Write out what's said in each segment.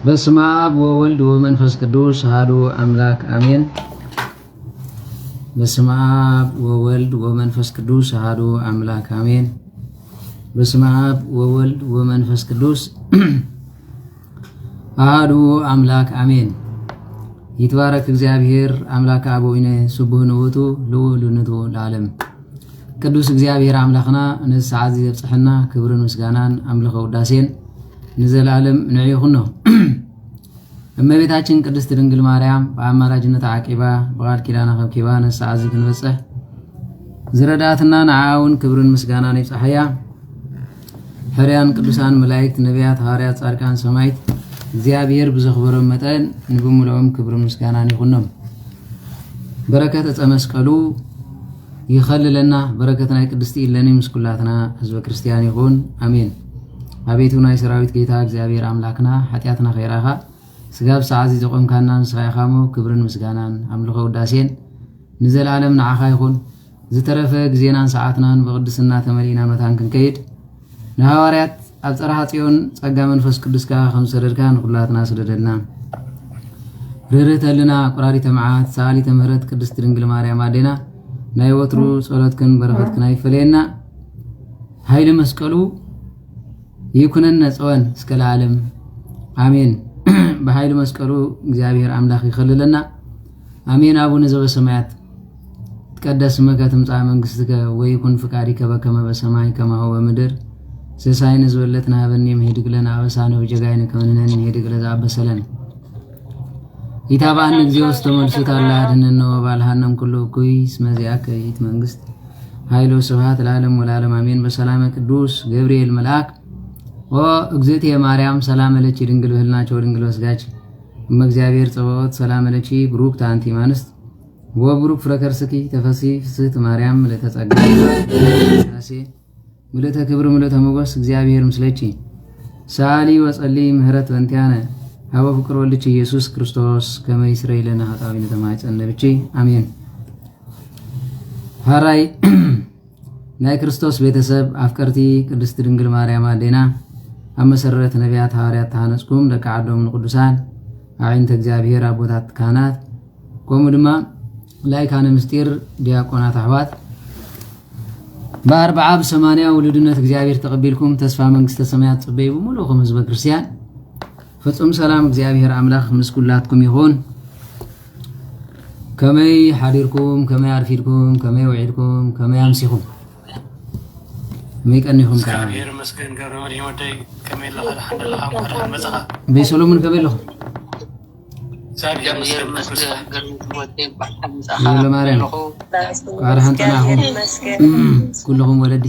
በስመ አብ ወወልድ ወመንፈስ ቅዱስ አሐዱ አምላክ አሜን። በስመ አብ ወወልድ ወመንፈስ ቅዱስ አሐዱ አምላክ አሜን። በስመ አብ ወወልድ ወመንፈስ ቅዱስ አሐዱ አምላክ አሜን። ይትባረክ እግዚኣብሔር አምላክ አበዊነ ስቡህ ንውቱ ልዑል ንቱ ለዓለም። ቅዱስ እግዚኣብሔር ኣምላኽና ነዚ ሰዓት እዚ ዘብጽሐና ክብርን ምስጋናን ኣምልኾ ውዳሴን ንዘለኣለም ንዑ ይኹኖ። እመቤታችን ቅድስት ድንግል ማርያም ብኣማላጅነታ ዓቂባ ብቓል ኪዳና ከብኪባ ነዚ ሰዓት እዚ ክንበጽሕ ዝረዳትና ንዓኣ እውን ክብርን ምስጋናን ይብጽሓያ። ሕርያን ቅዱሳን መላእክት፣ ነቢያት፣ ሃዋርያት፣ ጻድቃን፣ ሰማዕት እግዚኣብሔር ብዘኽበሮም መጠን ንብምልኦም ክብርን ምስጋናን ይኹኖም። በረከት ዕፀ መስቀሉ ይኸልለና። በረከት ናይ ቅድስቲ ኢለኒ ምስ ኩላትና ህዝበ ክርስቲያን ይኹን። ኣሜን። ኣቤቱ ናይ ሰራዊት ጌታ እግዚኣብሔር ኣምላክና ሓጢኣትና ከይራኻ ስጋብ ሰዓት እዚ ዘቆምካና ንስኻ ኢኻ እሞ ክብርን ምስጋናን ኣምልኾ ውዳሴን ንዘለኣለም ንዓኻ ይኹን። ዝተረፈ ግዜናን ሰዓትናን ብቕድስና ተመሊእና መታን ክንከይድ ንሃዋርያት ኣብ ጸርሓ ጽዮን ጸጋ መንፈስ ቅዱስካ ከም ዝሰደድካ ንኹላትና ስደደልና። ርህርህተ ህልና ቁራሪተ መዓት ሰኣሊተ ምህረት ቅድስት ድንግል ማርያም ኣዴና ናይ ወትሩ ጸሎትክን በረኸትክን ኣይፈለየና። ኃይለ መስቀሉ ይኩነነ ጸወን እስከ ለዓለም ኣሜን። ብኃይሊ መስቀሉ እግዚኣብሔር ኣምላኽ ይኸልለና። ኣሜን። አቡነ ዘበሰማያት ይትቀደስ ስምከ ትምጻእ መንግስትከ ወይኩን ፍቃድከ በከመ በሰማይ ከማሁ በምድር። ሲሳይነ ዘለለትነ ሀበነ ዮም ኅድግ ለነ አበሳነ ወጌጋየነ ከመ ንሕነኒ ንኄድግ ለዘአበሰ ለነ። ኢታብአነ እግዚኦ ውስተ መንሱት አላ አድኅነነ ወባልሐነ እምኩሉ እኩይ እስመ ዚአከ ይእቲ መንግስት ኃይል ወስብሐት ለዓለም ወለዓለም አሜን። በሰላመ ቅዱስ ገብርኤል መልአክ ኦ እግዝእትየ ማርያም ሰላም ለኪ ድንግል በህልናኪ ወድንግል በስጋኪ እመ እግዚአብሔር ጸባኦት ሰላም ለኪ ብሩክት አንቲ እምአንስት ወብሩክ ፍረ ከርስኪ ተፈሲ ፍስህት ማርያም ምልእተ ጸጋ ዳሴ ምልእተ ክብር ምልእተ ሞገስ እግዚአብሔር ምስለኪ ሰአሊ ወጸሊ ምህረት በንቲያነ ሀበ ፍቅር ወልድኪ ኢየሱስ ክርስቶስ ከመ ይስረይ ለነ ኃጣዊ ንተማይጸን ነብኪ አሜን። ሐራይ ናይ ክርስቶስ ቤተሰብ ኣፍቀርቲ ቅድስት ድንግል ማርያም ኣዴና ኣብ መሰረት ነቢያት ሃዋርያት ተሃነጽኩም ደቂ ዓዶም ንቅዱሳን ኣዒንተ እግዚኣብሔር ኣቦታት ካህናት ከምኡ ድማ ላይካነ ምስጢር ዲያቆናት ኣሕዋት ብኣርብዓ ብሰማንያ ውሉድነት እግዚኣብሔር ተቐቢልኩም ተስፋ መንግስተ ሰማያት ጽበዩ ብምሉእኹም ህዝበ ክርስቲያን ፍጹም ሰላም እግዚኣብሔር ኣምላኽ ምስ ኩላትኩም ይኹን። ከመይ ሓዲርኩም ከመይ ኣርፊድኩም ከመይ ውዒድኩም ከመይ ኣምሲኹም ከመይ ቀኒኹም ከዓ እግዚኣብሔር ይመስገን። ገብረ መድህን ወደይ ከመይ ኣለኻ? ደሓን ደለኻ? እንኳዕ ደሓን መጻኻ። ቤት ሰሎሞን ከመይ ኣለኹም? እግዚኣብሔር ይመስገን። ገብረ መድህን ወደይ እንኳዕ ደሓን መጻኻ። ወልደ ማርያም ኣለኹ። እንኳዕ ደሓን ጸናኹም። ኩልኹም ወለዲ።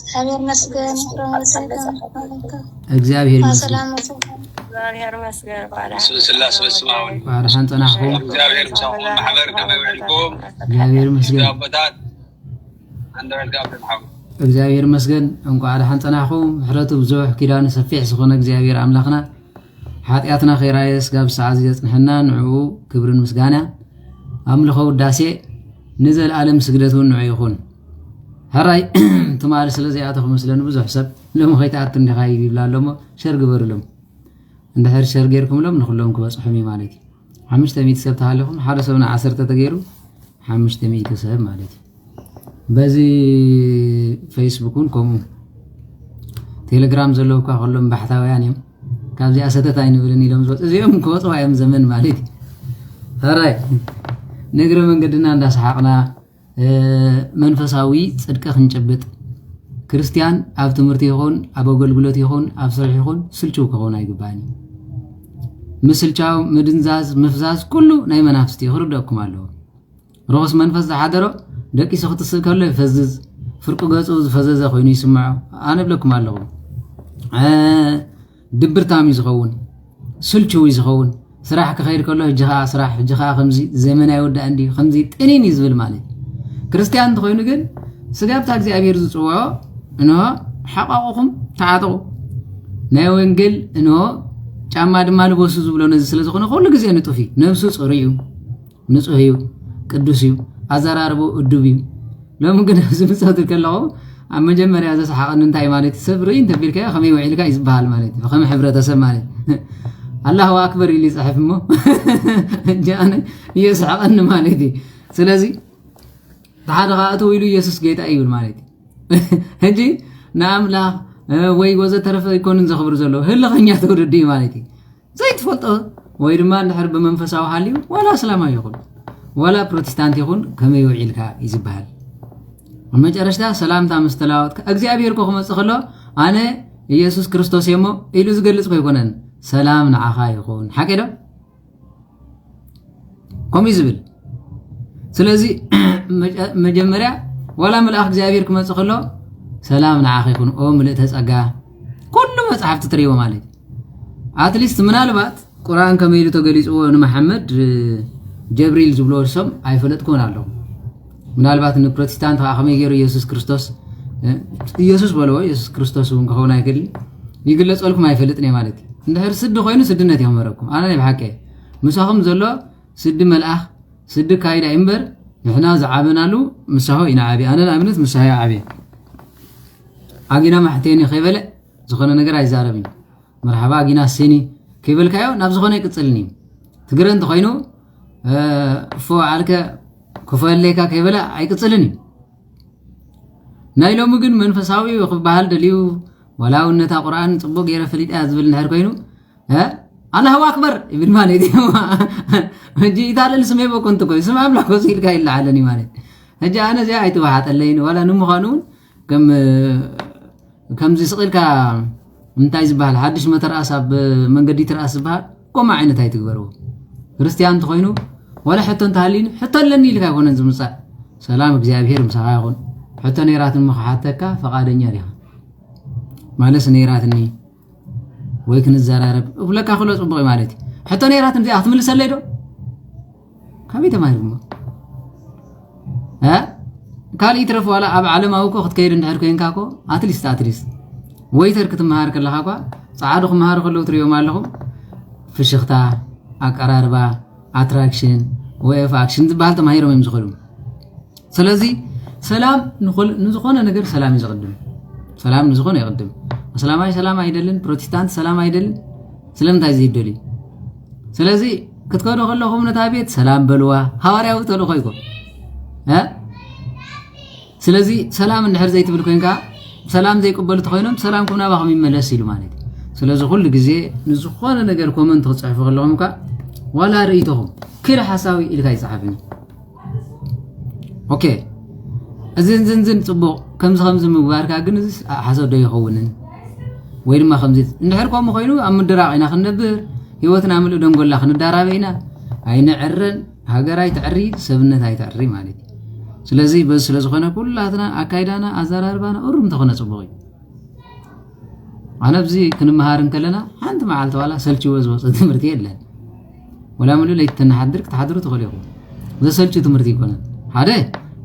እግዚኣብሔር ይመስገን። እግዚኣብሔር ይመስገን። ሰላም መሰለኝ። እግዚኣብሔር ይመስገን። ስብስላ ስብስማውን እንኳዕ ደሓን ጸናሕኩም። እግዚኣብሔር ምሳኹም። ማሕበር ከመይ ውዒልኩም? እግዚኣብሔር ይመስገን። ኣቦታት፣ ኣንድ በል ካብ ተምሓው። እግዚኣብሔር ይመስገን። እንኳዕ ደሓን ጸናሕኩም። ምሕረቱ ብዙሕ፣ ኪዳኑ ሰፊሕ ዝኾነ እግዚኣብሔር ኣምላኽና፣ ሓጢኣትና ከይራየ ስጋብ ሰዓት እዚ ዘጽንሐና፣ ንዕኡ ክብርን ምስጋና፣ ኣምልኾ ውዳሴ፣ ንዘለኣለም ስግደት እውን ንዑ ይኹን። ሕራይ፣ ትማሊ ስለ ዘይኣተኹ መስለኒ ብዙሕ ሰብ፣ ሎሚ ከይትኣቱ እንዲኻ ይብላ ኣሎ እሞ፣ ሸር ግበሩሎም። እንድሕር ሸር ጌርኩምሎም ንኹሎም ክበጽሖም እዩ ማለት እዩ። ሓሙሽተ ሚእቲ ሰብ ተሃለኹም፣ ሓደ ሰብ ንዓሰርተ ተገይሩ፣ ሓሙሽተ ሚእቲ ሰብ ማለት እዩ። በዚ ፌስቡክ እውን ከምኡ። ቴሌግራም ዘለዉ እኳ ከሎም ባሕታውያን እዮም። ካብዚኣ ሰተት ኣይንብልን ኢሎም ዝወፁ። እዚኦም ክወፅዋ እዮም ዘመን ማለት እዩ። ሕራይ፣ ንእግረ መንገድና እንዳሰሓቕና፣ እ፣ መንፈሳዊ ጽድቂ ክንጭብጥ። ክርስትያን ኣብ ትምህርቲ ይኹን፣ ኣብ ኣገልግሎት ይኹን፣ ኣብ ስራሕ ይኹን ስልችው ክኸውን ኣይግባእን እዩ። ምስልቻው፣ ምድንዛዝ፣ ምፍዛዝ ኩሉ ናይ መናፍስቲ እዩ፣ ክርደእኩም ኣለዎ። ርኹስ መንፈስ ዝሓደሮ ደቂሱ ክትስእ ከሎ ይፈዝዝ፣ ፍርቂ ገጹ ዝፈዘዘ ኮይኑ ይስምዖ። ኣነ እብለኩም ኣለኹ። እ፣ ድብርታም እዩ ዝኸውን፣ ስልችው እዩ ዝኸውን። ስራሕ ክኸይድ ከሎ፣ "ሕጂ ኸዓ ስራሕ፣ ሕጂ ኸዓ ከምዚ፣ ዘመን ኣይወዳእን ድዩ?" ከምዚ ጥኒን እዩ ዝብል ማለት እዩ። ክርስትያን እንተኾይኑ ግን፣ ስጋብታ እግዚኣብሔር ዝጽውዖ፣ እንሆ፣ ሓቋቑኹም ተዓጠቑ። ናይ ወንጌል፣ እንሆ፣ ጫማ ድማ ልበሱ ዝብሎ ነዚ ስለ ዝኾነ፣ ኩሉ ግዜ ንጡፍ እዩ። ነብሱ ጽሩይ እዩ፣ ንጹህ እዩ፣ ቅዱስ እዩ፣ ኣዘራርባኡ እዱብ እዩ። ሎሚ ግን ኣብዚ ምጸቱ ከለኹ፣ ኣብ መጀመርያ ዘስሓቐኒ እንታይ ማለት እዩ? ሰብ ርኢ እንተቢልካዮ ከመይ ውዒልካ እዩ ዝበሃል ማለት እዩ። ብኸመይ ሕብረተሰብ ማለት እዩ። ኣላሁ ኣክበር ኢሉ ይፅሕፍ እሞ፣ ሕጂ ኣነ የስሕቐኒ ማለት እዩ። ስለዚ ሓደ ከዓ እትው ኢሉ ኢየሱስ ጌታ እዩ ይብል ማለት እዩ። ሕጂ ንኣምላኽ ወይ ወዘተረፈ ኣይኮኑን ዘኽብሩ ዘለዉ፣ ህልኸኛ ትውልዲ እዩ ማለት እዩ። ዘይትፈልጦ ወይ ድማ እንድሕር ብመንፈሳዊ ሃልዩ ዋላ እስላማዊ ይኹን ዋላ ፕሮቴስታንት ይኹን ከመይ ውዒልካ እዩ ዝበሃል። ኣብ መጨረሽታ ሰላምታ ምስ ተለዋወጥካ እግዚኣብሔር ኮ ክመፅእ ከሎ ኣነ ኢየሱስ ክርስቶስ እየ እሞ ኢሉ ዝገልፅ ኮይኮነን ሰላም ንዓኻ ይኹን ሓቂ ዶ? ከምኡ እዩ ዝብል። ስለዚ መጀመርያ ዋላ መልኣኽ እግዚኣብሔር ክመፅእ ከሎ ሰላም ንዓኻ ይኹን ኦ ምልእተ ፀጋ ኩሉ መፅሓፍቲ ትርእይዎ ማለት እዩ። ኣትሊስት ምናልባት ቁርኣን ከመይ ኢሉ ተገሊፅዎ ንመሓመድ ጀብሪል ዝብልዎ ሶም ኣይፈለጥኩን ኣለኹ። ምናልባት ንፕሮቴስታንት ከዓ ከመይ ገይሩ ኢየሱስ ክርስቶስ ኢየሱስ በልዎ ኢየሱስ ክርስቶስ እውን ክኸውን ኣይክእልን ይግለፀልኩም ኣይፈልጥን እየ ማለት እዩ። እንድሕር ስዲ ኮይኑ ስድነት ይኽመረኩም ኣነ ናይ ብሓቂ ምሳኹም ዘሎ ስዲ መልኣኽ ስዲ ካይዳ እምበር ንሕና ዝዓበናሉ ምሳሆ ኢና ዓብየ ኣነ ንኣብነት ምሳሆ ዓብየ ኣጊና ማሕቴኒ ከይበለ ዝኾነ ነገር ኣይዛረብን። መርሓባ ኣጊና ሴኒ ከይበልካዮ ናብ ዝኾነ ኣይቅፅልን እዩ። ትግረ እንተኮይኑ እፎ ዓልከ ክፈለካ ከይበለ ኣይቅፅልን እዩ። ናይ ሎሚ ግን መንፈሳዊ ክበሃል ደልዩ ዋላ እውን ነታ ቁርኣን ፅቡቅ ገይረ ፈሊጠያ ዝብል እንድሕር ኮይኑ ኣላሁ ኣክበር ይብል ማለት እዩ። ሕጂ ይታለል ስመይ በኮንቱ ኮይ ስም ኣምላኽ ኮስ ኢልካ ይለዓለኒ ማለት ሕጂ ኣነ እዚኣ ኣይትወሓጠለይን ዋላ ንምዃኑ እውን ከም ከምዚ ስቕ ኢልካ እንታይ ዝበሃል ሓድሽ መተርኣስ ኣብ መንገዲ ትርኣስ ዝበሃል ከምኡ ዓይነት ኣይትግበርዎ። ክርስትያን እንተኾይኑ ዋላ ሕቶ እንተሃልዩኒ ሕቶ ኣለኒ ኢልካ ኣይኮነን ዝምፃእ። ሰላም እግዚኣብሔር ምሳኻ ይኹን። ሕቶ ነይራትኒ እሞ ክሓተካ ፈቓደኛ ዲኻ? ማለስ ነይራትኒ ወይ ክንዘራረብ እብለካ ክሎ ፅቡቕ እዩ ማለት እዩ። ሕቶ ነይራትኒ እዚኣ ክትምልሰለይ ዶ? ካበይ ተማሂርሞ ካልእ ይትረፍ ዋላ ኣብ ዓለማዊ እኮ ክትከይድ እንድሕር ኮይንካ እኮ ኣትሊስት ኣትሊስት ወይተር ክትመሃር ከለካ እኳ ፀዓዱ ክመሃሩ ከለዉ ትሪኦም ኣለኹም። ፍሽኽታ፣ ኣቀራርባ፣ ኣትራክሽን፣ ወይ ኦፍ ኣክሽን ዝበሃል ተማሂሮም እዮም ዝኸዱ። ስለዚ ሰላም ንዝኾነ ነገር ሰላም እዩ ዝቕድም። ሰላም ንዝኾነ ይቕድም። ኣስላማይ ሰላም ኣይደልን፣ ፕሮቴስታንት ሰላም ኣይደልን። ስለምንታይ ዘይደልዩ? ስለዚ ክትከዱ ከለኹም ነታ ቤት ሰላም በልዋ። ሃዋርያዊ ተልእኾ ይኮ እ ስለዚ ሰላም እንድሕር ዘይትብል ኮይንካ ሰላም ዘይቅበሉ ተኮይኖም ሰላምኩም ናባኹም ይመለስ ኢሉ ማለት እዩ። ስለዚ ኩሉ ግዜ ንዝኾነ ነገር ኮመንት ክፅሕፉ ከለኹም እኳ ዋላ ርእይቶኹም ክሪ ሓሳዊ ኢልካ ይፅሓፍኒ። ኦኬ እዝን ዝንዝን ፅቡቕ ከምዚ ከምዚ ምግባርካ ግን እዚ ሓሶት ዶ ይኸውንን? ወይ ድማ ከምዚ እንድሕር ከምኡ ኮይኑ ኣብ ምድራቕ ኢና ክንነብር፣ ህይወትና ምሉእ ደንጎላ ክንዳራበ ኢና። ኣይንዕረን፣ ሃገር ኣይትዕሪ፣ ሰብነት ኣይትዕሪ ማለት እዩ። ስለዚ በዚ ስለ ዝኾነ ኩላትና ኣካይዳና ኣዘራርባና እሩም እንተኾነ ፅቡቕ እዩ። ኣነ ኣብዚ ክንመሃር እንከለና ሓንቲ መዓልቲ ዋላ ሰልችዎ ዝወፀ ትምህርቲ የለን። ወላ ምሉእ ለይቲ ተናሓድር ክትሓድሩ ትኽእሉ ኢኹም። ዘሰልቹ ትምህርቲ ይኮነን። ሓደ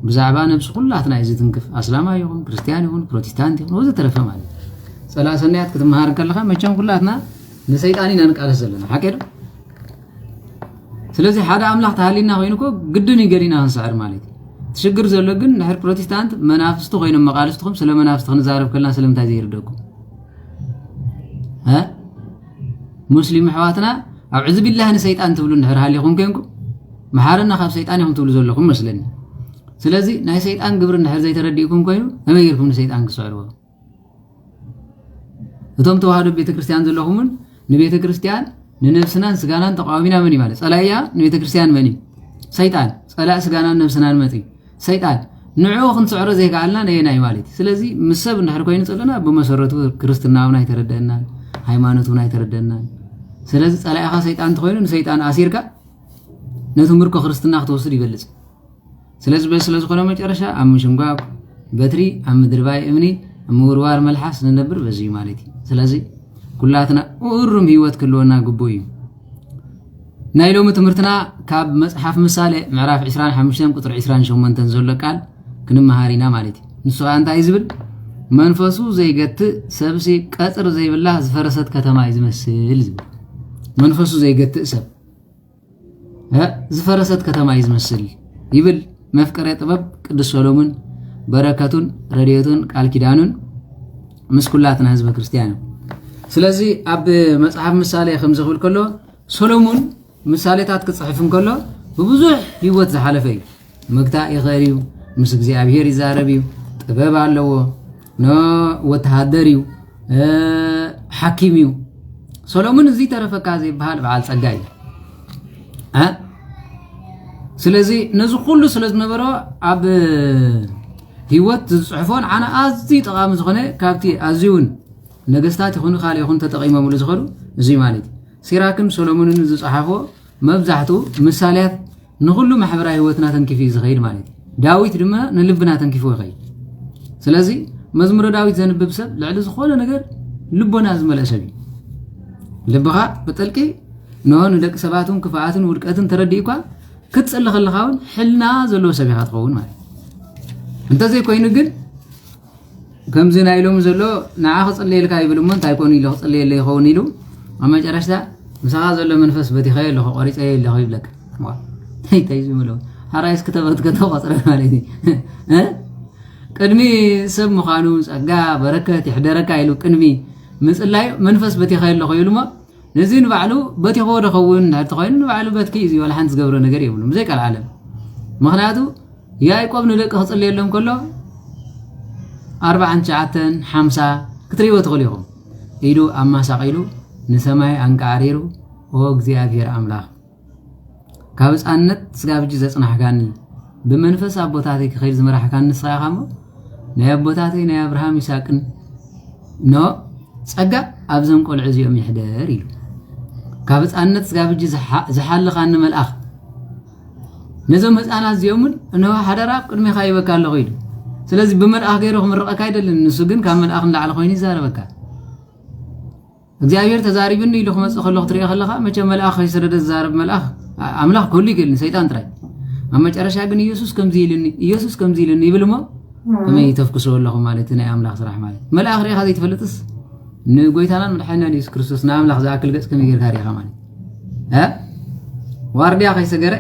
ብዛዕባ ነብሲ ኩላትና እዩ ዝትንክፍ። ኣስላማይ ይኹን ክርስትያን ይኹን ፕሮቴስታንት ይኹን ወዘተረፈ ማለት እዩ። ፀላእ ሰናያት ክትመሃር ከለካ መቸም ኩላትና ንሰይጣን ኢና ንቃለስ ዘለና ሓቂ ዶ? ስለዚ ሓደ ኣምላኽ ተሃሊና ኮይኑ እኮ ግድን እዩ ገሊና ክንስዕር ማለት እዩ። እቲ ሽግር ዘሎ ግን ድሕር ፕሮቴስታንት መናፍስቲ ኮይኖም መቃልስትኹም ስለ መናፍስቲ ክንዛረብ ከልና ስለምንታይ ዘይርደኩም? እ? ሙስሊም ኣሕዋትና ኣዑዙ ቢላህ ንሰይጣን ትብሉ እንድሕር ሃሊኹም ኮንኩም መሓረና ካብ ሰይጣን ኢኹም ትብሉ ዘለኹም መስለኒ። ስለዚ ናይ ሰይጣን ግብሪ እንድሕር ዘይተረዲእኩም ኮይኑ ከመይ ጌርኩም ንሰይጣን ክስዕርዎ? እቶም ተዋህዶ ቤተክርስትያን ዘለኹምን ንቤተክርስትያን ንነብስናን ስጋናን ተቃዋሚና መን እዩ ማለት ጸላኢያ ንቤተክርስትያን መን እዩ? ሰይጣን። ጸላኢ ስጋናን ነብስናን መን እዩ? ሰይጣን። ንዕኡ ክንስዕሮ ዘይከኣልና ነየናይ ማለት እዩ? ስለዚ ምስ ሰብ እንድሕር ኮይኑ ጸለና ብመሰረቱ ክርስትና እውን ኣይተረደአናን ሃይማኖት እውን ኣይተረደአናን። ስለዚ ጸላኢኻ ሰይጣን እንተኾይኑ ንሰይጣን ኣሲርካ ነቲ ምርኮ ክርስትና ክትወስድ ይበልጽ። ስለዚ በዚ ስለ ዝኾነ መጨረሻ ኣብ ምሽንጓብ በትሪ ኣብ ምድርባይ እምኒ ኣብ ምውርዋር መልሓስ ንነብር በዚ እዩ ማለት እዩ። ስለዚ ኩላትና እሩም ህይወት ክህልወና ግቡእ እዩ። ናይ ሎሚ ትምህርትና ካብ መጽሓፍ ምሳሌ ምዕራፍ ዕስራን ሓሙሽተን ቁጽሪ ዕስራን ሸሞንተን ዘሎ ቃል ክንመሃር ኢና ማለት እዩ። ንሱ ኸኣ እንታይ እዩ ዝብል? መንፈሱ ዘይገትእ ሰብሲ ቀጽሪ ዘይብላ ዝፈረሰት ከተማ እዩ ዝመስል ዝብል። መንፈሱ ዘይገትእ ሰብ ዝፈረሰት ከተማ እዩ ዝመስል ይብል መፍቀሬ ጥበብ ቅዱስ ሰሎሙን በረከቱን ረድኤቱን ቃል ኪዳኑን ምስ ኩላትና ህዝበ ክርስቲያን እዩ። ስለዚ ኣብ መጽሓፍ ምሳሌ ከምዚ ክብል ከሎ፣ ሰሎሙን ምሳሌታት ክጽሕፍ እንከሎ ብብዙሕ ህይወት ዝሓለፈ እዩ። ምግታእ ይኽእል እዩ፣ ምስ እግዚኣብሔር ይዛረብ እዩ፣ ጥበብ ኣለዎ፣ ኖ ወተሃደር እዩ፣ እ፣ ሓኪም እዩ። ሰሎሙን እዚ ተረፈካ ዘይበሃል በዓል ጸጋ እዩ። እ? ስለዚ ነዚ ኩሉ ስለ ዝነበሮ ኣብ ህይወት ዝጽሕፎ ንዓና ኣዝዩ ጠቓሚ ዝኾነ ካብቲ ኣዝዩ እውን ነገስታት ይኹኑ ካልእ ይኹን ተጠቒሞምሉ ዝኸዱ እዚ ማለት እዩ። ሲራክን ሰሎሞንን ዝጸሓፎ መብዛሕትኡ ምሳሌያት ንኹሉ ማሕበራዊ ህይወትና ተንኪፉ እዩ ዝኸይድ ማለት እዩ። ዳዊት ድማ ንልብና ተንኪፉ ይኸይድ። ስለዚ መዝሙረ ዳዊት ዘንብብ ሰብ ልዕሊ ዝኾነ ነገር ልቦና ዝመልአ ሰብ እዩ። ልብኻ ብጥልቂ ንሆ ንደቂ ሰባት እውን ክፍኣትን ውድቀትን ተረዲእኳ ክትጽሊ ከለኻ እውን ሕልና ዘለዎ ሰብ ኢኻ ትኸውን ማለት እዩ። እንተዘይኮይኑ ግን ከምዚ ናይ ሎሚ ዘሎ ንዓ ክጽልየልካ ይብል እሞ እንታይ ኮኑ ኢሉ ክጽልየለ ይኸውን ኢሉ ኣብ መጨረሽታ ምሳኻ ዘሎ መንፈስ በቲኸዮ ኣለኹ ቆሪጸዮ ኣለኹ ይብለካ። ዋ፣ እንታይ ዝምሎ ሓራይስ ክተበትከ ተቆጽረ ማለት እዩ። እ? ቅድሚ ሰብ ምዃኑ ጸጋ በረከት ይሕደረካ ኢሉ ቅድሚ ምጽላዩ መንፈስ በቲኸዮ ኣለኹ ይብሉ እሞ ነዚ ንባዕሉ በቲኽዎ ዶ ኸውን እንድሕር ተኾይኑ ንባዕሉ በትኪ እዩ ዋላ ሓንቲ ዝገብሮ ነገር የብሉ ብዘይ ቃል ዓለም። ምኽንያቱ ያዕቆብ ንደቂ ክጽልየሎም ከሎ ኣርባዓን ትሽዓተን ሓምሳ ክትርእይዎ ትኽእሉ ኢኹም። ኢዱ ኣማሳቒሉ ንሰማይ ኣንቃዕሪሩ፣ ኦ እግዚኣብሔር ኣምላኽ፣ ካብ ህጻንነት ስጋብ ሕጂ ዘጽናሕካኒ፣ ብመንፈስ ኣቦታተይ ክኸይድ ዝመራሕካኒ ንስኻ ኢኻ እሞ፣ ናይ ኣቦታተይ ናይ ኣብርሃም ይስሐቅን ኖ ጸጋ ኣብዞም ቆልዑ እዚኦም ይሕደር ኢሉ። ካብ ህጻንነት ስጋብ ሕጂ ዝሓ-፣ ዝሓለኻኒ መልኣኽ ነዞም ህጻናት እዚኦምን እንሆ ሓደራ ኣብ ቅድሜኻ ይበካ ኣለኹ ኢሉ። ስለዚ ብመልኣኽ ገይሩ ክምርቐካ ኣይደልን። ንሱ ግን ካብ መልኣኽ ንላዕሊ ኮይኑ ይዛረበካ። እግዚኣብሔር ተዛሪብኒ ኢሉ ክመጽእ ከሎ ክትሪኦ ከለኻ መቸም መልኣኽ ከይሰደደ ዝዛረብ መልኣኽ ኣ-፣ ኣምላኽ ክህሉ ይክእል ንሰይጣን ጥራይ። ኣብ መጨረሻ ግን ኢየሱስ ከምዚ ኢልኒ፣ ኢየሱስ ከምዚ ኢልኒ ይብል እሞ ከመይ ተፍክስዎ ኣለኹም ማለት እዩ ናይ ኣምላኽ ስራሕ ማለት። መልኣኽ ርኢኻ ዘይትፈልጥስ ንጎይታናን መድሓኒናን ኢየሱስ ክርስቶስ ንኣምላኽ ዝኣክል ገጽ ከመይ ጌርካ ርኢኻ ማለት እ? ዋርድያ ከይሰገረ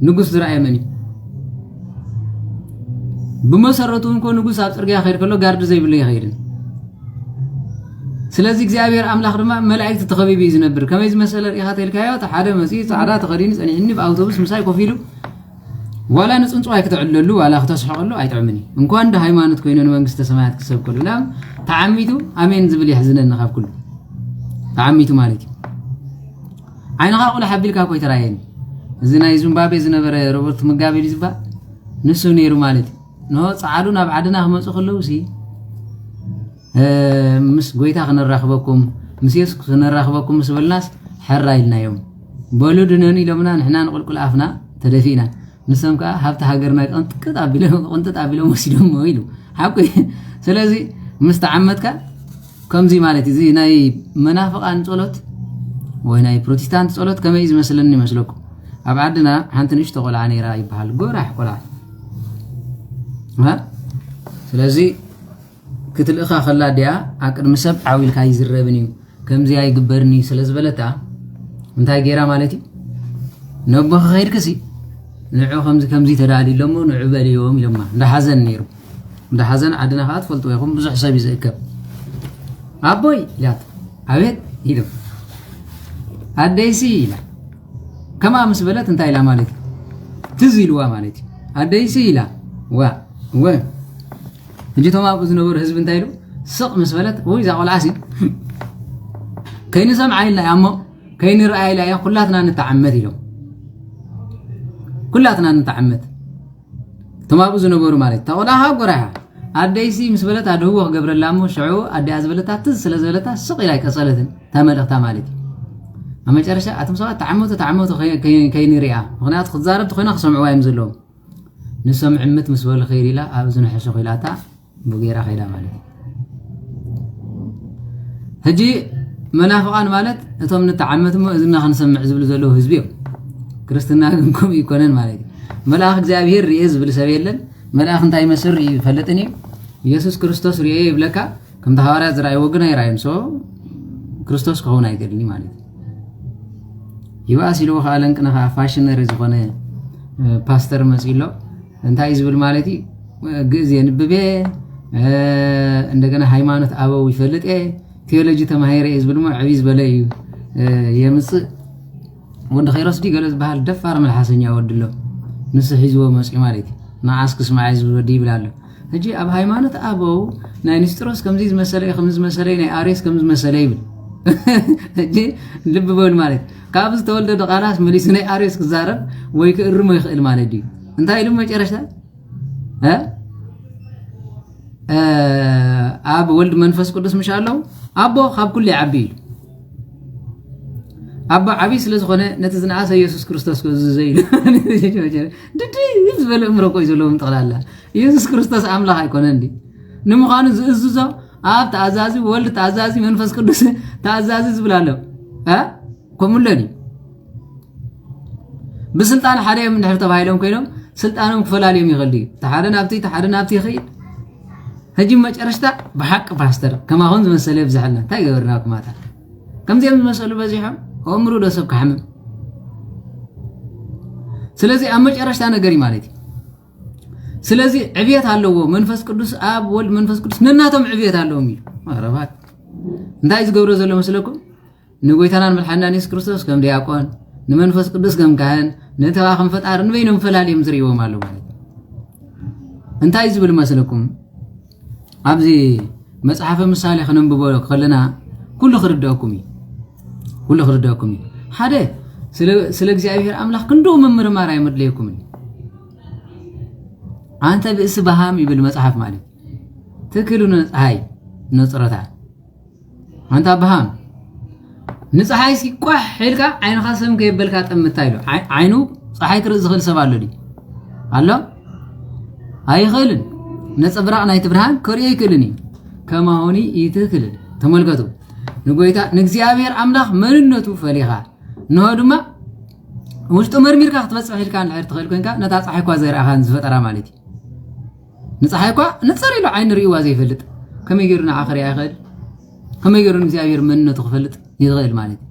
ንጉስ ዝረኣየ መን እዩ? ብመሰረቱ እንኮ ንጉስ ኣብ ጽርግያ ከይድ ከሎ ጋርዲ ዘይብሉ ይኸይድን። ስለዚ እግዚኣብሔር ኣምላኽ ድማ መላእክቲ ተኸቢቡ እዩ ዝነብር። ከመይ ዝመሰለ ርኢኻ ተልካዮ? እቲ ሓደ መጺኡ ጻዕዳ ተኸዲኑ ጸኒሕኒ ብኣውቶቡስ ምሳይ ኮፍ ኢሉ ዋላ ንጽንጽዋይ ክተዕልለሉ ዋላ ክተስሕቐሉ ኣይጥዕምን እዩ። እንኳን ዶ ሃይማኖት ኮይኑ ንመንግስተ ሰማያት ክሰብከሉ ናብ ተዓሚቱ ኣሜን ዝብል የሕዝነኒ ካብ ኩሉ። ተዓሚቱ ማለት እዩ። ዓይንኻ ቁልሕ ኣቢልካ እኮ ኣይተራየኒ። እዚ ናይ ዚምባብዌ ዝነበረ ሮበርት ሙጋቤ ድዩ ዝበሃል? ንሱ ነይሩ ማለት እዩ። ንሆ ጸዓዱ ናብ ዓድና ክመጹ ከለዉ ሲ፣ እ፣ ምስ ጎይታ ክነራኽበኩም፣ ምስ የሱስ ክነራኽበኩም ምስ በልናስ ሕራ ኢልናዮም። በሉ ድነኑ ኢሎምና፣ ንሕና ንቁልቁል ኣፍና ተደፊእና። ንሶም ከኣ ሃብቲ ሃገርና ቅንጥቅጥ ኣቢሎም፣ ቅንጥጥ ኣቢሎም ወሲዶሞ ኢሉ። ሓቁ እዩ። ስለዚ ምስ ተዓመትካ ከምዚ ማለት እዩ። እዚ ናይ መናፍቃን ጸሎት ወይ ናይ ፕሮቴስታንት ጸሎት ከመይ እዩ ዝመስለኒ ይመስለኩም? ኣብ ዓድና ሓንቲ ንእሽቶ ቆልዓ ነይራ ይበሃል። ጎራሕ ቆልዓ። እ? ስለዚ ክትልእኻ ከላ ድኣ ኣብ ቅድሚ ሰብ ዓው ኢልካ ኣይዝረብን እዩ፣ ከምዚ ኣይግበርን እዩ ስለ ዝበለታ እንታይ ገይራ ማለት እዩ? ነቦ ክኸይድክሲ ንዑ ከምዚ ከምዚ ተዳልዩ ኢሎሞ ንዑ በልዮም ኢሎማ። እንዳ ሓዘን ነይሩ። እንዳ ሓዘን ዓድና ከዓ ትፈልጥዎ ኢኹም፣ ብዙሕ ሰብ እዩ ዝእከብ። ኣቦይ ኢላት፣ ኣቤት ኢሉ። ኣደይሲ ኢላ። ከምኣ ምስ በለት እንታይ ኢላ ማለት እዩ? ትዝ ኢልዋ ማለት እዩ። ኣደይሲ ኢላ። ዋ፣ ወ። ሕጂ እቶም ኣብኡ ዝነበሩ ህዝቢ እንታይ ኢሉ? ስቕ ምስ በለት፣ ውይ፣ እዛ ቆልዓሲ ከይንሰምዓ ኢልና እያ እሞ፣ ከይንርኣያ ኢላ እያ፣ ኩላትና ንተዓመት ኢሎም። ኩላትና ንተዓመት። እቶም ኣብኡ ዝነበሩ ማለት እዩ። እታ ቆልዓ ከዓ ጎራያ። ኣደይሲ ምስ በለት ኣድህቦ ክገብረላ እሞ፣ ሽዑ ኣዲኣ ዝበለታ ትዝ ስለ ዝበለታ ስቕ ኢላ ኣይቀጸለትን። እታ መልእኽታ ማለት እዩ። ኣብ መጨረሻ፣ ኣቶም ሰባት ተዓመቱ፣ ተዓመቱ ከይ-፣ ከይ-፣ ከይንሪኣ። ምኽንያቱ ክትዛረብ ተኾይና ክሰምዕዋ እዮም ዘለዎም። ንሶም ዕምት ምስ በሉ ከይድ ኢላ ኣብ ዝንሕሹ ኢላታ ብጌራ ከይዳ ማለት እዩ። ሕጂ መናፍቃን ማለት እቶም ንተዓመት እሞ እዝና ክንሰምዕ ዝብሉ ዘለዉ ህዝቢ እዮም። ክርስትና ግን ከምኡ ይኮነን ማለት እዩ። መልኣኽ እግዚኣብሔር ርኤ ዝብል ሰብ የለን። መልኣኽ እንታይ ይመስል ርእ ይፈልጥን እዩ። ኢየሱስ ክርስቶስ ርኤ ይብለካ፣ ከምቲ ሃዋርያት ዝረኣይዎ ግን ኣይረኣዩን። ሶ ክርስቶስ ክኸውን ኣይክእልን እዩ ማለት እዩ። ይባስ ኢልዎ ከዓ ለንቅነ ከዓ ፋሽነሪ ዝኾነ፣ እ፣ ፓስተር መፂኡ ኣሎ። እንታይ እዩ ዝብል ማለት እዩ? ግእዝ የንብብ እየ፣ እንደገና ሃይማኖት ኣበው ይፈልጥ እየ፣ ቴዎሎጂ ተማሂረ እየ ዝብል እሞ ዕብይ ዝበለ እዩ የምፅእ። ወዲ ኸይሮስ ዲ ገለ ዝበሃል ደፋር መልሓሰኛ ወዲ ኣሎ። ንሱ ሒዝዎ መፅኡ ማለት እዩ። ንዓስ ክስማዕ እዩ ዝብል ወዲ ይብል ኣሎ። ሕጂ ኣብ ሃይማኖት ኣበው ናይ ንስጥሮስ ከምዚ ዝመሰለ እዩ፣ ከምዚ ዝመሰለ እዩ፣ ናይ ኣርዮስ ከምዚ ዝመሰለ ይብል። ሕጂ ልቢ በሉ ማለት ካብ ዝተወልደ ቃላስ መሊሱ ናይ ኣርዮስ ክዛረብ ወይ ክእርሞ ይኽእል ማለት ድዩ? እንታይ ኢሉ መጨረሽታ ኣብ ወልድ መንፈስ ቅዱስ ምሽ ኣለዉ ኣቦ ካብ ኩሉ ይዓቢ ኢሉ። ኣቦ ዓብይ ስለ ዝኾነ ነቲ ዝነኣሰ የሱስ ክርስቶስ ክእዝዞ ኢሉ። ድድብ ዝበለ እምሮ እኮ እዩ ዘለዎም ጠቕላላ። የሱስ ክርስቶስ ኣምላኽ ኣይኮነን ድዩ? ንምዃኑ ዝእዝዞ ኣብ ተኣዛዚ ወልድ፣ ተኣዛዚ መንፈስ ቅዱስ፣ ተኣዛዚ ዝብል ኣሎ። ከምኡለን እዩ። ብስልጣን ሓደ እዮም እንድሕር ተባሂሎም ኮይኖም ስልጣኖም ክፈላልዮም ይኽእል ድዩ? እቲ ሓደ ናብቲ እቲ ሓደ ናብቲ ይኽእል። ሕጂ መጨረሽታ ብሓቂ ፓስተር ከማኹም ዝመሰለ ይብዝሐልና። እንታይ ገበርናኩም ኣታ? ከምዚኦም ዝመሰሉ በዚሖም ኣእምሩ ዶ ሰብ ክሓምም? ስለዚ ኣብ መጨረሽታ ነገር እዩ ማለት እዩ። ስለዚ ዕብየት ኣለዎ መንፈስ ቅዱስ ኣብ ወልድ መንፈስ ቅዱስ ነናቶም ዕብየት ኣለዎም እዩ። ኧረ እባክህ እንታይ እዩ ዝገብሮ ዘሎ መስለኩም? ንጎይታናን መድሓንናን የሱስ ክርስቶስ ከም ዲያቆን፣ ንመንፈስ ቅዱስ ከም ካህን፣ ነቲ ከኣ ከም ፈጣሪ ንበይኖም ፈላልዮም ዝርእይዎም ኣለዉ ማለት እዩ። እንታይ እዩ ዝብል መስለኩም? ኣብዚ መጽሓፈ ምሳሌ ከነንብቦ ከለና ኩሉ ክርድአኩም እዩ። ኩሉ ክርድአኩም እዩ። ሓደ ስለ ስለ እግዚኣብሔር ኣምላኽ ክንድኡ ምምርማር ኣይመድለየኩምን እዩ። ኣንተ ብእሲ በሃም ይብል መጽሓፍ ማለት ትክሉ ንፀሓይ ንፅረታ ኣንታ በሃም ንፀሓይ ሲ ቋሕ ኢልካ ዓይንኻ ሰም ከየበልካ ጠምታ ኢሉ። ዓይኑ ፀሓይ ክርኢ ዝኽእል ሰብ ኣሎ ድዩ? ኣሎ? ኣይኽእልን። ነፀብራቕ ናይቲ ብርሃን ከርእዮ ኣይክእልን እዩ። ከማሆኒ ይትክልን። ተመልከቱ፣ ንጎይታ ንእግዚኣብሔር ኣምላኽ መንነቱ ፈሊኻ፣ እንሆ ድማ ውሽጡ መርሚርካ ክትበፅሕ ኢልካ እንድሕር ትኽእል ኮንካ፣ ነታ ፀሓይ እኳ ዘይረኣኻን ዝፈጠራ ማለት እዩ። ንፀሓይ እኳ ንፀር ኢሉ ዓይኒ ርእይዋ ዘይፈልጥ ከመይ ገይሩ ንዓ ክሪኣ ይኽእል? ከመይ ገይሩ ንእግዚኣብሔር መንነቱ ክፈልጥ ይኽእል ማለት እዩ?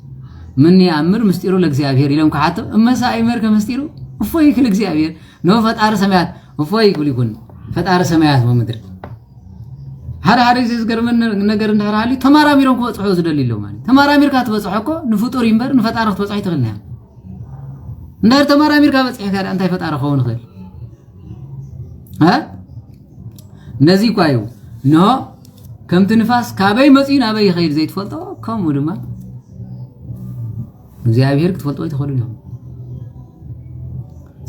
ምን ይኣምር ምስጢሩ ለእግዚኣብሔር ኢሎም ክሓቶ እመሳ ኣይመርከ ምስጢሩ እፎይ ይክል እግዚኣብሔር ኖ ፈጣሪ ሰማያት እፎይ ይክል ይኩን ፈጣሪ ሰማያት ወምድሪ። ሓደ ሓደ ግዜ ዝገርመን ነገር እንድሕር ሃልዩ ተማራሚሮም ክበፅሑ ዝደሊ ኣለዉ ማለት እዩ። ተማራሚርካ ትበፅሖ እኮ ንፍጡር እዩ እምበር ንፈጣሪ ክትበፅሖ ኣይትኽእልን እያ። እንድሕር ተማራሚርካ በፂሕካ እንታይ ፈጣሪ ክኸውን ይኽእል? ነዚ እኳ እዩ እንሆ ከምቲ ንፋስ ካበይ መፅኡ ናበይ ይኸይድ ዘይትፈልጦ፣ ከምኡ ድማ እግዚኣብሔር ክትፈልጦ ኣይትኽእሉን ኢኹም።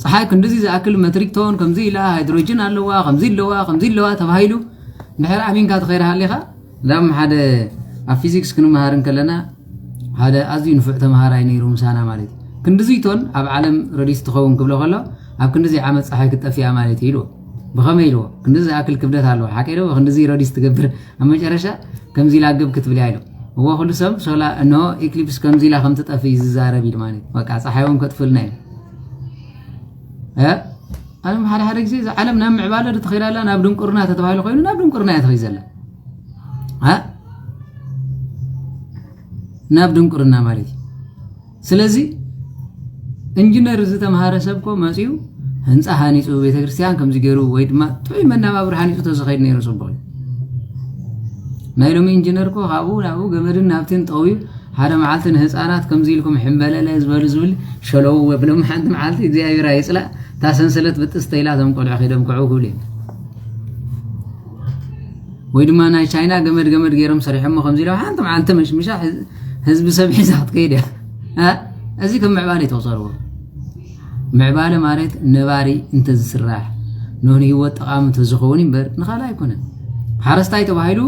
ፀሓይ ክንድዚ ዝኣክል መትሪክ ቶን ከምዚ ኢላ ሃይድሮጅን ኣለዋ ከምዚ ኣለዋ ከምዚ ኣለዋ ተባሂሉ እንድሕር ኣሚንካ ትኸይድ ሃሊኻ ዳም ሓደ ኣብ ፊዚክስ ክንመሃር እንከለና ሓደ ኣዝዩ ንፉዕ ተምሃራይ ነይሩ ምሳና ማለት እዩ። ክንድዚ ቶን ኣብ ዓለም ረዲስ ትኸውን ክብሎ ከሎ ኣብ ክንድዚ ዓመት ፀሓይ ክትጠፍያ ማለት እዩ ኢልዎ። ብኸመይ ኢልዎ? ክንድዚ ዝኣክል ክብደት ኣለዎ ሓቀይ ዶ? ክንድዚ ረዲስ ትገብር ኣብ መጨረሻ ከምዚ ኢላ ግብ ክትብል እያ ኢሉ። እዎ ኩሉ ሰብ ሶላ እነሆ ኢክሊፕስ ከምዚ ኢላ ከም ትጠፍእ እዩ ዝዛረብ ኢሉ ማለት እዩ። በቃ ፀሓይ እውን ከጥፍልና እዩ። ኣለም ሓደ ሓደ ግዜ እዛ ዓለም ናብ ምዕባለ ዶ ትኸይድ ኣላ ናብ ድንቁርና ተተባሂሉ ኮይኑ ናብ ድንቁርና እያ ትኸይድ ዘላ። ናብ ድንቁርና ማለት እዩ። ስለዚ ኢንጂነር ዝተምሃረ ሰብ ኮ መፅኡ ህንፃ ሃኒፁ ቤተክርስትያን ከምዚ ገይሩ ወይ ድማ ጥዑይ መናባብር ሃኒፁ ተዝኸይድ ነይሩ ፅቡቅ እዩ። ናይ ሎሚ ኢንጂነር ኮ ካብኡ ናብኡ ገመድን ናብትን ጠውዩ ሓደ መዓልቲ ንህፃናት ከምዚ ኢልኩም ሕምበለለ ዝበሉ ዝብል ሸለው ወብሎም ሓንቲ መዓልቲ እግዚኣብሔር ኣይፅላእ እታ ሰንሰለት ብጥስ ተይላ እቶም ቆልዑ ከይደምክዑ ክብል እዩ። ወይ ድማ ናይ ቻይና ገመድ ገመድ ገይሮም ሰሪሖሞ ከምዚ ኢሎም ሓንቲ መዓልቲ መሽምሻ ህዝቢ ሰብ ሒዛ ክትከይድ እያ። እዚ ከም ምዕባለ ተቁፀርዎ። ምዕባለ ማለት ነባሪ እንተዝስራሕ ንህይወት ጠቃሚ እንተዝኸውን እምበር ንካልእ ኣይኮነን። ሓረስታይ ተባሂሉ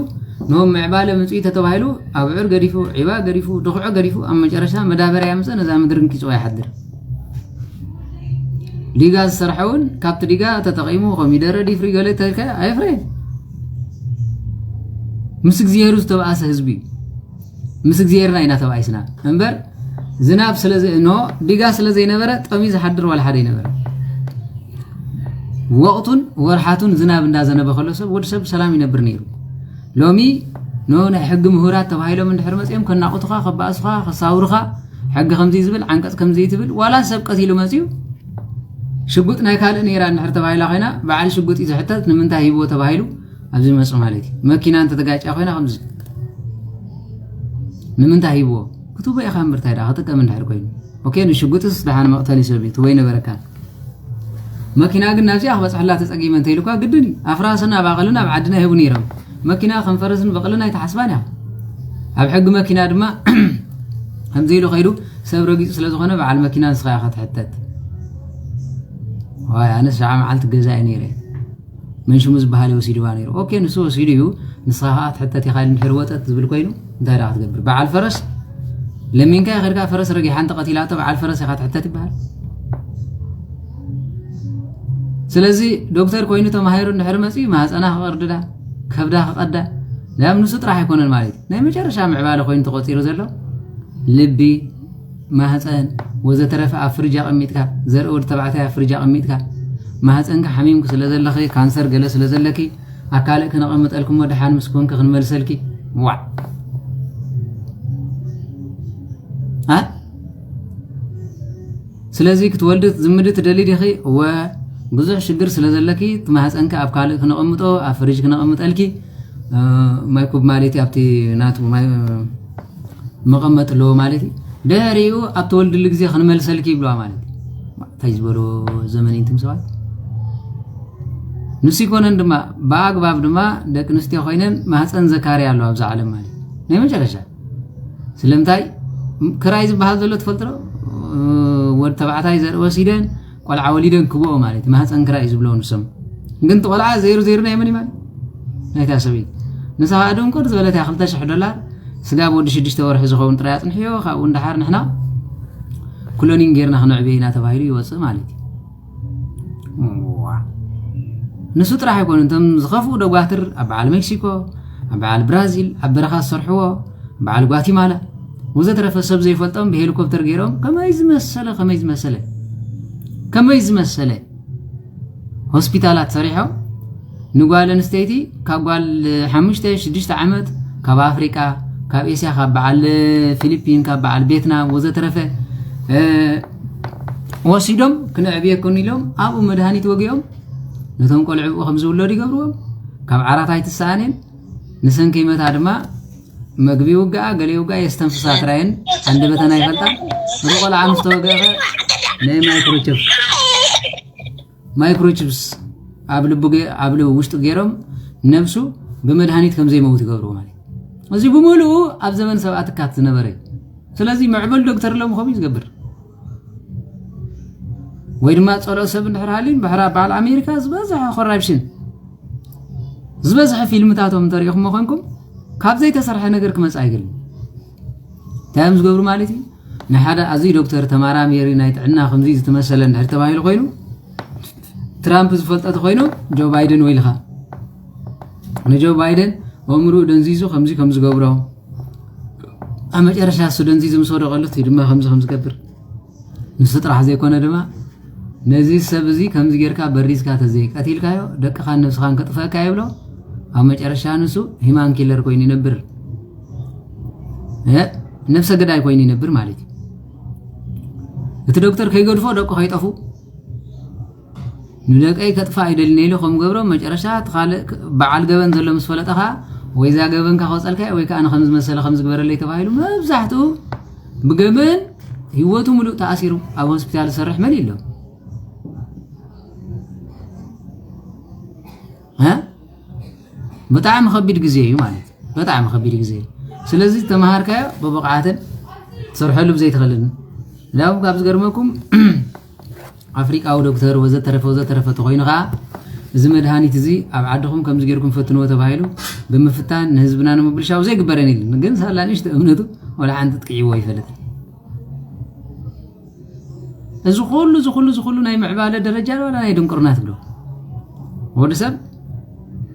ንሆም ምዕባለ ምፅኢ ተተባሂሉ ኣብዑር ገዲፉ ዒባ ገዲፉ ድኩዖ ገዲፉ ኣብ መጨረሻ መዳበርያ ምፀ ነዛ ምድሪ እንኪፅዋ ይሓድር። ዲጋ ዝሰርሐ እውን ካብቲ ዲጋ ተጠቂሙ ኮሚደረ ዲፍሪ ገለ ተልካ ኣይፍረየን። ምስ እግዚኣብሔር ዝተባእሰ ህዝቢ እዩ። ምስ እግዚኣብሔርና ኢና ተባኢስና እምበር ዝናብ ስለ ኖ ዲጋ ስለ ዘይነበረ ጠሚ ዝሓድር ዋላ ሓደ ይነበረ። ወቕቱን ወርሓቱን ዝናብ እንዳዘነበ ከሎ ሰብ ወዲ ሰብ ሰላም ይነብር ነይሩ። ሎሚ ኖ ናይ ሕጊ ምሁራት ተባሂሎም እንድሕር መፅኦም ከናቑቱኻ ከባእሱኻ ከሳውሩኻ ሕጊ ከምዚ ዝብል ዓንቀፅ ከምዚ ትብል ዋላ ሰብ ቀቲሉ መፅኡ ሽጉጥ ናይ ካልእ ነይራ እንድሕር ተባሂላ ኮይና፣ በዓል ሽጉጥ እዩ ዝሕተት። ንምንታይ ሂብዎ ተባሂሉ ኣብዚ መፁ ማለት እዩ። መኪና እንተተጋጭያ ኮይና ከምዚ፣ ንምንታይ ሂብዎ? ክትቦ ኢኻ እምበር እንታይ ደኣ ክጥቀም እንድሕር ኮይኑ። ኦኬ፣ ንሽጉጥስ ደሓን መቕተሊ ሰብ እዩ፣ ትቦ ይነበረካ። መኪና ግን ናብዚኣ ክበፅሐላ ተፀጊመ እንተኢሉካ ግድን እዩ። ኣፍራስን ኣባቕልን ኣብ ዓድና ይህቡ ነይሮም። መኪና ከም ፈረስን በቕልን ኣይተሓስባን እያ። ኣብ ሕጊ መኪና ድማ ከምዚ ኢሉ ከይዱ ሰብ ረጊፁ ስለ ዝኾነ በዓል መኪና ንስኻ ኢኻ ትሕተት። ዋይ፣ ኣነስ ሸዓ መዓልቲ ገዛ እየ ነይረ። መን ሽሙ ዝበሃል እዩ ወሲድዋ ነይሩ። ኦኬ፣ ንሱ ወሲዱ እዩ፣ ንስኻ ከዓ ትሕተት ኢኻ ኢሉ እንድሕር ወጠጥ ዝብል ኮይኑ እንታይ ደኣ ክትገብር? በዓል ፈረስ ለሚንካ ከድካ ፈረስ ረጊሓ እንተ ቀቲላቶ በዓል ፈረስ ኢኻ ትሕተት ይበሃል። ስለዚ ዶክተር ኮይኑ ተማሂሩ እንድሕር መፂኡ ማህፀና ክቐርድዳ፣ ከብዳ ክቐዳ፣ ዳም ንሱ ጥራሕ ኣይኮነን ማለት እዩ። ናይ መጨረሻ ምዕባለ ኮይኑ ተቆፂሩ ዘሎ ልቢ፣ ማህፀን ወዘተረፈ ኣብ ፍርጅ ኣቐሚጥካ፣ ዘርኢ ወዲ ተባዕታይ ኣብ ፍርጅ ኣቐሚጥካ፣ ማህፀንካ ሓሚምኩ ስለ ዘለኺ፣ ካንሰር ገለ ስለ ዘለኪ፣ ኣብ ካልእ ክነቐምጠልኪ እሞ ደሓን ምስ ኮንኪ ክንመልሰልኪ። ዋዕ። ኣ? ስለዚ ክትወልዲ ዝምዲ ትደሊ ዲኺ? እወ፣ ብዙሕ ሽግር ስለ ዘለኪ፣ እቲ ማህፀንኪ ኣብ ካልእ ክነቐምጦ፣ ኣብ ፍርጅ ክነቐምጠልኪ፣ እ፣ ማይኩብ ማለት እዩ፣ ኣብቲ ናቱ ማይ-፣ መቐመጢ ኣለዎ ማለት እዩ። ድሕሪኡ ኣብ ትወልድሉ ግዜ ክንመልሰልኪ ይብለዋ ማለት እዩ። እንታይ ዝበሎ ዘመን እዩ እንቱም ሰባት? ንሱ ይኮነን ድማ፣ ብኣግባብ ድማ ደቂ ኣንስትዮ ኮይነን ማህፀን ዘካርያ ኣለዋ ኣብዛ ዓለም ማለት እዩ። ናይ መጨረሻ። ስለምንታይ? ክራይ ዝበሃል ዘሎ ትፈልጥ ዶ? ወዲ ተባዕታይ ዘርኢ ወሲደን፣ ቆልዓ ወሊደን ክብኦ ማለት እዩ። ማህፀን ክራይ እዩ ዝብለዎ ንሶም። ግን እቲ ቆልዓ ዘይሩ ዘይሩ ናይ መን እዩ ማለት? ናይታ ሰበይቲ። ንሳ ከዓ ድንቁር ዝበለት እያ፣ ክልተ ሽሕ ዶላር፣ ስጋብ ወዲ ሽዱሽተ ወርሒ ዝኸውን ጥራይ ኣፅንሕዮ፣ ካብኡ እንዳሓር ንሕና ክሎኒንግ ጌርና ክነዕብዮ ኢና ተባሂሉ ይወፅእ ማለት እዩ። ዋ። ንሱ ጥራሕ ኣይኮነ፣ እንቶም ዝኸፍኡ ደጓትር ኣብ በዓል ሜክሲኮ፣ ኣብ በዓል ብራዚል፣ ኣብ በረኻ ዝሰርሕዎ፣ በዓል ጓቲማላ ወዘተረፈ ሰብ ዘይፈልጦም ብሄሊኮፕተር ገይሮም ከመይ ዝመሰለ፣ ከመይ ዝመሰለ፣ ከመይ ዝመሰለ ሆስፒታላት ሰሪሖም ንጓል ኣንስተይቲ ካብ ጓል ሓሙሽተ ሽዱሽተ ዓመት ካብ ኣፍሪቃ፣ ካብ ኤስያ፣ ካብ በዓል ፊሊፒን፣ ካብ በዓል ቬትናም ወዘተረፈ፣ እ፣ ወሲዶም ክነዕብየኩም ኢሎም ኣብኡ መድሃኒት ወጊኦም ነቶም ቆልዑ ብኡ ከም ዝውለዱ ይገብርዎም። ካብ ዓራት ኣይትሰኣንን። ንሰን ከይመታ ድማ መግቢ ይውግኣ፣ ገለ ይውግኣ፣ የስተንፍሳ ጥራየን ኣንደበተን ኣይፈልጣ። እቲ ቆልዓ ምስ ተወግአ ኸ ናይ ማይክሮቺፕ፣ ማይክሮቺፕስ ኣብ ልቡ ገ-፣ ኣብ ልቡ ውሽጡ ገይሮም ነብሱ ብመድሃኒት ከም ዘይመውት ይገብርዎ ማለት እዩ። እዚ ብምሉኡ ኣብ ዘመን ሰብኣ ትካት ዝነበረ እዩ። ስለዚ ምዕበል ዶክተር ሎም ከምኡ እዩ ዝገብር። ወይ ድማ ጸልኦ ሰብ እንድሕር ሃልዩ፣ ብሕራ በዓል ኣሜሪካ ዝበዝሐ ኮራፕሽን፣ ዝበዝሐ ፊልምታቶም እንተሪኢኹም ኮይንኩም ካብ ዘይተሰርሐ ነገር ክመጽእ ኣይግልን። እንታይ እዮም ዝገብሩ ማለት እዩ? ንሓደ ኣዝዩ ዶክተር ተመራማሪ ናይ ጥዕና ከምዚ ዝተመሰለ እንድሕር ተባሂሉ ኮይኑ፣ ትራምፕ ዝፈልጠ ተኮይኑ፣ ጆ ባይደን ወይልኻ። ንጆ ባይደን ኣእምርኡ ደንዚዙ ከምዚ ከም ዝገብሮ፣ ኣብ መጨረሻ እሱ ደንዚዙ ምስ ወደቐሉ እቲ ድማ ከምዚ ከም ዝገብር። ንሱ ጥራሕ ዘይኮነ ድማ፣ ነዚ ሰብ እዚ ከምዚ ጌርካ በሪዝካ ተዘይ ቀቲልካዮ፣ ደቅኻን ነብስኻን ከጥፈእካ ይብሎ። ኣብ መጨረሻ ንሱ ሂማን ኪለር ኮይኑ ይነብር። እ፣ ነብሰ ገዳይ ኮይኑ ይነብር ማለት እዩ። እቲ ዶክተር ከይገድፎ ደቁ ከይጠፉ፣ ንደቀይ ከጥፋ ኣይደልን ኢሉ ከም ገብሮ፣ መጨረሻ እቲ ካልእ በዓል ገበን ዘሎ ምስ ፈለጠኻ፣ ወይ እዛ ገበንካ ከውፀልካ ወይ ከዓ ንከም ዝመሰለ ከም ዝግበረለይ ተባሂሉ መብዛሕትኡ ብገበን ህይወቱ ሙሉእ ተኣሲሩ ኣብ ሆስፒታል ዝሰርሕ መን የሎም? እ? ብጣዕሚ ከቢድ ግዜ እዩ ማለት እዩ። ብጣዕሚ ከቢድ ግዜ እዩ። ስለዚ ተምሃርካዮ ብብቕዓትን ትሰርሐሉ ብዘይትኽእልን። ዳውም ካብ ዝገርመኩም ኣፍሪቃዊ ዶክተር ወዘተረፈ ወዘተረፈ ተኾይኑ ኸዓ እዚ መድሃኒት እዚ ኣብ ዓድኹም ከምዚ ጌርኩም ፈትንዎ ተባሂሉ ብምፍታን ንህዝብና ንምብልሻው ዘይግበረን የለን። ግን ሳላ ንእሽቶ እምነቱ ወላ ሓንቲ ጥቅዕዎ ይፈልጥ። እዚ ኩሉ፣ እዚ ኩሉ፣ እዚ ኩሉ ናይ ምዕባለ ደረጃ ዋላ ናይ ድንቁርና ትብሎ? ወዲ ሰብ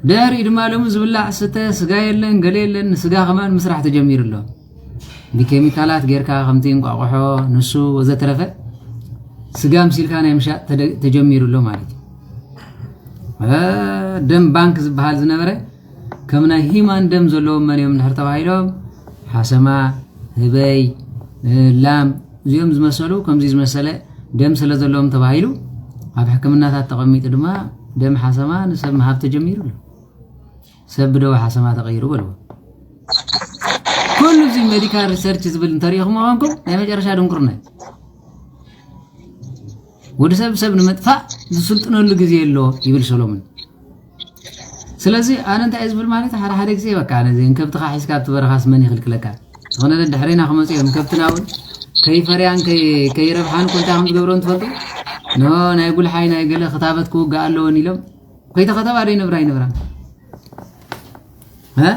ድሕሪኡ ድማ ሎሚ ዝብላዕ ስተ ስጋ የለን፣ ገለ የለን፣ ንስጋ ከማን ምስራሕ ተጀሚሩ ኣሎ። ብኬሚካላት ጌርካ ከምቲ እንቋቑሖ፣ ንሱ ወዘተረፈ ስጋ ምሲልካ ናይ ምሻጥ ተደ-፣ ተጀሚሩ ኣሎ ማለት እዩ። እ፣ ደም ባንክ ዝበሃል ዝነበረ ከም ናይ ሂማን ደም ዘለዎም መን እዮም እንድሕር ተባሂሎም፣ ሓሰማ፣ ህበይ፣ እ፣ ላም፣ እዚኦም ዝመሰሉ፣ ከምዚ ዝመሰለ ደም ስለ ዘለዎም ተባሂሉ፣ ኣብ ሕክምናታት ተቐሚጡ ድማ ደም ሓሰማ ንሰብ ምሃብ ተጀሚሩ ኣሎ። ሰብ ብደዊ ሓሰማ ተቐይሩ በልዎ። ኩሉ እዚ ሜዲካል ሪሰርች ዝብል እንተሪኢኹም ምዃንኩም ናይ መጨረሻ ድንቁርና እዩ። ወዲ ሰብ ሰብ ንምጥፋእ ዝስልጥነሉ ግዜ ኣሎ ይብል ሰሎሞን። ስለዚ ኣነ እንታይ እዩ ዝብል ማለት ሓደ ሓደ ግዜ በቃ ነዚ ከብትኻ ሒዝካ ኣብቲ በረኻስ መን ይኽልክለካ? ዝኾነ ደድሕሬና ክመፁ እዮም። ከብትና እውን ከይፈርያን ከይ- ከይረብሓን እኮ እንታይ ከም ዝገብሮ እንትፈልጡ ንሆ ናይ ጉልሓይ ናይ ገለ ክታበት ክውጋእ ኣለዎን ኢሎም ከይተኸተባ ዶ ይነብራ ይነብራ እ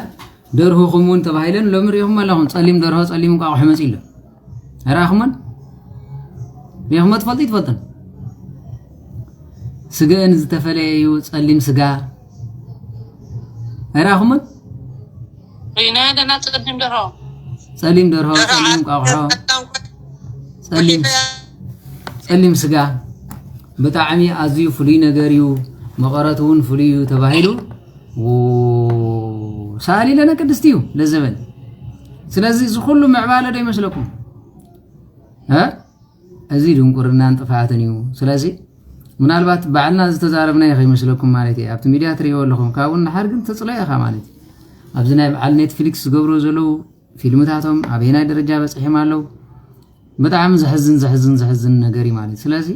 ደርሆኹም እውን ተባሂለን ሎሚ ሪኢኹም ኣለኹም። ፀሊም ደርሆ ፀሊም እንቋቑሖ መፂ ኣሎ ኣይረኣኹሞን? ሪኢኹሞ ትፈልጡ ይትፈልጡን? ስገአን ዝተፈለየ እዩ። ፀሊም ስጋ ኣይረኣኹሞን? ሪና ደና ፀሊም ደርሆ ፀሊም ደርሆ፣ ፀሊም እንቋቑሖ፣ ፀሊም ፀሊም ስጋ ብጣዕሚ ኣዝዩ ፍሉይ ነገር እዩ። መቐረቱ እውን ፍሉይ እዩ ተባሂሉ ው- ሰኣሊ ለነ ቅድስቲ እዩ ለዘበን። ስለዚ እዚ ኩሉ ምዕባለ ዶ ይመስለኩም? እ? እዚ ድንቁርናን ጥፍኣትን እዩ። ስለዚ ምናልባት ባዕልና ዝተዛረብናዮ ከይመስለኩም ማለት እየ። ኣብቲ ሚድያ ትርእይዎ ኣለኹም፣ ካብኡ ንሓር ግን ተፅልኦ ኢኻ ማለት እዩ። ኣብዚ ናይ በዓል ኔትፍሊክስ ዝገብርዎ ዘለዉ ፊልምታቶም ኣበየናይ ደረጃ በፂሖም ኣለዉ? ብጣዕሚ ዘሕዝን ዘሕዝን ዘሕዝን ነገር እዩ ማለት እዩ። ስለዚ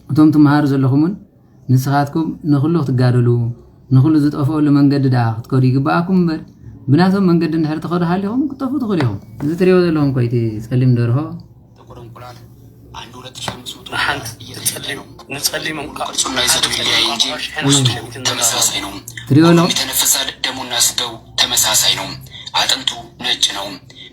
እቶም ትመሃሩ ዘለኹም እውን ንስኻትኩም ንኹሉ ክትጋደሉ ንኹሉ ዝጠፍኦሉ መንገዲ ደኣ ክትከዱ ይግብኣኩም እምበር ብናቶም መንገዲ እንድሕር ትኸዱ ሃሊኹም ክትጠፍኡ ትኽእሉ ኢኹም። እዚ ትሪእዎ ዘለኹም እኮ እቲ ፀሊም ደርሆ ጥቁር እንቁላል አንድ ሁለት ሺህ አምስት መቶ ዶላር ንሓንቲ እየተሸጠ ጸሊም ነው። ንጸሊም እንቋቑሖ ቅርጹና ይዘቱ ሓደ ይለያይ እንጂ እንቋቑሖ ሺሕ ውስጡ ሸሚትን ዶላር ተመሳሳይ ነው። ትሪእዎ ኣለኹም። ሁሉም የተነፈሳል፣ ደሙና ስጋው ተመሳሳይ ነው። አጥንቱ ነጭ ነው።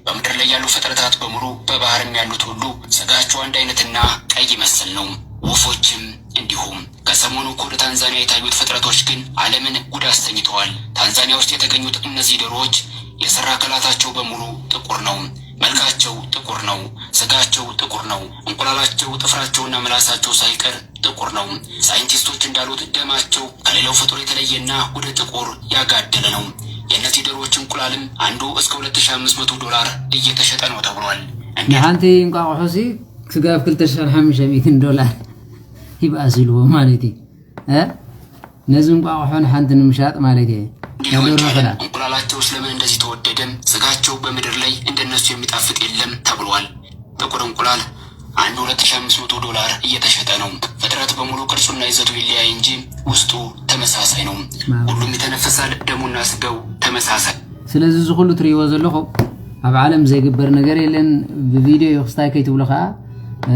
በምድር ላይ ያሉ ፍጥረታት በሙሉ በባህርም ያሉት ሁሉ ስጋቸው አንድ አይነትና ቀይ መሰል ነው። ወፎችም እንዲሁም። ከሰሞኑ እኮ ወደ ታንዛኒያ የታዩት ፍጥረቶች ግን ዓለምን ጉድ አሰኝተዋል። ታንዛኒያ ውስጥ የተገኙት እነዚህ ዶሮዎች የስራ አካላታቸው በሙሉ ጥቁር ነው። መልካቸው ጥቁር ነው። ስጋቸው ጥቁር ነው። እንቁላላቸው፣ ጥፍራቸውና ምላሳቸው ሳይቀር ጥቁር ነው። ሳይንቲስቶች እንዳሉት ደማቸው ከሌላው ፍጡር የተለየና ወደ ጥቁር ያጋደለ ነው። የእነዚህ ዶሮዎች እንቁላልም አንዱ እስከ ሁለት ሺህ አምስት መቶ ዶላር እየተሸጠ ነው ተብሏል። እንዴት ንሓንቲ እንቋቑሖ ሲ ስጋብ ክልተ ሽሕን ሓሙሽተ ሚእትን ዶላር ይብኣስ ኢልዎ ማለት እዩ። እ? ነዚ እንቋቑሖ ንሓንቲ ንምሻጥ ማለት እየ። ሊሆን ያደረኸ ይችላል። ዳ እንቁላላቸው ስለምን እንደዚህ ተወደደም? ስጋቸው በምድር ላይ እንደነሱ የሚጣፍጥ የለም ተብሏል። ጥቁር እንቁላል አንድ ሁለት ሺህ አምስት መቶ ዶላር እየተሸጠ ነው። ፍጥረት በሙሉ ቅርጹና ይዘቱ ይለያይ እንጂ ውስጡ ተመሳሳይ ነው። ማለት ሁሉም ይተነፍሳል፣ ደሙና ስጋው ተመሳሳይ። ስለዚ እዚ ኩሉ ትርእይዎ ዘለኹም ኣብ ዓለም ዘይግበር ነገር የለን። ብቪድዮ እዩ ክስታይ ከይትብሉ ከዓ እ፣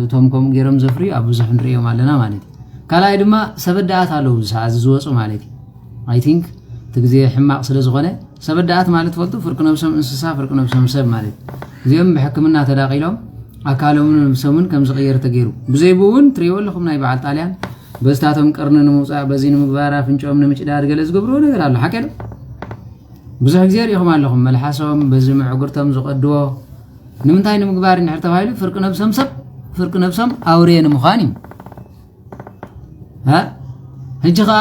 እቶም ከምኡ ገይሮም ዘፍርዩ ኣብ ብዙሕ ንርእዮም ኣለና ማለት እዩ። ካልኣይ ድማ ሰበዳኣት ኣለዉ እዚ ሰዓት እዚ ዝወፁ ማለት እዩ። ኣይ ቲንክ እቲ ግዜ ሕማቕ ስለ ዝኾነ ሰበዳኣት ማለት ፈልጡ ፍርቂ ነብሶም እንስሳ ፍርቂ ነብሶም ሰብ ማለት እዩ። እዚኦም ብሕክምና ተዳቒሎም ኣካሎምን ነብሶምን ከም ዝቕየር ተገይሩ ብዘይብኡ እውን ትርእይዎ ኣለኹም ናይ በዓል ጣልያን በዝታቶም ቅርኒ ንምውፃእ በዚ ንምግባር ኣፍንጭኦም ንምጭዳድ ገለ ዝገብርዎ ነገር ኣሎ ሓቂ ዶ? ብዙሕ ግዜ ሪኢኹም ኣለኹም መልሓሶም በዚ ምዕጉርቶም ዝቐድዎ ንምንታይ ንምግባር እንድሕር ተባሂሉ ፍርቂ ነብሶም ሰብ ፍርቂ ነብሶም ኣውሬ ንምዃን እዩ። እ? ሕጂ ከዓ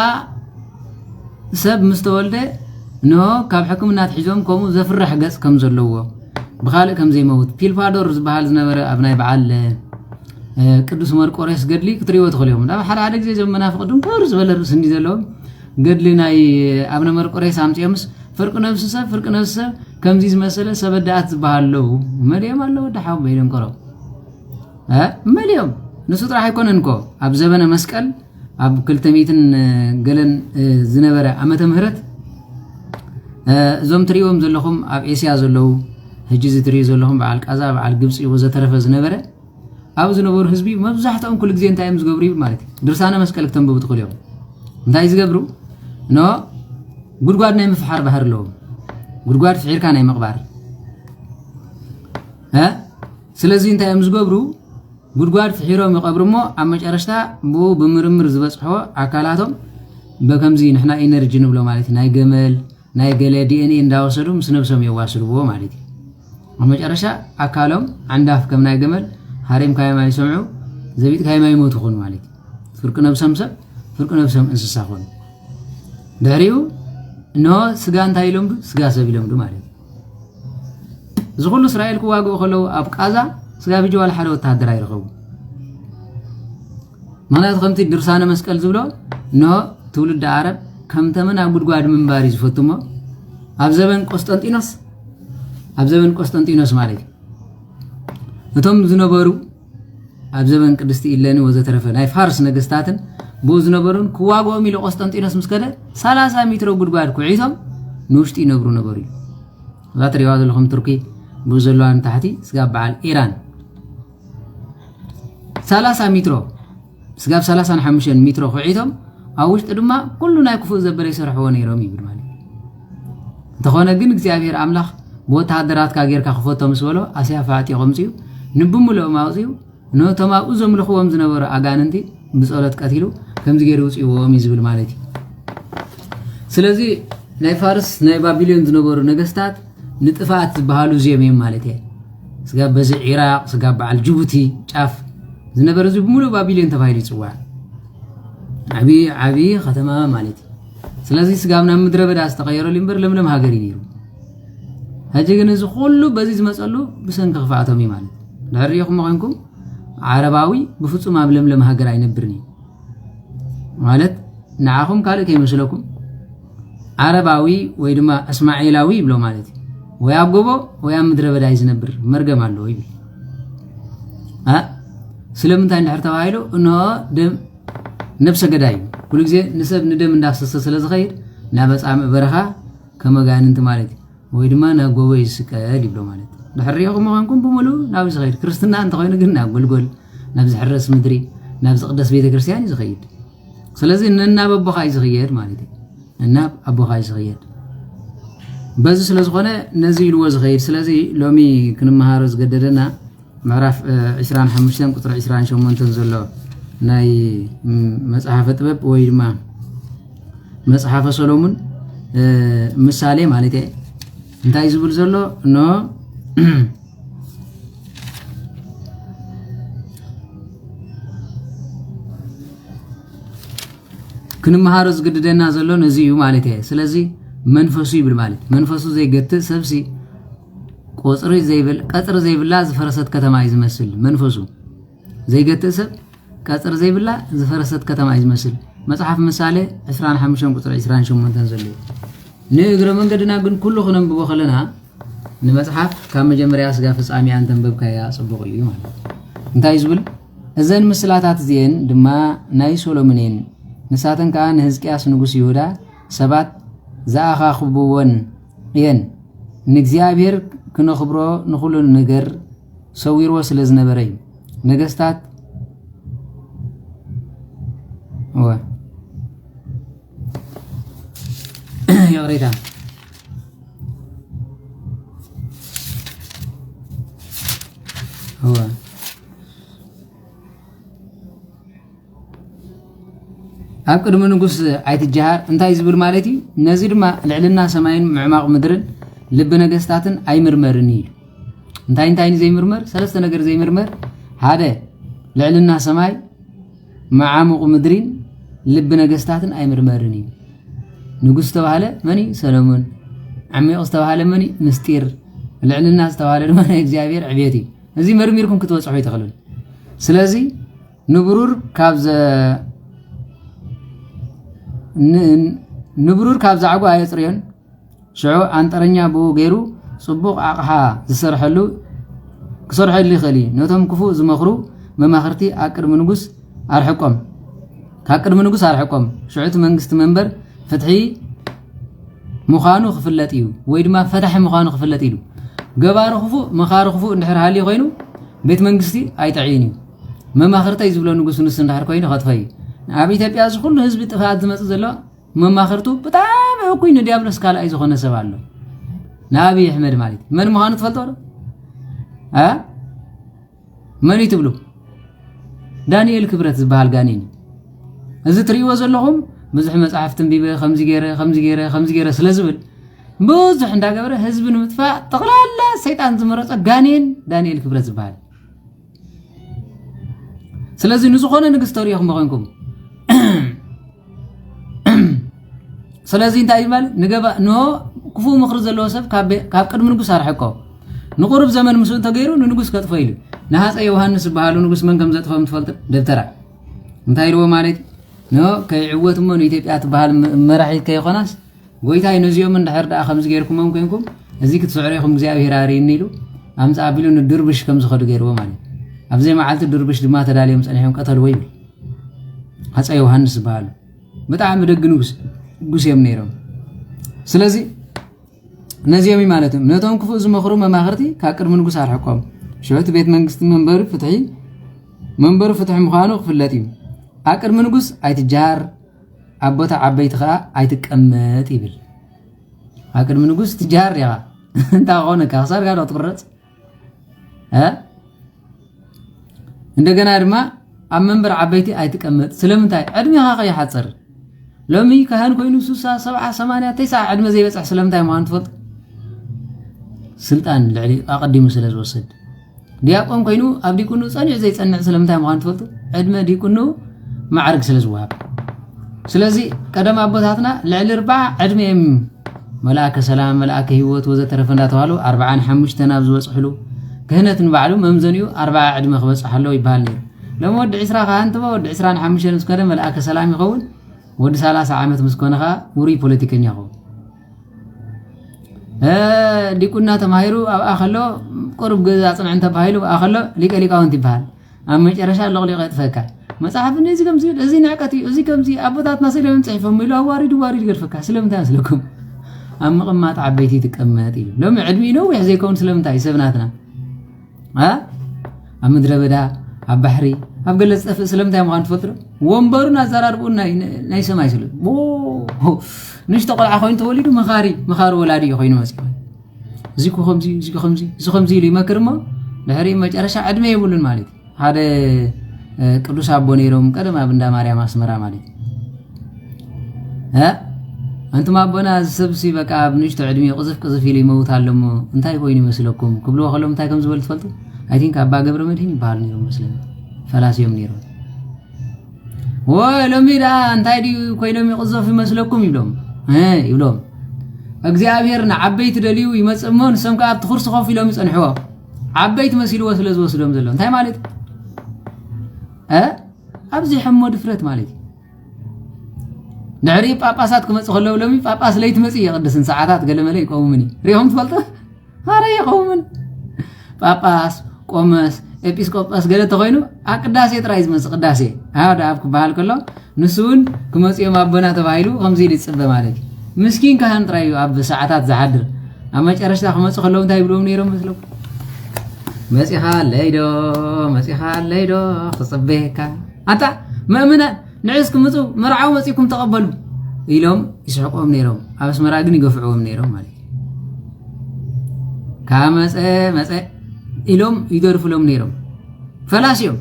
ሰብ ምስ ተወልደ እንሆ ካብ ሕክምና ኣትሒዞም ከምኡ ዘፍርሕ ገፅ ከም ዘለዎ ብካልእ ከም ዘይመውት ፒልፓዶር ዝበሃል ዝነበረ ኣብ ናይ በዓል እ፣ ቅዱስ መርቆሬስ ገድሊ ክትሪእዎ ትኽእሉ እዮም። ናብ ሓደ ሓደ ግዜ እዞም መናፍቕ ድንቁር ዝበለ ርእሲ እንዲ ዘለዎም ገድሊ ናይ ኣብነ መርቆሬስ ኣምፂኦምስ ፍርቂ ነብሲ ሰብ ፍርቂ ነብሲ ሰብ ከምዚ ዝመሰለ ሰበዳኣት ዝበሃል ኣለዉ መሊኦም ኣለዉ ወዲ ሓው በይደንቆሮ እ? መሊኦም ንሱ ጥራሕ ኣይኮነን እኮ ኣብ ዘበነ መስቀል ኣብ ክልተ ሚእትን ገለን እ፣ ዝነበረ ዓመተ ምህረት እ፣ እዞም ትሪእዎም ዘለኹም ኣብ ኤስያ ዘለዉ ሕጂ እዚ ትሪኡ ዘለኹም በዓል ቃዛ በዓል ግብፂ ወዘተረፈ ዝነበረ ኣብ ዝነበሩ ህዝቢ መብዛሕትኦም ኩሉ ግዜ እንታይ እዮም ዝገብሩ እዩ ማለት እዩ ድርሳነ መስቀል ክተንብቡ ትኽእሉ እዮም እንታይ ዝገብሩ ኖ ጉድጓድ ናይ ምፍሓር ባህር ኣለዎም ጉድጓድ ፍሒርካ ናይ ምቕባር እ? ስለዚ እንታይ እዮም ዝገብሩ ጉድጓድ ፍሒሮም ይቐብሩ እሞ ኣብ መጨረሽታ ብኡ ብምርምር ዝበፅሖ ኣካላቶም በከምዚ ንሕና ኢነርጂ ንብሎ ማለት እዩ ናይ ገመል ናይ ገለ ዲኤንኤ እንዳወሰዱ ምስ ነብሶም የዋስድዎ ማለት እዩ ኣብ መጨረሻ ኣካሎም ዓንዳፍ ከም ናይ ገመል ሃሪምካዮም ኣይሰምዑ ዘቢጥካዮም ኣይሞቱ ኾኑ ማለት እዩ ፍርቂ ነብሶም ሰብ ፍርቂ ነብሶም እንስሳ ኾኑ ድሕሪኡ እንሆ ስጋ እንታይ ኢሎም ዱ ስጋ ሰብ ኢሎም ዱ ማለት እዩ እዚ ኩሉ እስራኤል ክዋግኡ ከለዉ ኣብ ቃዛ ስጋብ ሕጂ ዋላ ሓደ ወተሃደር ኣይረኸቡ ምኽንያቱ ከምቲ ድርሳነ መስቀል ዝብሎ፣ እንሆ ትውልዲ ዓረብ ከም ተመን ኣብ ጉድጓድ ምንባር እዩ ዝፈቱ እሞ፣ ኣብ ዘበን ቆስጠንጢኖስ፣ ኣብ ዘበን ቆስጠንጢኖስ ማለት እዩ፣ እቶም ዝነበሩ ኣብ ዘበን ቅድስቲ ኢለኒ ወዘተረፈ ናይ ፋርስ ነገስታትን ብኡ ዝነበሩን ክዋግኦም ኢሉ ቆስጠንጢኖስ ምስ ከደ፣ ሰላሳ ሜትሮ ጉድጓድ ኩዒቶም ንውሽጢ ይነብሩ ነበሩ እዩ። እዛ ትሪእዋ ዘለኹም ቱርኪ ብኡ ዘለዋ ንታሕቲ ስጋብ በዓል ኢራን ሰላሳ ሜትሮ፣ ስጋብ ሰላሳን ሓሙሽተን ሜትሮ ኩዒቶም ኣብ ውሽጢ ድማ ኩሉ ናይ ክፉእ ዘበለ ይሰርሕዎ ነይሮም ይብል ማለት እዩ። እንተኾነ ግን እግዚኣብሔር ኣምላኽ ብወተሃደራትካ ጌርካ ክፈቶ ምስ በሎ ኣስያፍ ኣዕጢቑ ኣምፅኡ፣ ንብምልኦም ኣውፅኡ፣ ነቶም ኣብኡ ዘምልኽዎም ዝነበሩ ኣጋንንቲ ብጸሎት ቀቲሉ ከምዚ ገይሩ ውፅእዎም እዩ ዝብል ማለት እዩ። ስለዚ ናይ ፋርስ ናይ ባቢሎን ዝነበሩ ነገስታት ንጥፋት ዝበሃሉ እዚኦም እዮም ማለት እየ። ስጋብ በዚ ዒራቅ፣ ስጋብ በዓል ጅቡቲ ጫፍ ዝነበረ እዚ ብምሉእ ባቢሎን ተባሂሉ ይፅዋዕ። ዓብዪ ዓብዪ ከተማ ማለት እዩ። ስለዚ ስጋብ ናብ ምድረ በዳ ዝተቐየረሉ እምበር ለምለም ሃገር እዩ ነይሩ። ሕጂ ግን እዚ ኩሉ በዚ ዝመፀሉ ብሰንኪ ክፍኣቶም እዩ ማለት እዩ። ድሕር ሪኢኹም ኮይንኩም ዓረባዊ ብፍፁም ኣብ ለምለም ሃገር ኣይነብርን እዩ ማለት ንዓኹም ካልእ ከይመስለኩም ዓረባዊ ወይ ድማ እስማኤላዊ ይብሎ ማለት እዩ። ወይ ኣብ ጎቦ ወይ ኣብ ምድረ በዳ እዩ ዝነብር፣ መርገም ኣለዎ ይብል። እ? ስለምንታይ እንድሕር ተባሂሉ እንሆ ደም ነብሰ ገዳይ እዩ። ኩሉ ግዜ ንሰብ ንደም እንዳፍሰሰ ስለ ዝኸይድ ናብ ኣጻምእ በረኻ ከመጋንንቲ ማለት እዩ። ወይ ድማ ናብ ጎቦ ይስቀል ይብሎ ማለት እዩ። ድሕር ሪኢኹም ምዃንኩም ብምሉእ ናብ ዝኸይድ ክርስትና እንተኾይኑ ግን ናብ ጎልጎል፣ ናብ ዝሕረስ ምድሪ፣ ናብ ዝቕደስ ቤተ ክርስቲያን እዩ ዝኸይድ። ስለዚ ነናብ ኣቦኻ እዩ ዝኽየድ ማለት እዩ። ነናብ ኣቦኻ እዩ ዝኽየድ። በዚ ስለ ዝኾነ ነዚ ኢልዎ ዝኸይድ። ስለዚ ሎሚ ክንመሃሮ ዝገደደና ምዕራፍ ዒስራን ሓሙሽተን ቁፅሪ ዒስራን ሸሞንተን ዘሎ ናይ መፅሓፈ ጥበብ ወይ ድማ መፅሓፈ ሰሎሙን ምሳሌ ማለት እየ። እንታይ ዝብል ዘሎ እኖ ክንመሃሮ ዝግድደና ዘሎ ነዚ እዩ ማለት እየ። ስለዚ መንፈሱ ይብል ማለት መንፈሱ ዘይገትእ ሰብሲ ቆፅሪ ዘይብል ቀፅሪ ዘይብላ ዝፈረሰት ከተማ እዩ ዝመስል። መንፈሱ ዘይገትእ ሰብ ቀፅሪ ዘይብላ ዝፈረሰት ከተማ እዩ ዝመስል። መፅሓፍ ምሳሌ ዕስራን ሓሙሽተን ቁፅሪ ዕስራን ሸሞንተን ዘሎ እዩ። ንእግረ መንገድና ግን ኩሉ ክነንብቦ ከለና ንመፅሓፍ ካብ መጀመርያ ስጋ ፍጻሜኣ እንተንበብካያ ጽቡቕ እዩ ማለት እዩ። እንታይ እዩ ዝብል? እዘን ምስላታት እዚኤን ድማ ናይ ሶሎሞን እየን። ንሳተን ከኣ ንህዝቅያስ ንጉስ ይሁዳ ሰባት ዝኣኻኽብወን እየን። ንእግዚኣብሔር ክነኽብሮ ንኹሉ ነገር ሰዊርዎ ስለ ዝነበረ እዩ። ነገስታት እወ ይቕሬታ እወ ኣብ ቅድሚ ንጉስ ኣይትጀሃር እንታይ ዝብል ማለት እዩ? ነዚ ድማ ልዕልና ሰማይን ምዕማቕ ምድርን ልቢ ነገስታትን ኣይምርመርን እዩ። እንታይ እንታይ ዘይምርመር? ሰለስተ ነገር ዘይምርመር። ሓደ ልዕልና ሰማይ መዓሙቕ ምድሪን ልቢ ነገስታትን ኣይምርመርን እዩ። ንጉስ ዝተባህለ መን እዩ? ሰሎሞን። ዓሚቕ ዝተባህለ መን እዩ? ምስጢር። ልዕልና ዝተባህለ ድማ ናይ እግዚኣብሔር ዕቤት እዩ። እዚ መርሚርኩም ክትበጽሑ ኣይትኽእሉን። ስለዚ ንብሩር ካብ ዘ ን- ንብሩር ካብ ዛዕጎ ኣየጽርዮን። ሽዑ ኣንጠረኛ ብኡ ገይሩ ጽቡቕ ኣቕሓ ዝሰርሐሉ ክሰርሐሉ ይኽእል እዩ። ነቶም ክፉእ ዝመኽሩ መማኽርቲ ኣብ ቅድሚ ንጉስ ኣርሕቆም፣ ካብ ቅድሚ ንጉስ ኣርሕቆም። ሽዑ እቲ መንግስቲ መንበር ፍትሒ ምዃኑ ክፍለጥ እዩ ወይ ድማ ፈታሒ ምዃኑ ክፍለጥ ኢሉ። ገባሪ ክፉእ መኻሪ ክፉእ እንድሕር ሃልዩ ኮይኑ ቤት መንግስቲ ኣይጥዕይን እዩ። መማኽርተይ ዝብሎ ንጉስ ንሱ እንድሕር ኮይኑ ከጥፈ እዩ። ኣብ ኢትዮጵያ እዚ ኩሉ ህዝቢ ጥፍኣት ዝመጽእ ዘሎ መማኽርቱ ብጣዕሚ እኩይ ንዲያብሎስ ካልኣይ ዝኾነ ሰብ ኣሎ። ንኣብይ ኣሕመድ ማለት እዩ። መን ምዃኑ ትፈልጦ ዶ? እ? መን እዩ ትብሉ? ዳንኤል ክብረት ዝበሃል ጋኔን እዩ። እዚ ትርእይዎ ዘለኹም ብዙሕ መጽሓፍ ትንቢበ ከምዚ ገይረ ከምዚ ገይረ ከምዚ ገይረ ስለ ዝብል ብዙሕ እንዳገበረ ህዝቢ ንምጥፋእ ጠቕላላ ሰይጣን ዝመረጾ ጋኔን ዳንኤል ክብረት ዝበሃል። ስለዚ ንዝኾነ ንግስቲ ተርእኹም ኮይንኩም ስለዚ እንታይ እዩ ማለት ንገባ ንሆ ክፉእ ምኽሪ ዘለዎ ሰብ ካብ ቤ- ካብ ቅድሚ ንጉስ ኣርሕቆ ንቁሩብ ዘመን ምስኡ እንተገይሩ ንንጉስ ከጥፎ ኢሉ ንሃፀ ዮሃንስ ዝበሃሉ ንጉስ መን ከም ዘጥፎም ትፈልጡ ደብተራ እንታይ ኢልዎ ማለት ኖ ከይዕወት እሞ ንኢትዮጵያ ትበሃል መ- መራሒት ከይኾናስ ጎይታይ ነዚኦም እንድሕር ደኣ ከምዚ ገይርኩሞም ኮንኩም እዚ ክትስዕሩ ኢኹም እግዚኣብሔር ኣርእኒ ኢሉ ኣምፃ ኣቢሉ ንድርብሽ ከም ዝኸዱ ገይርዎ ማለት ኣብዘይ መዓልቲ ድርብሽ ድማ ተዳልዮም ፀኒሖም ቀተልዎ ይብል። ኣፀ ዮሃንስ ዝበሃሉ ብጣዕሚ ደግ ንጉስ ንጉስ እዮም ነይሮም። ስለዚ ነዚኦም እዩ ማለት እዮም ነቶም ክፉእ ዝመኽሩ መማኽርቲ ካብ ቅድሚ ንጉስ ኣርሕቆም ሽዑ እቲ ቤት መንግስቲ መንበሪ ፍትሒ መንበሪ ፍትሒ ምዃኑ ክፍለጥ እዩ። ኣብ ቅድሚ ንጉስ ኣይትጃሃር ኣብ ቦታ ዓበይቲ ከዓ ኣይትቀመጥ ይብል። ኣብ ቅድሚ ንጉስ ትጃሃር ዲኻ እንታይ ኾነካ ክሳድካ ዶ ትቁረፅ እ እንደገና ድማ ኣብ መንበር ዓበይቲ ኣይትቀመጥ ስለምንታይ ዕድሜኻ ከይሓፅር ሎሚ ካህን ኮይኑ ሱሳ ሰብዓ ሰማንያ ተስዓ ዕድመ ዘይበፅሕ ስለምንታይ ምዃኑ ትፈልጡ ስልጣን ልዕሊ ኣቐዲሙ ስለ ዝወስድ ዲያቆን ኮይኑ ኣብ ዲቁኑ ፀኒዑ ዘይፀንዕ ስለምንታይ ምዃኑ ትፈልጡ ዕድመ ዲቁኑ ማዕርግ ስለ ዝወሃብ ስለዚ ቀደም ኣቦታትና ልዕሊ ርባዓ ዕድመ እዮም መልኣከ ሰላም መልኣከ ህይወት ወዘተረፈ እንዳተባሉ ኣርባዓን ሓሙሽተን ኣብ ዝበፅሕሉ ክህነት ንባዕሉ መምዘኒኡ ኣርባዓ ዕድመ ክበፅሕ ኣለዎ ይበሃል ነይሩ። ሎሚ ወዲ ዕስራ ከዓ እንትበ ወዲ ዕስራን ሓሙሽተን ምስ ከደ መልኣከ ሰላም ይኸውን። ወዲ ሰላሳ ዓመት ምስ ኮነ ከዓ ውሩይ ፖለቲከኛ ይኸውን። ዲቁና ተማሂሩ ኣብኣ ከሎ ቁሩብ ገዛ ፅንዕ እንተባሂሉ ኣብኣ ከሎ ሊቀ ሊቃውንት ይበሃል። ኣብ መጨረሻ ሎቕሊቑ የጥፈካ። መፅሓፍ እዚ ከምዚ እዚ ንዕቀት እዩ እዚ ከምዚ ኣቦታትና ስለ ጽሒፎም ኢሉ ኣዋሪዱ ዋሪዱ ይገድፈካ። ስለምንታይ መስለኩም? ኣብ ምቕማጥ ዓበይቲ ትቀመጥ እዩ። ሎሚ ዕድሚኡ ነዊሕ ዘይከውን ስለምንታይ እዩ ሰብ ናትና እ ኣብ ምድረ በዳ ኣብ ባሕሪ ኣብ ገለ ዝጠፍእ ስለምንታይ ምዃኑ ትፈልጡ ዶ? ወንበሩን ኣዘራርብኡን ናይ ናይ ሰማይ ስለ ንሽቶ ቆልዓ ኮይኑ ተወሊዱ መኻሪ መኻሪ ወላዲ እዩ ኮይኑ መፅኡ እዚ እኮ ከምዚ እዚ እኮ ከምዚ እዚ ከምዚ ኢሉ ይመክር እሞ ድሕሪ መጨረሻ ዕድመ የብሉን ማለት እዩ ሓደ ቅዱስ ኣቦ ነይሮም ቀደም ኣብ እንዳ ማርያም ኣስመራ ማለት እዩ እ ኣንቱም ኣቦና እዚ ሰብሲ በቃ ኣብ ንእሽቶ ዕድሚኡ ቅዝፍ ቅዝፍ ኢሉ ይመውት ኣሎ እሞ እንታይ ኮይኑ ይመስለኩም ክብልዎ ከሎም እንታይ ከም ዝበሉ ትፈልጡ I think ኣባ ገብረ መድህን ይበሃሉ ነይሮም መስለኒ ፈላሲ እዮም ነይሮም ወይ ሎሚ ደኣ እንታይ ድዩ ኮይኖም ይቕዘፉ ይመስለኩም ይብሎም እ ይብሎም እግዚኣብሔር ንዓበይቲ ደልዩ ይመጽእ እሞ ንሶም ከኣ ኣብቲ ኩርሲ ኮፍ ኢሎም ይጸንሕዎ ዓበይቲ መሲልዎ ስለ ዝወስዶም ዘሎ እንታይ ማለት እ ኣብዚ ሕሞ ድፍረት ማለት እዩ ድሕሪ ጳጳሳት ክመጽእ ከለዉ ሎሚ ጳጳስ ለይቲ መጽእ የቕድስን ሰዓታት ገለመለ ይቀውምን እዩ ሪኹም ትፈልጡ ኣረ ይኸውን ጳጳስ ቆመስ ኤጲስቆጶስ ገለ ተኮይኑ ኣብ ቅዳሴ ጥራይ ዝመጽእ ቅዳሴ ሃደ ኣብ ክበሃል ከሎ ንሱ እውን ክመጽኦም ኣቦና ተባሂሉ ከምዚ ኢሉ ይጽበ ማለት እዩ ምስኪን ካህን ጥራይ እዩ ኣብ ሰዓታት ዝሓድር ኣብ መጨረሽታ ክመጹ ከለዉ እንታይ ይብልዎም ነይሮም መስለኩም መጺኻ ኣለይዶ መጺኻ ኣለይዶ ክጽበየካ ኣታ መእምናን ንዕስ ክምፁ መርዓዊ መፂኩም ተቐበሉ ኢሎም ይስሕቆም ነይሮም ኣብ ኣስመራ ግን ይገፍዕዎም ነይሮም ማለት ካብ መፀ መፀ ኢሎም ይገርፍሎም ነይሮም ፈላሲኦም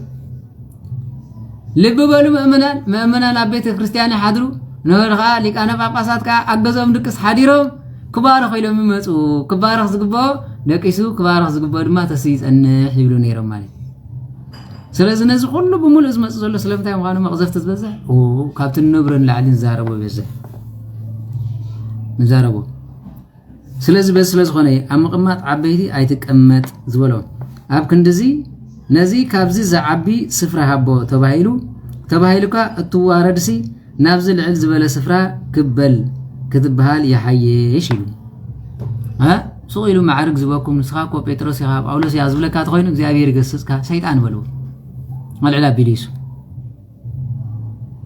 ልቢ በሉ ምእመናን ምእመናን ኣብ ቤተ ክርስቲያን ይሓድሩ ንሆር ከዓ ሊቃነ ጳጳሳት ከዓ ኣገዞም ድቅስ ሓዲሮም ክባረኽ ኢሎም ይመፁ ክባረኽ ዝግብኦ ደቂሱ ክባረኽ ዝግብኦ ድማ ተስ ይፀንሕ ይብሉ ነይሮም ማለት ስለዚ ነዚ ኩሉ ብምሉእ ዝመፅእ ዘሎ ስለምንታይ ምዃኑ መቕዘፍቲ ዝበዝሕ ካብቲ ንነብሮ ንላዕሊ ንዛረቦ ይበዝሕ ንዛረቦ ስለዚ በዚ ስለ ዝኾነ ኣብ ምቕማጥ ዓበይቲ ኣይትቀመጥ ዝበሎ ኣብ ክንድዚ ነዚ ካብዚ ዝዓቢ ስፍራ ሃቦ ተባሂሉ ተባሂሉካ እትዋረድሲ ናብዚ ልዕል ዝበለ ስፍራ ክበል ክትበሃል ይሓይሽ ኢሉ እ ሱቕ ኢሉ ማዕርግ ዝበኩም ንስኻ እኮ ጴጥሮስ ኢኻ ጳውሎስ ኢኻ ዝብለካ ተኾይኑ እግዚኣብሔር ይገስጽካ ሰይጣን በልዎ ኣልዕል ኣቢሉ ይሱ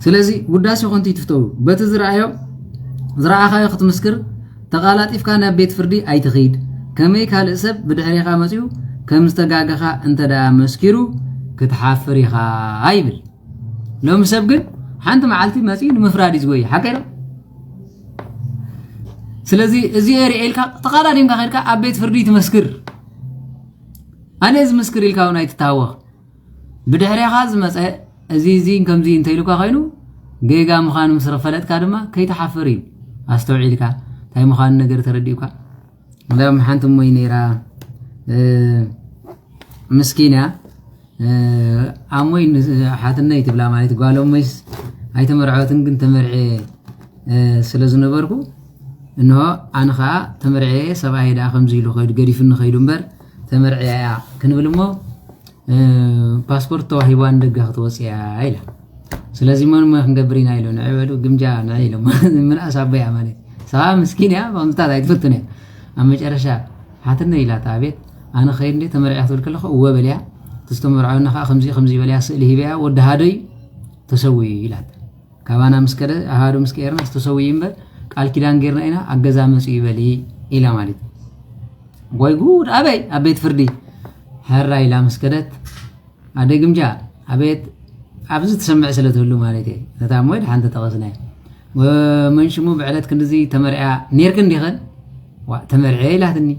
ስለዚ ውዳሴ ኮንቲ ትፍተው በቲ ዝረኣዮ ዝረኣኻዮ ክትምስክር ተቓላጢፍካ ናብ ቤት ፍርዲ ኣይትኺድ ከመይ ካልእ ሰብ ብድሕሬኻ መፅኡ ከም ዝተጋገኻ እንተ ደኣ መስኪሩ ክትሓፍር ኢኻ ይብል ሎሚ ሰብ ግን ሓንቲ መዓልቲ መፂኡ ንምፍራድ እዩ ዝጎይ ሓቀ ዶ ስለዚ እዚ ሪኤልካ ተቓዳዲምካ ከድካ ኣብ ቤት ፍርዲ ትመስክር ኣነ ዝምስክር ኢልካ እውን ኣይትታወኽ ብድሕሬኻ ዝመፀ እዚ እዚ ከምዚ እንተኢሉካ ኮይኑ ጌጋ ምዃኑ ምስ ፈለጥካ ድማ ከይትሓፍር እዩ ኣስተውዒልካ እንታይ ምዃኑ ነገር ተረዲኡካ ሎም ሓንቲ እሞይ ነይራ ምስኪን እያ ኣሞይ ሓትነይ ትብላ ማለት ጓሎም ሞይስ ኣይተመርዐወትን ግን ተመርዐ ስለ ዝነበርኩ እንሆ ኣነ ከዓ ተመርዐ ሰብኣየ ደኣ ከምዚ ኢሉ ከይዱ ገዲፍኒ ከይዱ እምበር ተመርዐ እያ ክንብል እሞ ፓስፖርት ተዋሂቧ ንደጋ ክትወፅእ እያ ኢላ ስለዚ መን መ ክንገብር ኢና ኢሎ ንዕበሉ ግምጃ ንዕ ኢሎም ምንኣስ ኣቦያ ማለት ሰባ ምስኪን እያ። ከምዝታት ኣይትፈቱን እያ። ኣብ መጨረሻ ሓትነ ኢላታ፣ ኣቤት ኣነ ኸይድ እንደ ተመርዕያ ክትብል ከለኹ እወ በልያ። ተስተመርዖና ከዓ ከምዚ ከምዚ በልያ፣ ስእሊ ሂበያ፣ ወዲ ሃዶይ ተሰዊ ኢላት። ካባና ምስ ከደ ኣሃዱ ምስ ቀየርና ዝተሰዊ እምበር ቃል ኪዳን ጌርና ኢና፣ ኣገዛ መፁ ይበሊ ኢላ ማለት እዩ። ወይ ጉድ ኣበይ ኣብ ቤት ፍርዲ ሕራ ኢላ ምስ ከደት ኣደ ግምጃ ኣቤት ኣብዚ ትሰምዕ ስለ ትህሉ ማለት እየ። ነታ እሞ ድሓን ተጠቐስና መንሽሙ ብዕለት ክንድዚ ተመርዕያ ኔርክን ዲኸን? ዋ ተመርዕየ ኢላትኒ።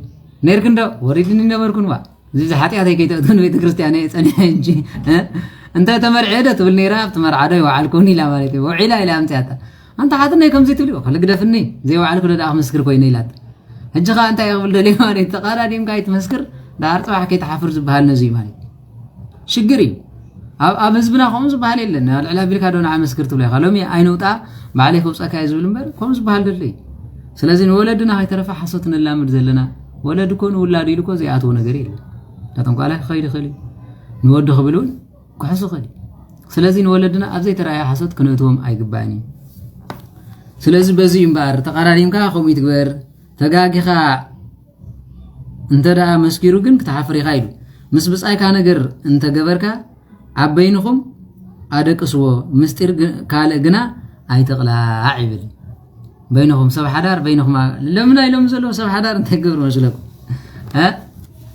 ኔርክን ዶ? ወሪድኒ ነበርኩን ዋ። እዚ ሓጢኣተይ ከይተእትውን ቤተ ክርስቲያን እየ ጸኒሐ እንጂ እንተ ተመርዕየ ዶ ትብል ነይራ ኣብቲ መርዓ ዶ ይወዓልኩን ኢላ ማለት እዩ። ውዒላ ኢላ ኣምፅያታ። ኣንታ ሓትነይ ከምዚ ትብሊ ከልግደፍኒ ዘይወዓልኩ ዶ ደኣ ክምስክር ኮይነ ኢላት። ሕጂ ኸዓ እንታይ ክብል ደልየ ማለት ተቓዳዲምካ ኣይትመስክር። ደሓር ፅባሕ ከይትሓፍር ዝበሃል ነዚ እዩ ማለት ሽግር እዩ። ኣብ ኣብ ህዝብና ከምኡ ዝበሃል የለን። ልዕሊ ኣቢልካ ዶ ንዓ መስክር ትብሎ ኢኻ። ሎሚ ኣይንውጣ ባዕለይ ከውፀካ እየ ዝብል እምበር ከምኡ ዝበሃል ደሎ እዩ። ስለዚ ንወለድና ከይተረፈ ሓሶት ነላምድ ዘለና ወለድ እኮ ንውላዱ ኢሉ እኮ ዘይኣትዎ ነገር የለን። እንዳጠንቋላይ ክኸይድ ይኽእል እዩ። ንወዲ ክብል እውን ክሕሱ ይኽእል እዩ። ስለዚ ንወለድና ኣብ ዘይተረኣየ ሓሶት ክነእትዎም ኣይግባእን እዩ። ስለዚ በዚ እዩ እምበኣር ተቓዳዲምካ ከምኡ ይትግበር። ተጋጊኻ እንተ ደኣ መስኪሩ ግን ክትሓፍር ኢኻ ኢሉ። ምስ ብጻይካ ነገር እንተ ገበርካ ኣብ በይንኹም ኣደቅስዎ፣ ምስጢር ካልእ ግና ኣይተቕላዕ ይብል። በይንኹም ሰብ ሓዳር በይንኹም ለምና ኢሎም ዘለዉ ሰብ ሓዳር እንታይ ክገብሩ መስለኩም?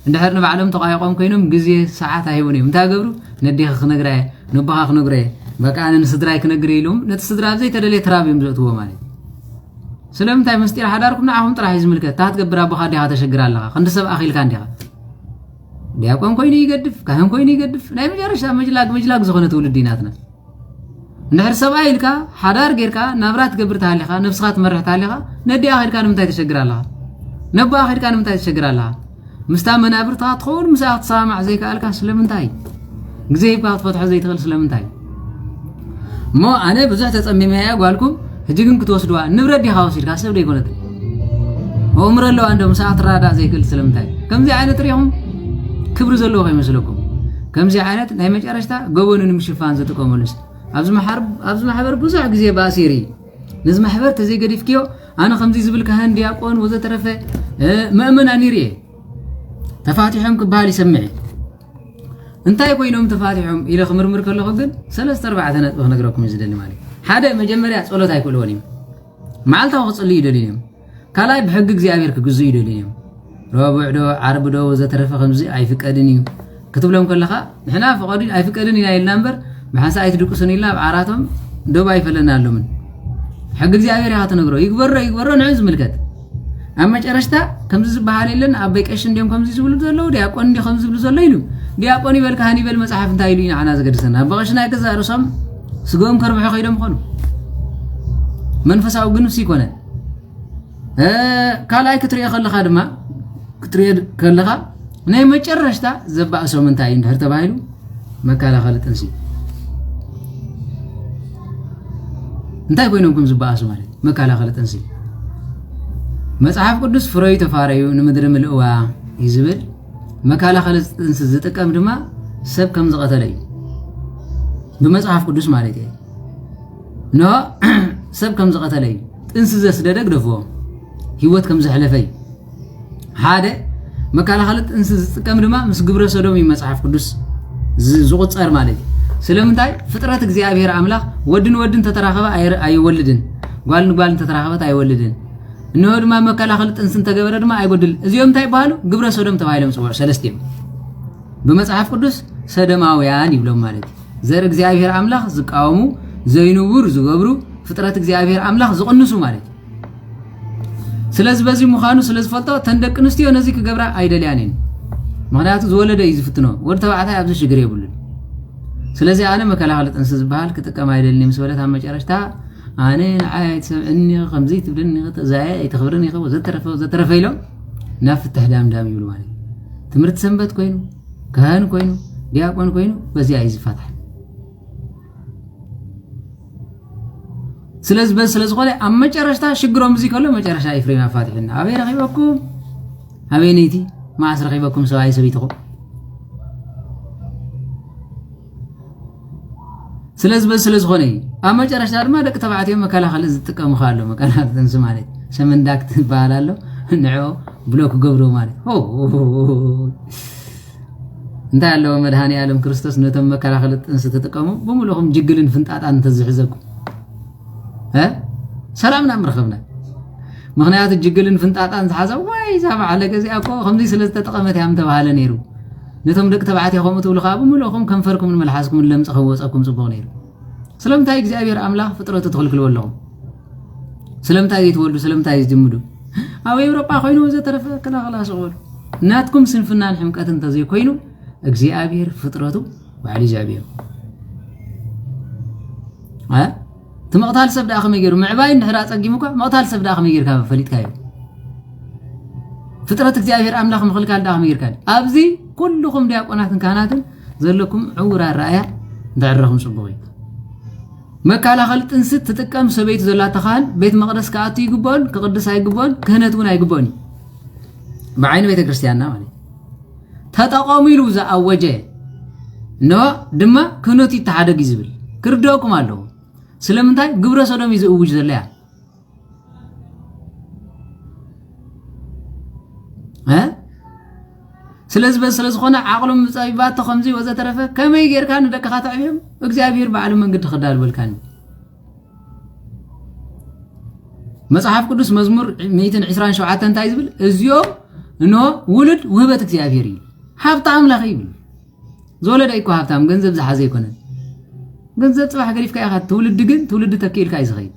እንድሕር ንባዕሎም ተቋይቆም ኮይኖም ግዜ ሰዓት ኣይህቡን እዮም። እንታይ ገብሩ? ነዴኻ ክነግራ እየ፣ ነቦኻ ክነግሮ እየ፣ በቃ ኣነ ንስድራይ ክነግር ኢሎም ነቲ ስድራ ኣብዘይተደልየ ትራብ እዮም ዘእትዎ ማለት እዩ። ስለምንታይ ምስጢር ሓዳርኩም ንዓኹም ጥራሕ እዩ ዝምልከት። እታ ክትገብር ኣቦኻ ዲኻ ተሸግር ኣለኻ? ክንዲ ሰብ ኣኺልካ እንዲኻ። ዲያቆን ኮይኑ ይገድፍ፣ ካህን ኮይኑ ይገድፍ። ናይ መጨረሽታ መጅላግ መጅላግ ዝኾነ ትውልዲ ናትና። እንድሕር ሰብኣይ ኢልካ ሓዳር ጌርካ ናብራ ትገብር ተሃሊኻ፣ ነብስኻ ትመርሕ ተሃሊኻ፣ ነዲኣ ኸድካ ንምንታይ ተሸግር ኣለኻ? ነቦኣ ኸድካ ንምንታይ ተሸግር ኣለኻ? ምስታ መናብርትኻ ትኸውን ምስኣ ክትሰማማዕ ዘይከኣልካ ስለምንታይ? ግዜ ሂብካ ክትፈትሖ ዘይትኽእል ስለምንታይ? እሞ ኣነ ብዙሕ ተጸሚመያ ጓልኩም፣ ሕጂ ግን ክትወስድዋ ንብረት ዲኻ ወሲድካ ሰብ ደይኮነት። ኣእምሮ ኣለዋ እንዶ ምስኣ ክትረዳዳእ ዘይክእል ስለምንታይ? ከምዚ ዓይነት ሪኹም ክብሪ ዘለዎ ከይመስለኩም። ከምዚ ዓይነት ናይ መጨረሽታ ገበኑ ንምሽፋን ዝጥቀመሉስ ኣብዚ ማሕበር ብዙሕ ግዜ ብኣሲር እዩ። ነዚ ማሕበር ተዘይገዲፍክዮ ኣነ ከምዚ ዝብል ካህን ዲያቆን ወዘተረፈ መእመን ኣኒርየ ተፋቲሖም ክበሃል ይሰምዕ። እንታይ ኮይኖም ተፋቲሖም ኢለ ክምርምር ከለኹ ግን ሰለስተ ኣርባዕተ ነጥቢ ክነግረኩም እዩ ዝደሊ ማለት እዩ። ሓደ መጀመርያ ጸሎት ኣይክእልዎን እዮም። መዓልታዊ ክጽልዩ ይደልዩ እዮም። ካልኣይ ብሕጊ እግዚኣብሔር ክግዝኡ ይደልዩ እዮም። ረቡዕ ዶ ዓርቢ ዶ ወዘተረፈ ከምዚ ኣይፍቀድን እዩ ክትብሎም ከለኻ ንሕና ፍቐዱ ኣይፍቀድን ኢና ኢልና እምበር ብሓንሳ ኣይትድቅሱን ኢልና ኣብ ዓራቶም ደቡ ኣይፈለናሎምን። ሕጊ እግዚኣብሔር ኢኻ ትነግሮ ይግበሮ ይግበሮ ንዑ ዝምልከት ኣብ መጨረሽታ ከምዚ ዝበሃል የለን ኣበይ ቀሽ እንዲዮም ከምዚ ዝብሉ ዘለዉ ዲያቆን እንዲ ከምዚ ዝብሉ ዘሎ ኢሉ ዲያቆን ይበል ካህን ይበል መፅሓፍ እንታይ ኢሉ ኢና ዓና ዘገድሰና ኣበቐሽና ይገዛእ ርእሶም ስግኦም ከርብሑ ከይዶም ይኾኑ መንፈሳዊ ግንፍሲ ይኮነ ካልኣይ ክትሪኦ ከለኻ ድማ ክትሪኦ ከለኻ ናይ መጨረሽታ ዘባእሶም እንታይ እዩ እንድሕር ተባሂሉ መከላኸሊ ጥንሲ እንታይ ኮይኖም ከም ዝበኣሱ ማለት መከላኸሊ ጥንሲ መፅሓፍ ቅዱስ ፍረዩ ተፋረዩ ንምድሪ ምልእዋ እዩ ዝብል መከላኸሊ ጥንሲ ዝጥቀም ድማ ሰብ ከም ዝቐተለ እዩ ብመፅሓፍ ቅዱስ ማለት እየ ኖ ሰብ ከም ዝቐተለ እዩ ጥንሲ ዘስደደ ግደፍዎ ህይወት ከም ዘሕለፈ እዩ ሓደ መከላኸሊ ጥንሲ ዝጥቀም ድማ ምስ ግብረ ሰዶም እዩ መፅሓፍ ቅዱስ ዝቁፀር ማለት እዩ ስለምንታይ ፍጥረት እግዚኣብሔር ኣምላኽ ወድን ወድን ተተራኸበ ኣይወልድን ጓልን ጓልን ተተራኸበት ኣይወልድን እንሆ ድማ መከላኸሊ ጥንሲ እንተገበረ ድማ ኣይጎድል እዚኦም እንታይ ይበሃሉ ግብረ ሰዶም ተባሂሎም ፅውዑ ሰለስቲኦም ብመፅሓፍ ቅዱስ ሰደማውያን ይብሎም ማለት እዩ ዘር እግዚኣብሔር ኣምላኽ ዝቃወሙ ዘይንውር ዝገብሩ ፍጥረት እግዚኣብሔር ኣምላኽ ዝቕንሱ ማለት እዩ ስለዚ በዚ ምዃኑ ስለ ዝፈልጦ ተን ደቂ ኣንስትዮ ነዚ ክገብራ ኣይደልያን እየን ምክንያቱ ዝወለደ እዩ ዝፍትኖ ወዲ ተባዕታይ ኣብዚ ሽግር የብሉን ስለዚ ኣነ መከላኸሊ ጥንሲ ዝበሃል ክጥቀም ኣይደልን ምስ በለት ኣብ መጨረሽታ ኣነ ንዓይ ኣይትሰምዕኒ ከምዚ ትብልኒ እዛየ ኣይተኽብርን ኢኸ ወዘተረፈ ወዘተረፈ ኢሎም ናብ ፍትሕ ዳምዳም ይብሉ ማለት እዩ ትምህርቲ ሰንበት ኮይኑ ካህን ኮይኑ ዲያቆን ኮይኑ በዚኣ እዩ ዝፋታሕ ስለዚ በዚ ስለ ዝኾነ ኣብ መጨረሽታ ሽግሮም እዚ ከሎ መጨረሻ ኤፍሬም ኣፋትሕና ኣበይ ረኺበኩም ኣበይ ነይቲ መዓስ ረኺበኩም ሰብኣይ ሰበይትኹም ስለዚ በዚ ስለ ዝኾነ እዩ። ኣብ መጨረሽታ ድማ ደቂ ተባዕትዮ መከላኸሊ ዝጥቀሙ ከ ኣሎ፣ መከላኸሊ ጥንሲ ማለት ሰመንዳክ ትበሃል ኣሎ። ንዕኦ ብሎክ ክገብሩ ማለት ሆ፣ እንታይ ኣለዎ መድሃኒ ዓለም ክርስቶስ ነቶም መከላኸሊ ጥንሲ ትጥቀሙ ብምሉኹም ጅግልን ፍንጣጣን እንተዝሕዘኩም፣ እ? ሰላምና ምረኸብና። ምኽንያቱ ጅግልን ፍንጣጣን ዝሓዘ ወይ እዛ በዓለ ገዚኣ እኮ ከምዚ ስለ ዝተጠቐመት እያ ምተባሃለ ነይሩ። ነቶም ደቂ ተባዕትዮ ከምኡ ትብሉ ከዓ ብምሉእኹም ከንፈርኩምን መልሓስኩምን ለምፂ ከወፀኩም ፅቡቕ ነይሩ። ስለምንታይ እግዚኣብሔር ኣምላኽ ፍጥረቱ ትኽልክልዎ ኣለኹም? ስለምንታይ ዘይትወልዱ? ስለምንታይ ዝጅምዱ? ኣብ ኤውሮጳ ኮይኑ ወዘተረፈ ክላኽላ ስቕበሉ። ናትኩም ስንፍናን ሕምቀትን እንተዘይኮይኑ እግዚኣብሔር ፍጥረቱ ባዕሉ እዩ ዘዕብዮ። እ? እቲ ምቕታል ሰብ ደኣ ከመይ ገይሩ? ምዕባይ እንድሕር ኣጸጊሙ እኳ ምቕታል ሰብ ደኣ ከመይ ጌርካ ፈሊጥካዮ? ፍጥረት እግዚኣብሔር ኣምላኽ ምኽልካል ደኣ ከመይ ጌርካ? ኣብዚ ኩልኹም ዲያቆናትን ካህናትን ዘለኩም ዕውር ኣረኣያ እንተዕረኹም ጽቡቕ እዩ። መከላኸሊ ጥንሲ ትጥቀም ሰበይቲ ዘላታ ካህን ቤት መቕደስ ክኣቱ ይግብኦን ክቕድስ ኣይግብኦን፣ ክህነት እውን ኣይግብኦን እዩ። ብዓይኒ ቤተ ክርስቲያንና ማለት እዩ። ተጠቐሙ ኢሉ ዝኣወጀ እንሆ ድማ ክህነቱ ይተሓደግ እዩ ዝብል ክርድኦኩም ኣለዎ። ስለምንታይ ግብረ ሰዶም እዩ ዝእውጅ ዘሎ እያ። እ? ስለዚ በዚ ስለ ዝኾነ ዓቕሎም ምፀቢባቶ ከምዚ ወዘተረፈ ከመይ ጌርካ ንደቅኻ ተዕብዮም እግዚኣብሔር ባዕሉ መንገዲ ክዳልበልካኒ። መጽሓፍ ቅዱስ መዝሙር ሚእትን ዕስራን ሸውዓተን እንታይ ዝብል? እዚኦም እንሆ ውሉድ ውህበት እግዚኣብሔር እዩ፣ ሃብቲ ኣምላኽ እዩ ይብል። ዝወለደ እኮ ሃብታም ገንዘብ ዝሓዘ ኣይኮነን። ገንዘብ ጽባሕ ገዲፍካ ኢኻ ትውልድ፣ ግን ትውልድ ተኪእልካ እዩ ዝኸይድ።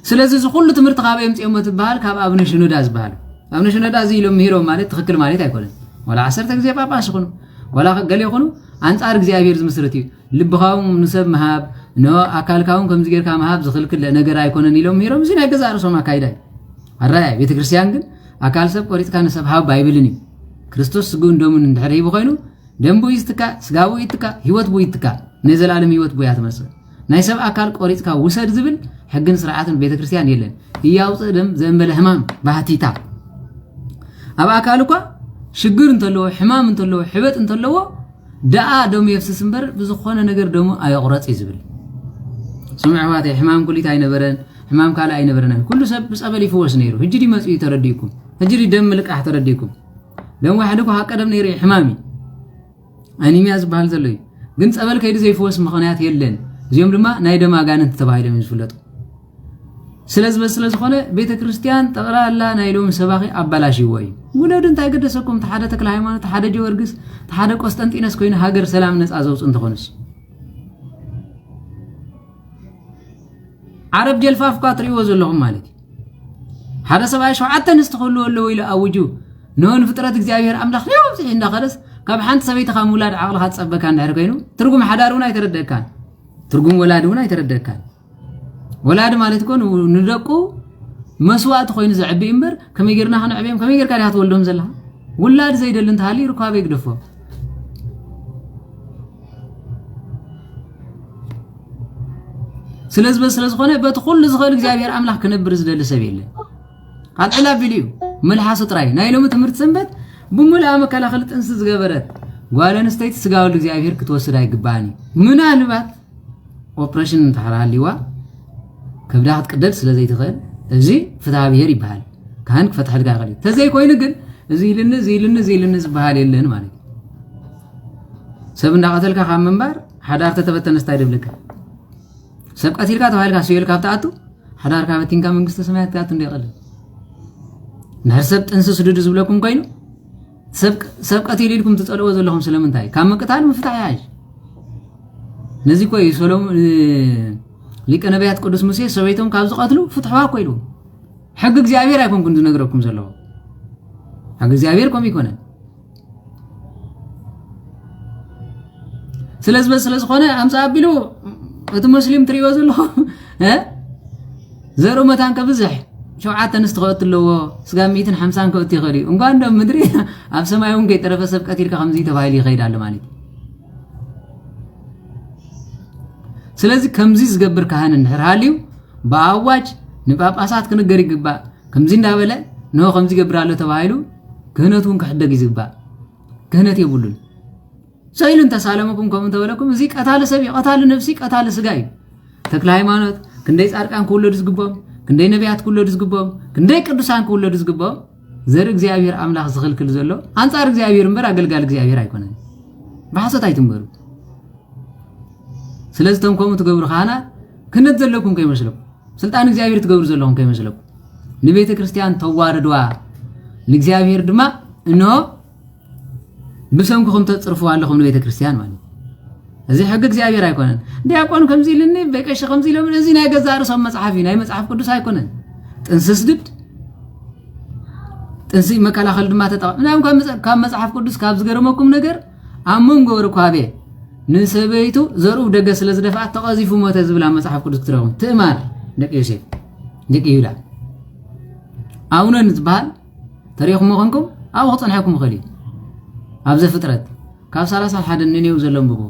ስለዚ እዚ ኩሉ ትምህርቲ ካበይ ኣምጺኦሞ ትበሃል? ካብ ኣቡነ ሽኖዳ ዝበሃሉ። ኣቡነ ሽኖዳ እዚ ኢሎም ምሂሮም ማለት ትኽክል ማለት ኣይኮነን። ዋላ ዓሰርተ ግዜ ጳጳስ ይኹኑ፣ ዋላ ገለ ይኹኑ፣ ኣንጻር እግዚኣብሔር ዝምስርት እዩ። ልብኻውን ንሰብ ምሃብ፣ ኖ ኣካልካውን ከምዚ ጌርካ ምሃብ ዝኽልክል ነገር ኣይኮነን ኢሎም ምሂሮም። እዚ ናይ ገዛእ ርእሶም ኣካይዳ እዩ። ኣራያ ቤተክርስትያን ግን ኣካል ሰብ ቆሪጽካ ንሰብ ሃብ ኣይብልን እዩ። ክርስቶስ ስግኡን ደሙን እንድሕር ሂቡ ኮይኑ ደም ብኡ ይትካእ፣ ስጋ ብኡ ይትካእ፣ ህይወት ብኡ ይትካእ። ናይ ዘላለም ህይወት ብኡ እያ ትመጽእ። ናይ ሰብ ኣካል ቆሪጽካ ውሰድ ዝብል ሕግን ስርዓትን ቤተክርስትያን የለን። እያውፅእ ደም ዘእንበለ ህማም ባህቲታ። ኣብ ኣካል እኳ ሽግር እንተለዎ፣ ሕማም እንተለዎ፣ ሕበጥ እንተለዎ ደኣ ደሙ የፍስስ እምበር ብዝኾነ ነገር ደሙ ኣየቑረጽ እዩ ዝብል። ስምዑ ኣሕዋተይ፣ ሕማም ኩሊት ኣይነበረን፣ ሕማም ካልእ ኣይነበረን። ኩሉ ሰብ ብጸበል ይፍወስ ነይሩ። ሕጂ ድዩ መጺኡ ተረዲእኩም? ሕጂ ድዩ ደም ምልቃሕ ተረዲእኩም? ደም ዋሕዲ እኮ ካብ ቀደም ነይሩ እዩ፣ ሕማም እዩ። ኣኒሚያ ዝበሃል ዘሎ እዩ። ግን ጸበል ከይዱ ዘይፍወስ ምኽንያት የለን። እዚኦም ድማ ናይ ደም ኣጋንንቲ ተባሂሎም እዮም ዝፍለጡ። ስለዚ በዚ ስለ ዝኾነ ቤተ ክርስቲያን ጠቕላላ ናይ ሎሚ ሰባኺ ኣባላሽዎ እዩ። ውለዱ እንታይ ገደሰኩም? እቲ ሓደ ተክለ ሃይማኖት፣ እቲ ሓደ ጊዮርጊስ፣ እቲ ሓደ ቆስጠንጢኖስ ኮይኑ ሃገር ሰላም ነጻ ዘውጽእ እንተኾኑስ። ዓረብ ጀልፋፍ እኳ ትርእይዎ ዘለኹም ማለት እዩ። ሓደ ሰብኣይ ሸውዓተ ኣንስቲ ክህልዎ ኣለዎ ኢሉ ኣውጁ። ንሆ ንፍጥረት እግዚኣብሔር ኣምላኽ ናብኡ ኣብጺሑ እንዳኸደስ ካብ ሓንቲ ሰበይቲ ካብ ምውላድ ዓቕልኻ ትጸበካ እንድሕር ኮይኑ ትርጉም ሓዳር እውን ኣይተረደእካን። ትርጉም ወላዲ እውን ኣይተረደእካን። ወላዲ ማለት እኮ ን-፣ ንደቁ መስዋእቲ ኮይኑ ዘዕቢ እምበር ከመይ ጌርና ከነዕብዮም፣ ከመይ ጌርካ ዲኻ ትወልዶም ዘለኻ? ውላድ ዘይደሊ እንተሃልዩ ርኳበ ይግደፎ። ስለዚ በዚ ስለ ዝኾነ በቲ ኩሉ ዝኽእል እግዚኣብሔር ኣምላኽ ክነብር ዝደሊ ሰብ የለን። ኣልዕል ኣቢሉ እዩ መልሓሱ ጥራይ። ናይ ሎሚ ትምህርቲ ሰንበት ብምልኣ መከላኸሊ ጥንሲ ዝገበረት ጓል ኣንስተይቲ ስጋ ወልድ እግዚኣብሔር ክትወስድ ኣይግባእን እዩ። ምናልባት ኦፕሬሽን እንተሓር ሃልይዋ ከብዳ ክትቅደድ ስለ ዘይትኽእል እዚ ፍትሃ ብሔር ይበሃል። ካህን ክፈትሐልካ ይኽእል እዩ። ተዘይኮይኑ ግን እዚ ኢልኒ፣ እዚ ኢልኒ፣ እዚ ኢልኒ ዝበሃል የለን ማለት እዩ። ሰብ እንዳቐተልካ ካብ ምንባር ሓዳር ተተበተነስ እንታይ ደብለካ? ሰብ ቀቲልካ ተባሂልካ ሲኦል ካብ ትኣቱ ሓዳርካ በቲንካ መንግስተ ሰማያት ትኣቱ እንደ ይቐልል። እንድሕር ሰብ ጥንሲ ስዱድ ዝብለኩም ኮይኑ ሰብ፣ ሰብ ቀቲሉ ኢልኩም ትጸልዎ ዘለኹም ስለምንታይ? ካብ ምቅታል ምፍታሕ ይሓይሽ። ነዚ እኮ እዩ ሰሎሞን፣ እ፣ ሊቀ ነቢያት ቅዱስ ሙሴ ሰበይቶም ካብ ዝቐትሉ ፍትሕዋ እኮ ኢሉ። ሕጊ እግዚኣብሔር ኣይኮንኩን ዝነግረኩም ዘለኹ። ሕጊ እግዚኣብሔር ከምኡ ይኮነን። ስለዚ በዚ ስለ ዝኾነ ኣምፃእ ኣቢሉ እቲ ሙስሊም ትሪእዎ ዘለኹም፣ እ? ዘርኡ መታን ከብዝሕ ሸውዓተ ኣንስቲ ክእቱ ኣለዎ፣ ስጋ ሚእትን ሓምሳን ክእቱ ይኽእል እዩ። እንኳን ዶ ምድሪ ኣብ ሰማይ እውን ከይተረፈ ሰብ ቀቲልካ ከምዚ ተባሂሉ ይኸይድ ኣሎ ማለት እዩ። ስለዚ ከምዚ ዝገብር ካህን እንድሕር ሃልዩ ብኣዋጅ ንጳጳሳት ክንገር ይግባእ። ከምዚ እንዳበለ ንሆ ከምዚ ይገብር ኣሎ ተባሂሉ ክህነቱ እውን ክሕደግ እዩ ዝግባእ። ክህነት የብሉን። ሰው ኢሉ እንተሳለመኩም ከምኡ እንተበለኩም፣ እዚ ቀታሊ ሰብ እዩ፣ ቀታሊ ነፍሲ፣ ቀታሊ ስጋ እዩ። ተክለ ሃይማኖት ክንደይ ጻድቃን ክውለዱ ዝግብኦም፣ ክንደይ ነቢያት ክውለዱ ዝግብኦም፣ ክንደይ ቅዱሳን ክውለዱ ዝግብኦም፣ ዘርኢ እግዚኣብሔር ኣምላኽ ዝኽልክል ዘሎ ኣንጻር እግዚኣብሔር እምበር ኣገልጋሊ እግዚኣብሔር ኣይኮነን። ብሓሶት ኣይትንበሩ። ስለዚ እቶም ከምኡ ትገብሩ ካህናት ክህነት ዘለኩም ከይመስለኩም፣ ስልጣን እግዚኣብሔር ትገብሩ ዘለኹም ከይመስለኩም፣ ንቤተ ክርስቲያን ተዋርድዋ፣ ንእግዚኣብሔር ድማ እንሆ ብሰንኩ ከም ተጽርፍዋ ኣለኹም ንቤተ ክርስቲያን ማለት እዩ። እዚ ሕጊ እግዚኣብሔር ኣይኮነን። ዲያቆን ከምዚ ኢልኒ፣ በቀሺ ከምዚ ኢሎም፣ እዚ ናይ ገዛእ ርእሶም መጽሓፍ እዩ፣ ናይ መጽሓፍ ቅዱስ ኣይኮነን። ጥንስስ ድድ ጥንሲ መከላኸሊ ድማ ተጠቐም። ናም ካብ መጽ-፣ ካብ መጽሓፍ ቅዱስ ካብ ዝገርመኩም ነገር፣ ኣብ መንጎ ርኳቤ ንሰበይቱ ዘርኡ ደገ ስለ ዝደፍኣት ተቐዚፉ ሞተ ዝብል ኣብ መጽሓፍ ቅዱስ ክትረኽቡ። ትእማር ደቂ ዮሴፍ፣ ደቂ ይሁዳ። ኣውነን ዝበሃል ተሪኹሞ ኮንኩም ኣብኡ ክጸንሐኩም ይኽእል እዩ። ኣብ ዘፍጥረት ካብ ሰላሳ ሓደ ንኔው ዘሎ ኣንብቦ።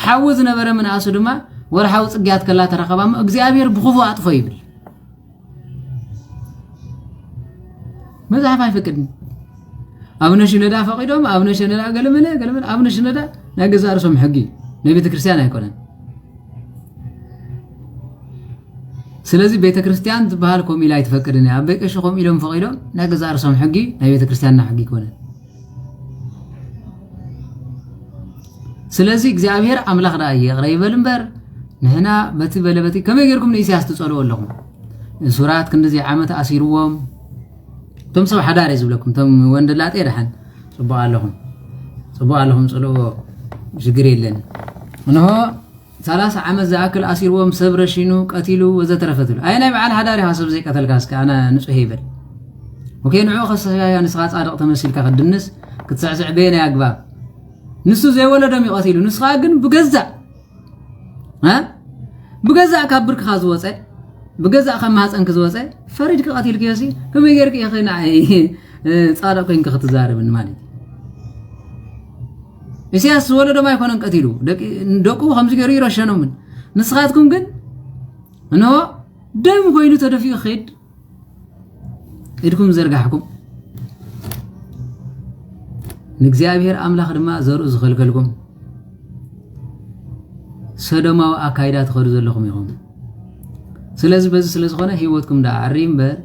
ሓዊ ዝነበረ ምንኣሱ ድማ ወርሓዊ ጽግያት ከላ ተረኸባ እሞ እግዚኣብሔር ብኽፉ ኣጥፎ ይብል። መጽሓፍ ኣይፈቅድን። ኣቡነ ሽነዳ ፈቂዶም፣ ኣቡነ ሽነዳ ገለመለ፣ ገለመለ፣ ኣቡነ ሽነዳ ናይ ገዛእ ርእሶም ሕጊ ናይ ቤተ ክርስቲያን ኣይኮነን። ስለዚ ቤተ ክርስቲያን ዝበሃል ከምኡ ኢላ ኣይትፈቅድን እያ። ኣቦይ ቀሺ ከምኡ ኢሎም ፈቂዶም፣ ናይ ገዛእ ርእሶም ሕጊ ናይ ቤተ ክርስቲያንና ሕጊ ኣይኮነን። ስለዚ እግዚኣብሔር ኣምላኽ ደኣ ይቕረ ይበል እምበር፣ ንሕና በቲ በለ በቲ ከመይ ጌርኩም ንኢሳያስ ትጸልዎ ኣለኹም? እሱራት ክንድዚ ዓመት ኣሲርዎም፣ እቶም ሰብ ሓዳር እየ ዝብለኩም፣ እቶም ወንድላጤ ደሓን ጽቡቕ ኣለኹም፣ ጽቡቕ ኣለኹም፣ ጽልእዎ፣ ሽግር የለን። እንሆ ሰላሳ ዓመት ዝኣክል ኣሲርዎም፣ ሰብ ረሺኑ፣ ቀቲሉ፣ ወዘተረፈ ትብል። ኣየናይ በዓል ሓዳር ኢኻ ሰብ ዘይቀተልካ? እስከ ኣነ ንጹህ ይበል። ኦኬ፣ ንዕኡ ከሰስካዮ ንስኻ ጻድቕ ተመሲልካ ክትድንስ፣ ክትስዕስዕ በየናይ ኣግባብ? ንሱ ዘይወለዶም እዩ ቀቲሉ፣ ንስኻ ግን ብገዛእ፣ እ? ብገዛእ ካብ ብርክኻ ዝወጸ፣ ብገዛእ ካብ ማህፀንኪ ዝወጸ፣ ፈሪድኪ ቀቲልክዮሲ፣ ከመይ ጌርኪ ኢኺ ንዓይ፣ እ፣ ጻድቕ ኮይንኪ ክትዛረብኒ ማለት እዩ? ኢሳያስ ዝወለዶም ኣይኮነን ቀቲሉ፣ ደቂ-፣ ደቁ ከምዚ ገይሩ ይረሸኖምን። ንስኻትኩም ግን፣ እንሆ፣ ደም ኮይኑ ተደፊኡ ክኸይድ ኢድኩም ዘርጋሕኩም፣ ንእግዚኣብሔር ኣምላኽ ድማ ዘርኡ ዝኸልከልኩም፣ ሰዶማዊ ኣካይዳ ትኸዱ ዘለኹም ኢኹም። ስለዚ በዚ ስለ ዝኾነ ህይወትኩም ደኣ ኣዕርዩ እምበር፣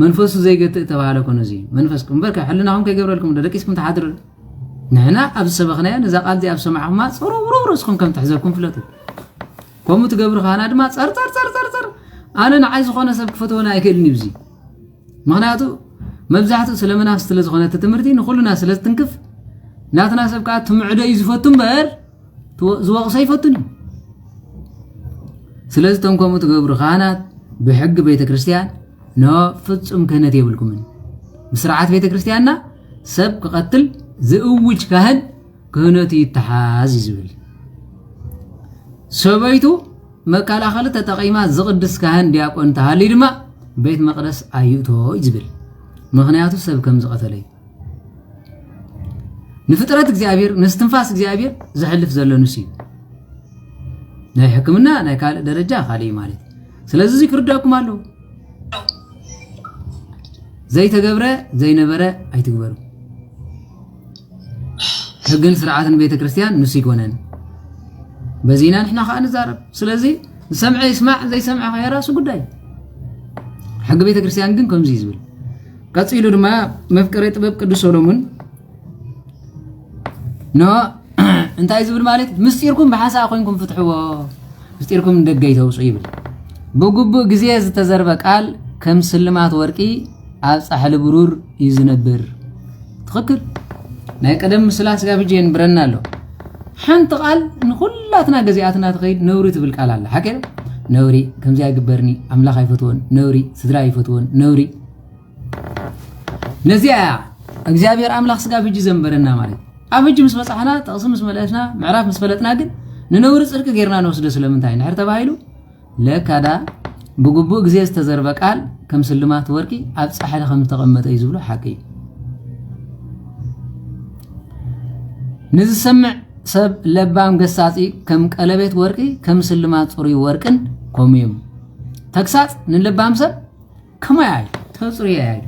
መንፈሱ ዘይገትእ ተባህለ ኮነ እዚ። መንፈስኩም እምበር፣ ሕልናኹም ከይገብረልኩም ዶ ደቂስኩም ትሓድሩ? ንሕና ኣብ ዝሰበኽናዮ፣ ነዛ ቃል እዚኣ ኣብ ዝሰማዕኹማ፣ ጽሩብ ርእስኹም ከም ትሕዘኩም ፍለጡ። ከምኡ ትገብሩ ካህናት ድማ ጸር፣ ጸር፣ ጸር፣ ጸር፣ ጸር። ኣነ ንዓይ ዝኾነ ሰብ ክፈትወና ኣይክእልን እዩ እዚ። ምኽንያቱ መብዛሕትኡ ስለ መናፍስቲ ስለ ዝኾነ እቲ ትምህርቲ ንኹልና ስለ ዝትንክፍ፣ ናትና ሰብ ከኣ ትምዕዶ እዩ ዝፈቱ እምበር፣ ትወ-፣ ዝወቕሶ ኣይፈቱን እዩ። ስለዚ እቶም ከምኡ ትገብሩ ካህናት ብሕጊ ቤተ ክርስቲያን፣ ኖ፣ ፍጹም ክህነት የብልኩምን። ብስርዓት ቤተ ክርስቲያንና ሰብ ክቐትል ዝእውጅ ካህን ክህነቱ ይተሓዝ እዩ ዝብል። ሰበይቱ መከላኸሊ ተጠቒማ ዝቕድስ ካህን ዲያቆን ተሃልዩ ድማ ቤት መቕደስ ኣይእቶ እዩ ዝብል። ምኽንያቱ ሰብ ከም ዝቐተለ እዩ። ንፍጥረት እግዚኣብሔር፣ ንስትንፋስ እግዚኣብሔር ዘሕልፍ ዘሎ ንሱ እዩ። ናይ ሕክምና ናይ ካልእ ደረጃ ካልእ እዩ ማለት እዩ። ስለዚ እዚ ክርዳኩም ኣለዎ። ዘይተገብረ ዘይነበረ ኣይትግበሩ። ሕግን ስርዓትን ቤተ ክርስቲያን ንሱ ይኮነን። በዚና ንሕና ከዓ ንዛረብ። ስለዚ ዝሰምዐ ይስማዕ፣ ዘይሰምዐ ከ የራሱ ጉዳይ። ሕጊ ቤተ ክርስቲያን ግን ከምዚ እዩ ዝብል። ቀጺሉ ድማ መፍቀሬ ጥበብ ቅዱስ ሰሎሞን ኖ እንታይ ዝብል ማለት፣ ምስጢርኩም ብሓንሳእ ኮይንኩም ፍትሕዎ፣ ምስጢርኩም ንደገ ይተውጹ ይብል። ብግቡእ ግዜ ዝተዘርበ ቃል ከም ስልማት ወርቂ ኣብ ጻሕሊ ብሩር እዩ ዝነብር። ትኽክል። ናይ ቀደም ምስላ ስጋብ ሕጂ የንብረና ኣሎ። ሓንቲ ቃል ንኹላትና ገዚኣትና ትኸይድ ነውሪ ትብል ቃል ኣላ። ሓቂ ዶ? ነውሪ፣ ከምዚ ኣይግበርኒ፣ ኣምላኽ ኣይፈትዎን፣ ነውሪ፣ ስድራ ኣይፈትዎን፣ ነውሪ። ነዚኣ እያ እግዚኣብሔር ኣምላኽ ስጋብ ሕጂ ዘንበረና ማለት እዩ። ኣብ ሕጂ ምስ በጻሕና፣ ጥቕሲ ምስ መለስና፣ ምዕራፍ ምስ ፈለጥና ግን ንነውሪ ጽድቂ ጌርና ንወስዶ። ስለምንታይ እንድሕር ተባሂሉ፣ ለካዳ ብግቡእ ግዜ ዝተዘርበ ቃል ከም ስልማት ወርቂ ኣብ ጻሕሊ ከም ዝተቐመጠ እዩ ዝብሎ ሓቂ እዩ። ንዝሰምዕ ሰብ ለባም ገሳጺ ከም ቀለቤት ወርቂ፣ ከም ስልማት ጽሩይ ወርቅን ከምኡ እዮም። ተግሳጽ ንለባም ሰብ ከማይ ኣይ ተጽሩየ ኣይ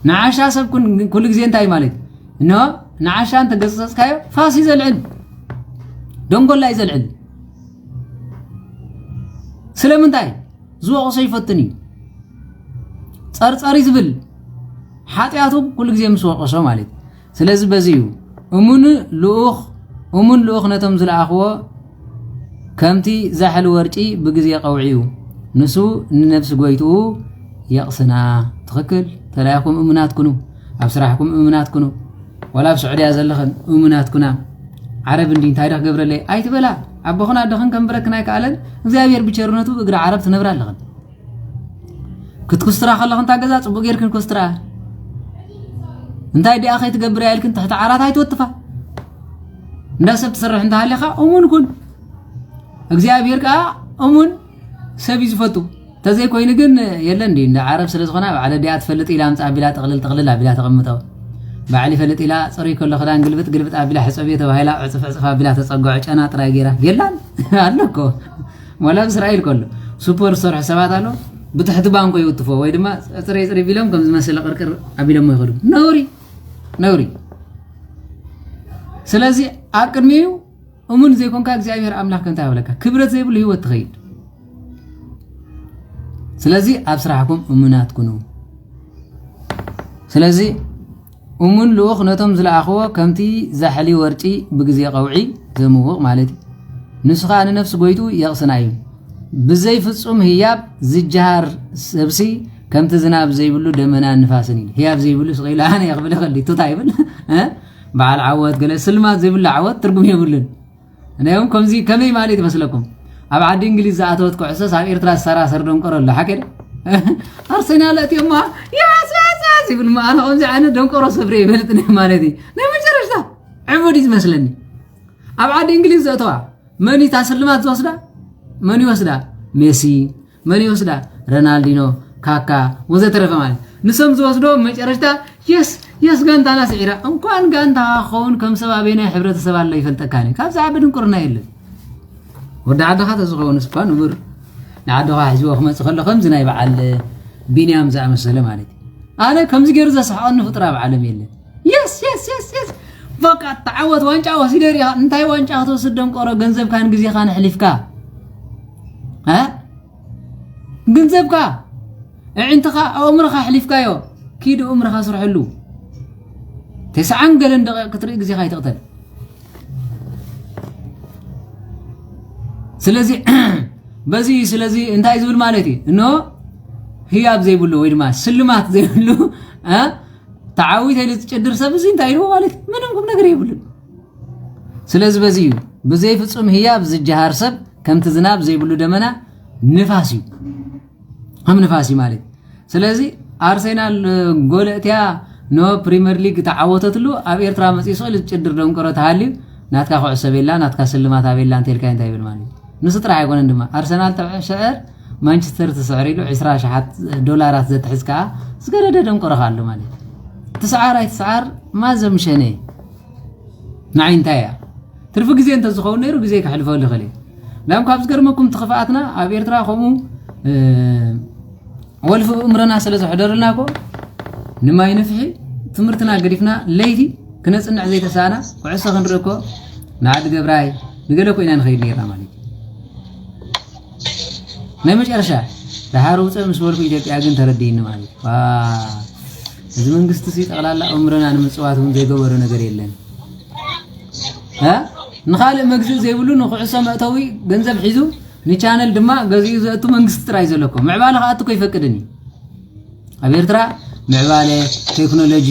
ንዓሻ ሰብ ኩን-፣ ኩሉ ግዜ እንታይ ማለት? እንሆ ንዓሻ እንተ ገሰጽካዮ ፋስ እዩ ዘልዕል። ደንጎላ እዩ ዘልዕል። ስለምንታይ? ዝወቕሶ ይፈትን እዩ። ጸርጸር እዩ ዝብል። ሓጢኣቱ ኩሉ ግዜ ምስ ወቐሶ ማለት እዩ። ስለዚ በዚ እዩ እሙን ልኡኽ እሙን ልኡኽ ነቶም ዝለኣኽዎ ከምቲ ዛሕሊ ወርቂ ብግዜ ቀውዒ እዩ። ንሱ ንነፍሲ ጎይትኡ የቕስና። ትኽክል። ተላኢኹም እሙናት ኩኑ፣ ኣብ ስራሕኩም እሙናት ኩኑ። ዋላ ኣብ ስዑድያ ዘለኽን እሙናት ኩና። ዓረብ እንዲ እንታይ ዶ ክገብረለይ ኣይትበላ። ኣቦኽን ኣደኽን ከንብረክን ኣይከኣለን። እግዚኣብሔር ብቸርነቱ እግሪ ዓረብ ትነብራ ኣለኽን። ክትኩስትራ ከለኽን እታ ገዛ ጽቡቕ ጌርክን ኩስትራ። እንታይ ዲኣ ከይትገብር ኢልክን ትሕቲ ዓራት ኣይትወትፋ። እንዳ ሰብ ትሰርሕ እንተሃሊኻ እሙን ኩን። እግዚኣብሔር ከኣ እሙን ሰብ እዩ ዝፈቱ። ተዘይኮይኑ ግን የለ እንዲ እንደ ዓረብ ስለ ዝኾነ ኣብ ዓለ ዲኣ ትፈልጥ ኢላ ኣምጻ ኣቢላ ጥቕልል ጥቕልል ኣቢላ ተቐምጠው። ባዕል ይፈልጥ ኢላ ጽሩይ ከሎ ክዳን ግልብጥ ግልብጥ ኣቢላ ሕጸብዮ ተባሂላ ዕጽፍ ዕጽፍ ኣቢላ ተጸግዖ ጨና ጥራይ ጌራ የላን ኣሎ እኮ። ዋላ ኣብ እስራኤል ከሎ ሱፐር ዝሰርሑ ሰባት ኣሎ ብትሕቲ ባንኮ ይውትፎ ወይ ድማ ጽረይ ጽረይ ቢሎም ከም ዝመስለ ቅርቅር ኣቢሎሞ ይኸዱ። ነውሪ ነውሪ። ስለዚ ኣብ ቅድሚኡ እሙን ዘይኮንካ እግዚኣብሔር ኣምላኽ ከምታ ይብለካ ክብረት ዘይብሉ ህይወት ትኸይድ። ስለዚ ኣብ ስራሕኩም እሙናት ኩኑ። ስለዚ እሙን ልኡኽ ነቶም ዝለኣኽዎ ከምቲ ዛሕሊ ወርቂ ብግዜ ቀውዒ ዘምውቕ ማለት እዩ። ንሱ ኸኣ ንነፍሲ ጎይቱ የቕስና እዩ። ብዘይ ፍጹም ህያብ ዝጀሃር ሰብሲ ከምቲ ዝናብ ዘይብሉ ደመናን ንፋስን እዩ። ህያብ ዘይብሉ ስቕ ኢሉ ኣነ እየ ክብል ይኽእል እዩ። ቱታ ይብል። እ? በዓል ዓወት ገለ ስልማት ዘይብሉ ዓወት ትርጉም የብሉን። ናዮም ከምዚ ከመይ ማለት ይመስለኩም? ኣብ ዓዲ እንግሊዝ ዝኣተወት ኩዕሶስ ኣብ ኤርትራ ዝሰራሰር ደንቆሮ ኣሎ። ሓቂ ዶ? ኣርሰናል ኣእትዮማ ያስ ያስ ያስ ይብል። ማ ኣነ ከምዚ ዓይነት ደንቆሮ ሰብሪ ይበልጥ ነይ ማለት እዩ። ናይ መጨረሽታ ዕቡድ እዩ ዝመስለኒ። ኣብ ዓዲ እንግሊዝ ዘእተዋ መን እዩ እታ ስልማት ዝወስዳ? መን ይወስዳ? ሜሲ። መን ይወስዳ? ረናልዲኖ፣ ካካ ወዘተረፈ ማለት ንሶም ዝወስዶ መጨረሽታ የስ የስ ጋንታና ስዒራ። እንኳን ጋንታ ክኸውን ከም ሰብ ኣበየናይ ሕብረተሰብ ኣሎ ይፈልጠካ ነ ካብዚ ዓቢ ድንቁርና የለን። ወዲ ዓድኻ ተዝኸውን ስኳ ንቡር ንዓድኻ ሒዝዎ ክመጽእ ከሎ ከምዚ ናይ በዓል ቢንያም ዝኣመሰለ ማለት እዩ። ኣነ ከምዚ ገይሩ ዘስሕቐኒ ፍጡር ኣብ ዓለም የለን። የስ የስ የስ የስ በቃ ተዓወት ዋንጫ ወሲደ ሪኻ እንታይ ዋንጫ ክትወስድ ደንቆሮ ገንዘብካን ግዜኻን ኣሕሊፍካ እ? ገንዘብካ ኣዒንትኻ ኣእምሮኻ ኣሕሊፍካዮ ኪድ ኣእምሮኻ ስርሐሉ። ተስዓን ገለን ደቂቕ ክትርኢ ግዜኻ ኣይትቕተል። ስለዚ በዚ ስለዚ እንታይ ዝብል ማለት እዩ እኖ ህያብ ዘይብሉ ወይ ድማ ስልማት ዘይብሉ እ? ተዓዊተ ኢሉ ዝጭድር ሰብ እዚ እንታይ ኢልዎ ማለት እዩ ምንም ቁም ነገር የብሉን። ስለዚ በዚ እዩ ብዘይ ፍጹም ህያብ ዝጀሃር ሰብ ከምቲ ዝናብ ዘይብሉ ደመና ንፋስ እዩ። ከም ንፋስ እዩ ማለት ስለዚ ኣርሴናል ጎለእትያ ኖ ፕሪምየር ሊግ ተዓወተትሉ ኣብ ኤርትራ መፅኡ ስእል ዝጭድር ደንቆሮ ተሃልዩ ናትካ ኩዕሶ ቤላ ናትካ ስልማት ኣቤላ እንተልካ እንታይ ይብል ማለት እዩ ንሱ ጥራሕ ኣይኮነን ድማ ኣርሰናል ተብዐ ሸዕር ማንቸስተር ትስዕር ኢሉ ዕስራ ሸሓት ዶላራት ዘትሕዝ ከዓ ዝገደደ ደንቆሮኻ ኣሎ ማለት እዩ ትስዓር ኣይትስዓር ማዘምሸነ ንዓይ እንታይ እያ ትርፊ ግዜ እንተዝኸውን ነይሩ ግዜ ከሕልፈሉ ይኽእል እዩ ላም ካብ ዝገርመኩም ትኽፍኣትና ኣብ ኤርትራ ከምኡ ወልፊ እምረና ስለ ዘሕደረልና እኮ ንማይ ንፍሒ ትምህርትና ገዲፍና ለይቲ ክነፅንዕ ዘይተሳና ኩዕሶ ክንርኢ እኮ ንዓዲ ገብራይ ንገለ እኮ ኢና ንኸይድ ነርና ማለት እዩ ናይ መጨረሻ ድሓር ውፅእ ምስ በልኩ ኢትዮጵያ ግን ተረድእኒ ማለት እዩ እዚ መንግስቲ ሲ ጠቕላላ እምረና ንምፅዋት እውን ዘይገበሮ ነገር የለን ንኻልእ መግዝእ ዘይብሉ ንኩዕሶ መእተዊ ገንዘብ ሒዙ ንቻነል ድማ ገዚኡ ዘእቱ መንግስቲ ጥራይ ዘለኮ ምዕባለ ክኣቱ ከይፈቅድን እዩ ኣብ ኤርትራ ምዕባለ ቴክኖሎጂ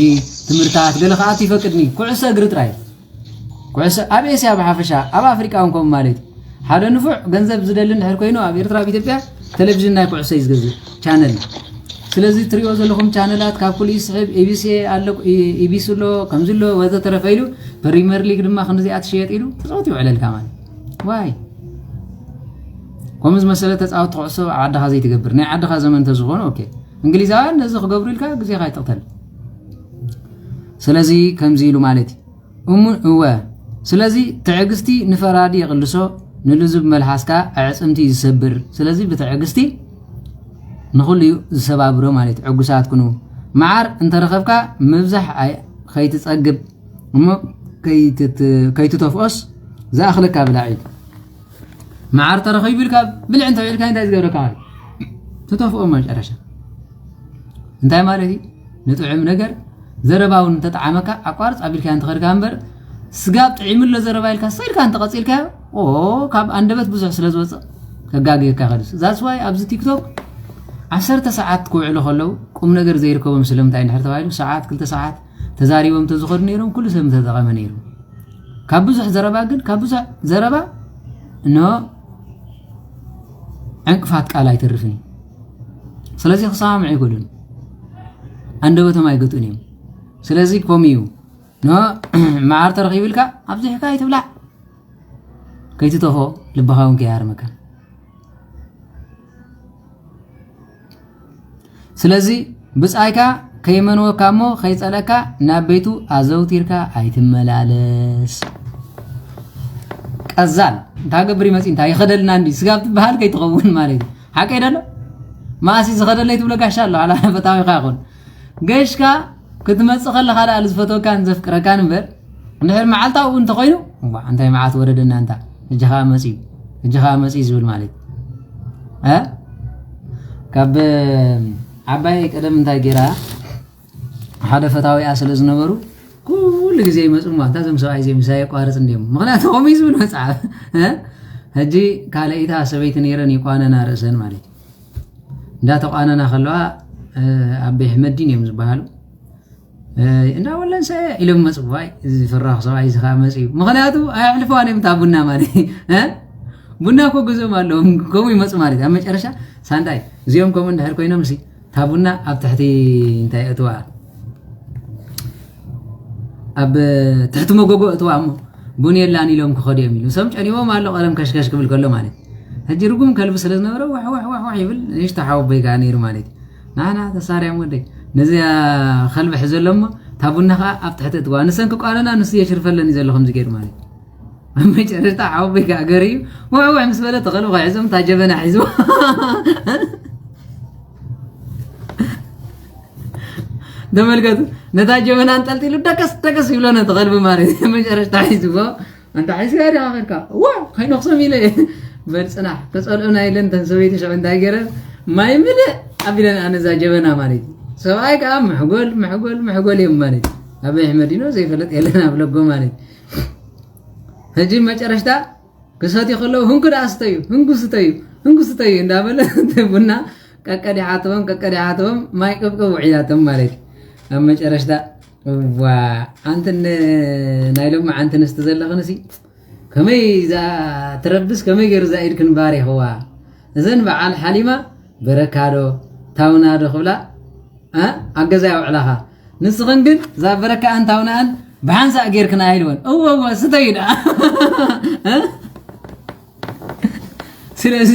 ትምህርታት ገለ ክኣቱ ይፈቅድን እዩ ኩዕሶ እግሪ ጥራይ ኩዕሶ ኣብ ኤስያ ብሓፈሻ ኣብ ኣፍሪቃ እውን ከምኡ ማለት እዩ ሓደ ንፉዕ ገንዘብ ዝደሊ እንድሕር ኮይኑ ኣብ ኤርትራ ኣብ ኢትዮጵያ ቴሌቪዥን ናይ ኩዕሶ እዩ ዝገዝእ ቻነል ስለዚ ትሪኦ ዘለኹም ቻነላት ካብ ኩሉ ይስሕብ ኢቢሲ ኣሎ ኢቢሲ ኣሎ ከምዚ ኣሎ ወዘተረፈ ኢሉ ፕሪምየር ሊግ ድማ ክንዚኣ ትሽየጥ ኢሉ ተፃወት ይውዕለልካ ማለት ዋይ ከምኡ ዝመሰለ ተፃወት ኩዕሶ ኣብ ዓድኻ ዘይትገብር ናይ ዓድኻ ዘመን ተዝኾኑ ኦኬ እንግሊዛውያን ነዚ ክገብሩ ኢልካ ግዜኻ ይትቕተል ስለዚ ከምዚ ኢሉ ማለት እዩ እሙን እወ ስለዚ ትዕግስቲ ንፈራዲ የቕልሶ ንልዙብ መልሓስካ ኣዕፅምቲ እዩ ዝሰብር ስለዚ ብትዕግስቲ ንኹሉ እዩ ዝሰባብሮ ማለት እዩ ዕጉሳት ኩኑ መዓር እንተረኸብካ ምብዛሕ ከይትፀግብ እሞ ከይትተፍኦስ ዝኣኽለካ ብላዕ ኢሉ። መዓር ተረኺቡ ኢልካ ብልዕ እንተ ኢልካ እንታይ ዝገብረካ ማለት? ትተፍኦ መጨረሻ። እንታይ ማለት እዩ? ንጥዑም ነገር ዘረባ እውን እንተጠዓመካ ኣቋርጽ ኣቢልካ እንተኸድካ እምበር፣ ስጋብ ጥዒሙ ኣሎ ዘረባ ኢልካ ሰ ኢልካ እንተቐጺልካዮ፣ ኦ፣ ካብ ኣንደበት ብዙሕ ስለ ዝወጽእ ከጋግየካ ይኽእል እዩ። That's why ኣብዚ ቲክቶክ ዓሰርተ ሰዓት ክውዕሉ ከለዉ ቁም ነገር ዘይርከቦም ስለምንታይ እንድሕር ተባሂሉ፣ ሰዓት ክልተ ሰዓት ተዛሪቦም ተዝኸዱ ነይሮም ኩሉ ሰብ ምተጠቐመ ነይሩ። ካብ ብዙሕ ዘረባ ግን ካብ ብዙሕ ዘረባ እነሆ ዕንቅፋት ቃል ኣይተርፍን እዩ። ስለዚ ክሰማምዑ ኣይክእሉን፣ ኣንደበቶም ኣይገጥኡን እዮም። ስለዚ ከምኡ እዩ። ኖ መዓር ተረኺቡ ኢልካ ኣብዚሕካ ኣይትብላዕ፣ ከይትተፎ ልብኻ እውን ከይሃርመካ። ስለዚ ብጻይካ ከይመንወካ እሞ ከይጸለካ ናብ ቤቱ ኣዘውቲርካ ኣይትመላለስ። ቀዛል እንታይ ገብር ይመጽእ እንታይ ይኸደልና እንዲ ስጋብ ትበሃል ከይትኸውን ማለት እዩ። ሓቀይ ደሎ ማእሲ ዝኸደለይ ትብሎ ጋሻ ኣሎ። ሓላ ፈታዊኻ ይኹን ገሽካ ክትመጽእ ከለኻ ደኣ ዝፈትወካን ዘፍቅረካን እምበር፣ እንድሕር መዓልታዊ እውን እንተኾይኑ፣ እዋ፣ እንታይ መዓት ወረደና እንታ፣ ሕጂ ኸኣ መጺኡ፣ ሕጂ ኸኣ መጺኡ ዝብል ማለት እዩ። እ? ካብ ዓባይ ቀደም እንታይ ገይራ፣ ሓደ ፈታዊኣ ስለ ዝነበሩ፣ ኩሉ ግዜ ይመጹ እሞ፣ እንታ እዞም ሰብኣይ እዚኦም ምሳይ የቋርጽ እንዲዮም። ምኽንያቱ ከምኡ እዩ ዝብል መጽሓፍ። እ? ሕጂ ካልኣይታ ሰበይቲ ነይረን ይቋነና ርእሰን ማለት እዩ። እንዳተቋነና ከለዋ፣ እ፣ ኣቤ ኣሕመዲን እዮም ዝበሃሉ። እ፣ እና ወለን ሰ ኢሎም መጹ። ዋይ፣ እዚ ፈራኽ ሰብኣይ እዚ ኸኣ መጺኡ። ምኽንያቱ ኣየሕልፈዋን እዮም እታ ቡና ማለት እዩ። እ? ቡና እኮ ገዝኦም ኣለዎም፣ ከምኡ ይመጹ ማለት እዩ። ኣብ መጨረሻ ሳንታይ፣ እዚኦም ከምኡ እንድሕር ኮይኖም ሲ፣ እታ ቡና ኣብ ትሕቲ እንታይ እትዋ፣ ኣብ ትሕቲ መጎጎ እትዋ እሞ ቡን የላን ኢሎም ክኸዱ እዮም ኢሉ። ንሶም ጨኒዎም ኣሎ ቀለም ከሽከሽ ክብል ከሎ ማለት እዩ። ሕጂ ርጉም ከልቢ ስለ ዝነበረ ዋሕ ዋሕ ዋሕ ዋሕ ይብል፣ ንእሽቶ ሓወቦይ ከኣ ነይሩ ማለት እዩ። ናና ተሳርያም ወደይ፣ ነዚኣ ከልቢ ሕዘሎ እሞ እታ ቡና ከኣ ኣብ ትሕቲ እትዋ። ንሰን ክቋነና ንሱ የሽርፈለን እዩ ዘሎ ከምዚ ገይሩ ማለት እዩ። ኣብ መጨረሽታ ሓወቦይ ከኣ ገርዩ ዋሕ ዋሕ ምስ በለ እቲ ከልቢ ከሒዞም እታ ጀበና ሒዝዎ። ተመልከቱ፣ ነታ ጀበና ኣንጠልጢሉ ደቀስ ደቀስ ይብሎ ነቲ ከልቢ ማለት እዩ። መጨረሽታ ሒዝዎ፣ "ኣንታ ሒዝካ ዲኻ ኸድካ?" "እዋ፣ ከይነኽሶም ኢለ እየ።" "በል ጽናሕ፣ ከጸልኡና" ኢለን እተን ሰበይቲ ሽዑ እንታይ ገይረን? ማይ ምልእ ኣቢለን ኣነ እዛ ጀበና ማለት እዩ። ሰብኣይ ከኣ ምሕጎል፣ ምሕጎል፣ ምሕጎል እዮም ማለት እዩ። ኣበይ ኣሕመድ ኢኖ ዘይፈለጥ የለን ኣብ ለጎ ማለት እዩ። ሕጂ መጨረሽታ ክሰትዩ ከለዉ፣ "ህንኩ ደኣ ስተዩ፣ ህንኩ ስተዩ፣ ህንኩ ስተዩ" እንዳበለ እቲ ቡና ቀቀዲሓትዎም፣ ቀቀዲሓትዎም፣ ማይ ቅብቅብ ውዒላቶም ማለት እዩ። ኣብ መጨረሽታ፣ "እዋ፣ ኣንቲ ን-፣ ናይ ሎሚ ዓንቲ ንስቲ ዘለኽንሲ፣ ከመይ እዛ ትረብስ፣ ከመይ ገይሩ እዛ ኢድክን ባሪኽዋ? እዘን በዓል ሓሊማ በረካዶ፣ ታውናዶ ክብላ፣ እ? ኣብ ገዛ የውዕላኻ። ንስኽን ግን እዛ በረካኣን ታውናኣን ብሓንሳእ ጌርክን ኣይልወን። እወ፣ እወ፣ ስተዩ ደኣ። እ? ስለዚ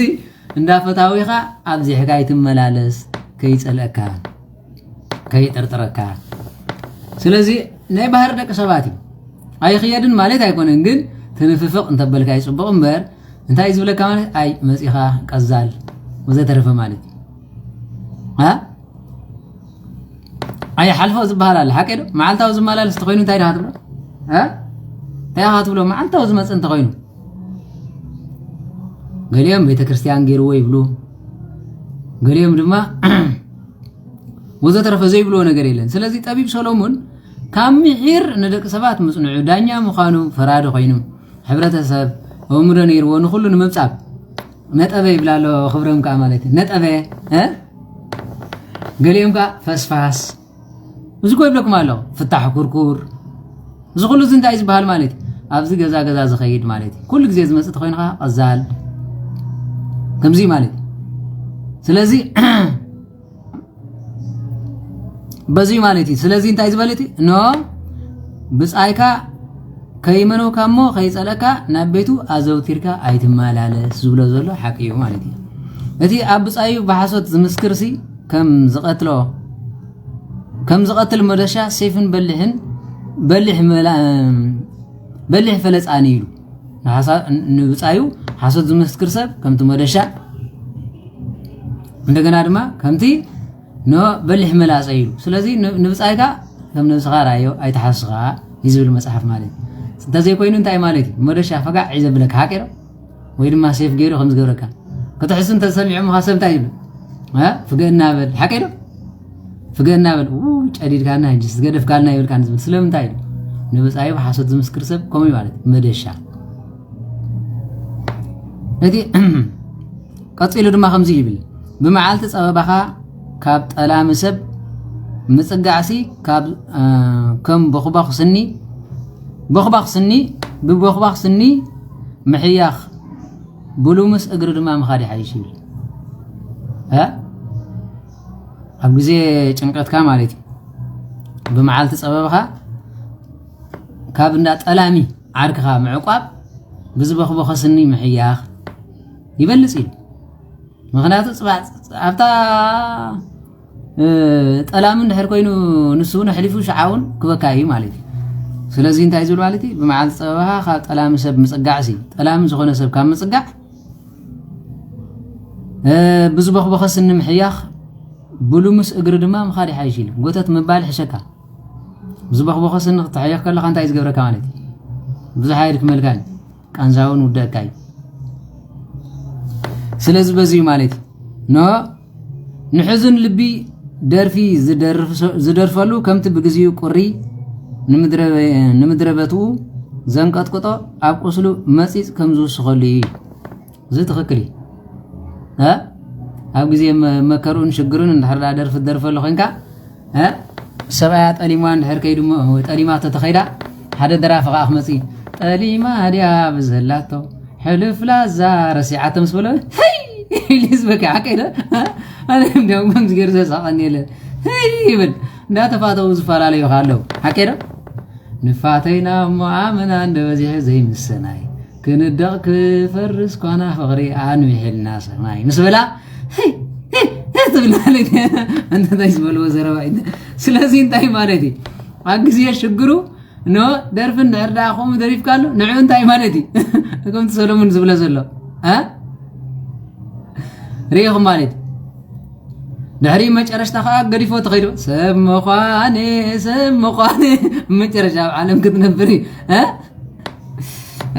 እንዳ ፈታዊኻ ኣብዚሕካ ኣይትመላለስ፣ ከይጸልአካ፣ ከይጥርጥረካ። ስለዚ ናይ ባህሪ ደቂ ሰባት እዩ። ኣይኽየድን ማለት ኣይኮነን፣ ግን ትንፍፍቕ እንተበልካ ይጽቡቕ እምበር፣ እንታይ እዩ ዝብለካ ማለት፣ ኣይ መጺኻ ቀዛል ወዘተረፈ ማለት እዩ። እ? ኣይ ሓልፎ ዝበሃል ኣሎ፣ ሓቂ ዶ? መዓልታዊ ዝመላለስ እንተኾይኑ እንታይ ኢኻ ትብሎ? እ? እንታይ ኢኻ ትብሎ? መዓልታዊ ዝመጽእ እንተኾይኑ። ገሊኦም ቤተ ክርስቲያን ገይርዎ ይብሉ፣ ገሊኦም ድማ ወዘተረፈ ዘይብልዎ ነገር የለን። ስለዚ ጠቢብ ሰሎሞን ካብ ምሒር ንደቂ ሰባት ምጽንዑ፣ ዳኛ ምዃኑ፣ ፈራዲ ኮይኑ፣ ሕብረተሰብ ኣእምሮ ነይርዎ ንኹሉ ንምብጻብ ነጠበ ይብላ ኣሎ። ክብሮም ከኣ ማለት እዩ። ነጠበ፣ እ? ገሊኦም ከኣ ፈስፋስ። እዚ እኮ ይብለኩም ኣሎ። ፍታሕ ኩርኩር። እዚ ኩሉ እዚ እንታይ እዩ ዝበሃል ማለት እዩ? ኣብዚ ገዛ ገዛ ዝኸይድ ማለት እዩ። ኩሉ ግዜ ዝመጽእ ተኾይኑ ከኣ ቀዛል። ከምዚ ማለት እዩ። ስለዚ በዚ ማለት እዩ። ስለዚ እንታይ ዝበለት እዩ? ኖ ብጻይካ ከይመነውካ እሞ ከይጸለእካ ናብ ቤቱ ኣዘውቲርካ ኣይትመላለስ ዝብሎ ዘሎ ሓቂ እዩ ማለት እዩ። እቲ ኣብ ብጻዩ ብሓሶት ዝምስክርሲ ከም ዝቐትሎ፣ ከም ዝቐትል መደሻ ሴፍን በሊሕን፣ በሊሕ መላ-፣ በሊሕ ፈለጻን እዩ ኢሉ። ንሓሳ-፣ ንብጻዩ ሓሶት ዝምስክር ሰብ ከምቲ መደሻ፣ እንደገና ድማ ከምቲ ኖ በሊሕ መላጸ ኢሉ። ስለዚ ን-፣ ንብጻይካ ከም ነብስኻ ራዮ ኣይትሓስኻ እዩ ዝብል መጽሓፍ ማለት እዩ። እንተዘይኮይኑ እንታይ ማለት እዩ? መደሻ ፈጋዕ እዩ ዘብለካ፣ ሓቂ ዶ? ወይ ድማ ሴፍ ገይሩ ከም ዝገብረካ ክትሕሱ እንተሰሚዖምኻ ሰብ እንታይ ይብሉ? እ? ፍገእና በል፣ ሓቂ ዶ? ፍገእና በል፣ ው፣ ጨዲድካና፣ ሕጂ ዝገደፍካልና ይብልካ ንዝብል ስለምንታይ እዩ? ንብጻዩ ሓሶት ዝምስክር ሰብ ከምኡ እዩ ማለት እዩ። መደሻ። እቲ ቀጺሉ ድማ ከምዚ ይብል፣ ብመዓልቲ ጸበባኻ ካብ ጠላሚ ሰብ ምጽጋዕሲ ካብ፣ እ፣ ከም ቦኽባኽ ስኒ፣ ቦኽባኽ ስኒ፣ ብቦኽባኽ ስኒ ምሕያኽ፣ ብሉምስ እግሪ ድማ ምኻድ ይሓይሽ ይብል። እ? ኣብ ግዜ ጭንቀትካ ማለት እዩ። ብመዓልቲ ጸበባኻ ካብ እንዳ ጠላሚ ዓርክኻ ምዕቋብ ብዝበኽበኸ ስኒ ምሕያኽ ይበልጽ እዩ። ምኽንያቱ ጽባሕ ኣብታ፣ እ፣ ጠላሚ እንድሕር ኮይኑ ንሱ እውን ኣሕሊፉ ሽዓ እውን ክበካ እዩ ማለት እዩ። ስለዚ እንታይ ዝብል ማለት እዩ? ብመዓልቲ ጸበባኻ ካብ ጠላሚ ሰብ ምጽጋዕሲ፣ ጠላሚ ዝኾነ ሰብ ካብ ምጽጋዕ፣ እ፣ ብዝበኽበኸ ስኒ ምሕያኽ፣ ብሉምስ እግሪ ድማ ምኻድ ይሓይሽ ኢሉ። ጎተት ምባል ሕሸካ። ብዝበኽበኸ ስኒ ክትሕየኽ ከለኻ እንታይ ዝገብረካ ማለት እዩ? ብዙሕ ኣየድክመልካን ቃንዛ እውን ውደእካ እዩ። ስለዚ በዚ እዩ ማለት እዩ። ኖ ንሕዙን ልቢ ደርፊ ዝደርፍ-፣ ዝደርፈሉ ከምቲ ብግዚኡ ቁሪ ንምድረ-፣ ንምድረ በትኡ ዘንቀጥቅጦ ኣብ ቁስሉ መጺጽ ከም ዝውስኸሉ እዩ። እዚ ትኽክል እዩ። እ? ኣብ ግዜ መ-፣ መከርኡን ሽግሩን እንድሕር ደኣ ደርፊ ትደርፈሉ ኮይንካ፣ እ? ሰብኣያ ጠሊማ እንድሕር ከይዱ እሞ፣ ወይ ጠሊማቶ ተኸይዳ፣ ሓደ ደራፊ ከኣ ክመጽእ እዩ። "ጠሊማ ድያ ብዘላቶ፣ ሕሉፍ ላዛ ረሲዓቶ" ምስ በሎ፣ "ህይ!" ኢሉ ዝበኪ፣ ሓቀይ ዶ? ኣነ እንዲያውም ከምዚ ገይሩ ዘሳቐኒ የለን። "ህይ!" ይብል። እንዳተፋተው ዝፈላለዩ ከ ኣለዉ። ሓቀይ ዶ? "ንፋተይና እሞ ኣመና እንደ በዚሑ ዘይምሰናይ፣ ክንደቕ ክፈርስ ኳና ፍቕሪ ኣንዊሕልና ሰማይ" ምስ በላ፣ "ህይ! ህይ! ህይ!" ትብል ማለት እያ። እንተ እንታይ ዝበልዎ ዘረባ እዩ። ስለዚ እንታይ ማለት እዩ? ኣብ ግዜ ሽግሩ ኖ ደርፊ እንድሕር ደኣ ከምኡ ደሪፍካሉ፣ ንዕኡ እንታይ ማለት እዩ? ከምቲ ሰሎሙን ዝብሎ ዘሎ፣ እ? ርኢኹም ማለት እዩ። ድሕሪ መጨረሽታ ከዓ ገዲፎ ተኸይዱ። ሰብ ምዃነ፣ ሰብ ምዃነ፣ መጨረሻ ኣብ ዓለም ክትነብር እዩ። እ?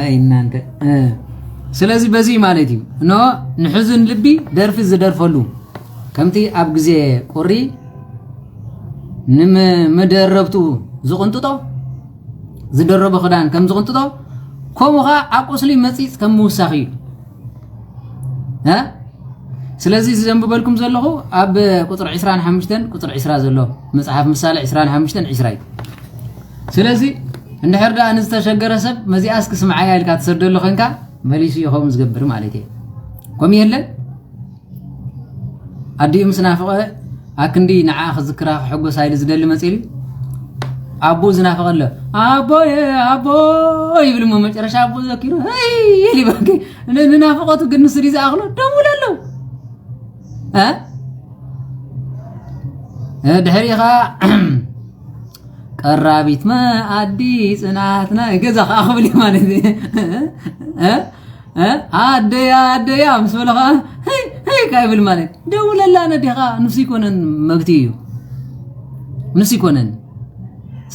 ኣይ እናንተ። እ። ስለዚ በዚ ማለት እዩ። ኖ ንሕዙን ልቢ ደርፊ ዝደርፈሉ። ከምቲ ኣብ ግዜ ቁሪ ንምደረብቱ ዝቕንጥጦ፣ ዝደረቦ ክዳን ከም ዝቕንጥጦ፣ ከምኡ ኸዓ ኣብ ቁስሊ መጺጽ ከም ምውሳኽ እዩ። እ? ስለዚ እዚ ዘንብበልኩም ዘለኹ ኣብ ቁጽሪ ዕስራን ሓሙሽተን ቁጽሪ ዕስራ ዘሎ መጽሓፍ ምሳሌ ዕስራን ሓሙሽተን ዕስራ እዩ። ስለዚ እንድሕር ደኣ ንዝተሸገረ ሰብ መዚኣ እስኪ ስምዓያ ኢልካ ትሰደሉ ኮንካ መሊሱ እዩ ከምኡ ዝገብር ማለት እዩ። ከምኡ የለን? ኣዲኡ ምስ ናፍቐ ኣክንዲ ንዓ ክዝክራ ክሕጎሳ ኢሉ ዝደሊ መጺሉ ኣቦኡ ዝናፍቐ ኣሎ። "ኣቦየ፣ ኣቦ" ይብል እሞ መጨረሻ ኣቦኡ ዘኪሩ፣ "ህይ!" ኢሉ ይበኪ። ን-፣ ንናፍቐቱ ግን ንሱ ድዩ ዝኣኽሎ? ደውለሉ። እ? እ፣ ድሕሪኡ ኸዓ ቀራቢት መኣዲ ጽናት ናይ ገዛ ኸዓ ክብል እዩ ማለት እዩ። እ? እ? ኣደያ፣ ኣደያ ምስ በለ ኸዓ፣ "ህይ፣ ህይ" ካ ይብል ማለት። ደውለላ ነዴኻ፣ ንሱ ይኮነን መብቲ እዩ። ንሱ ይኮነን።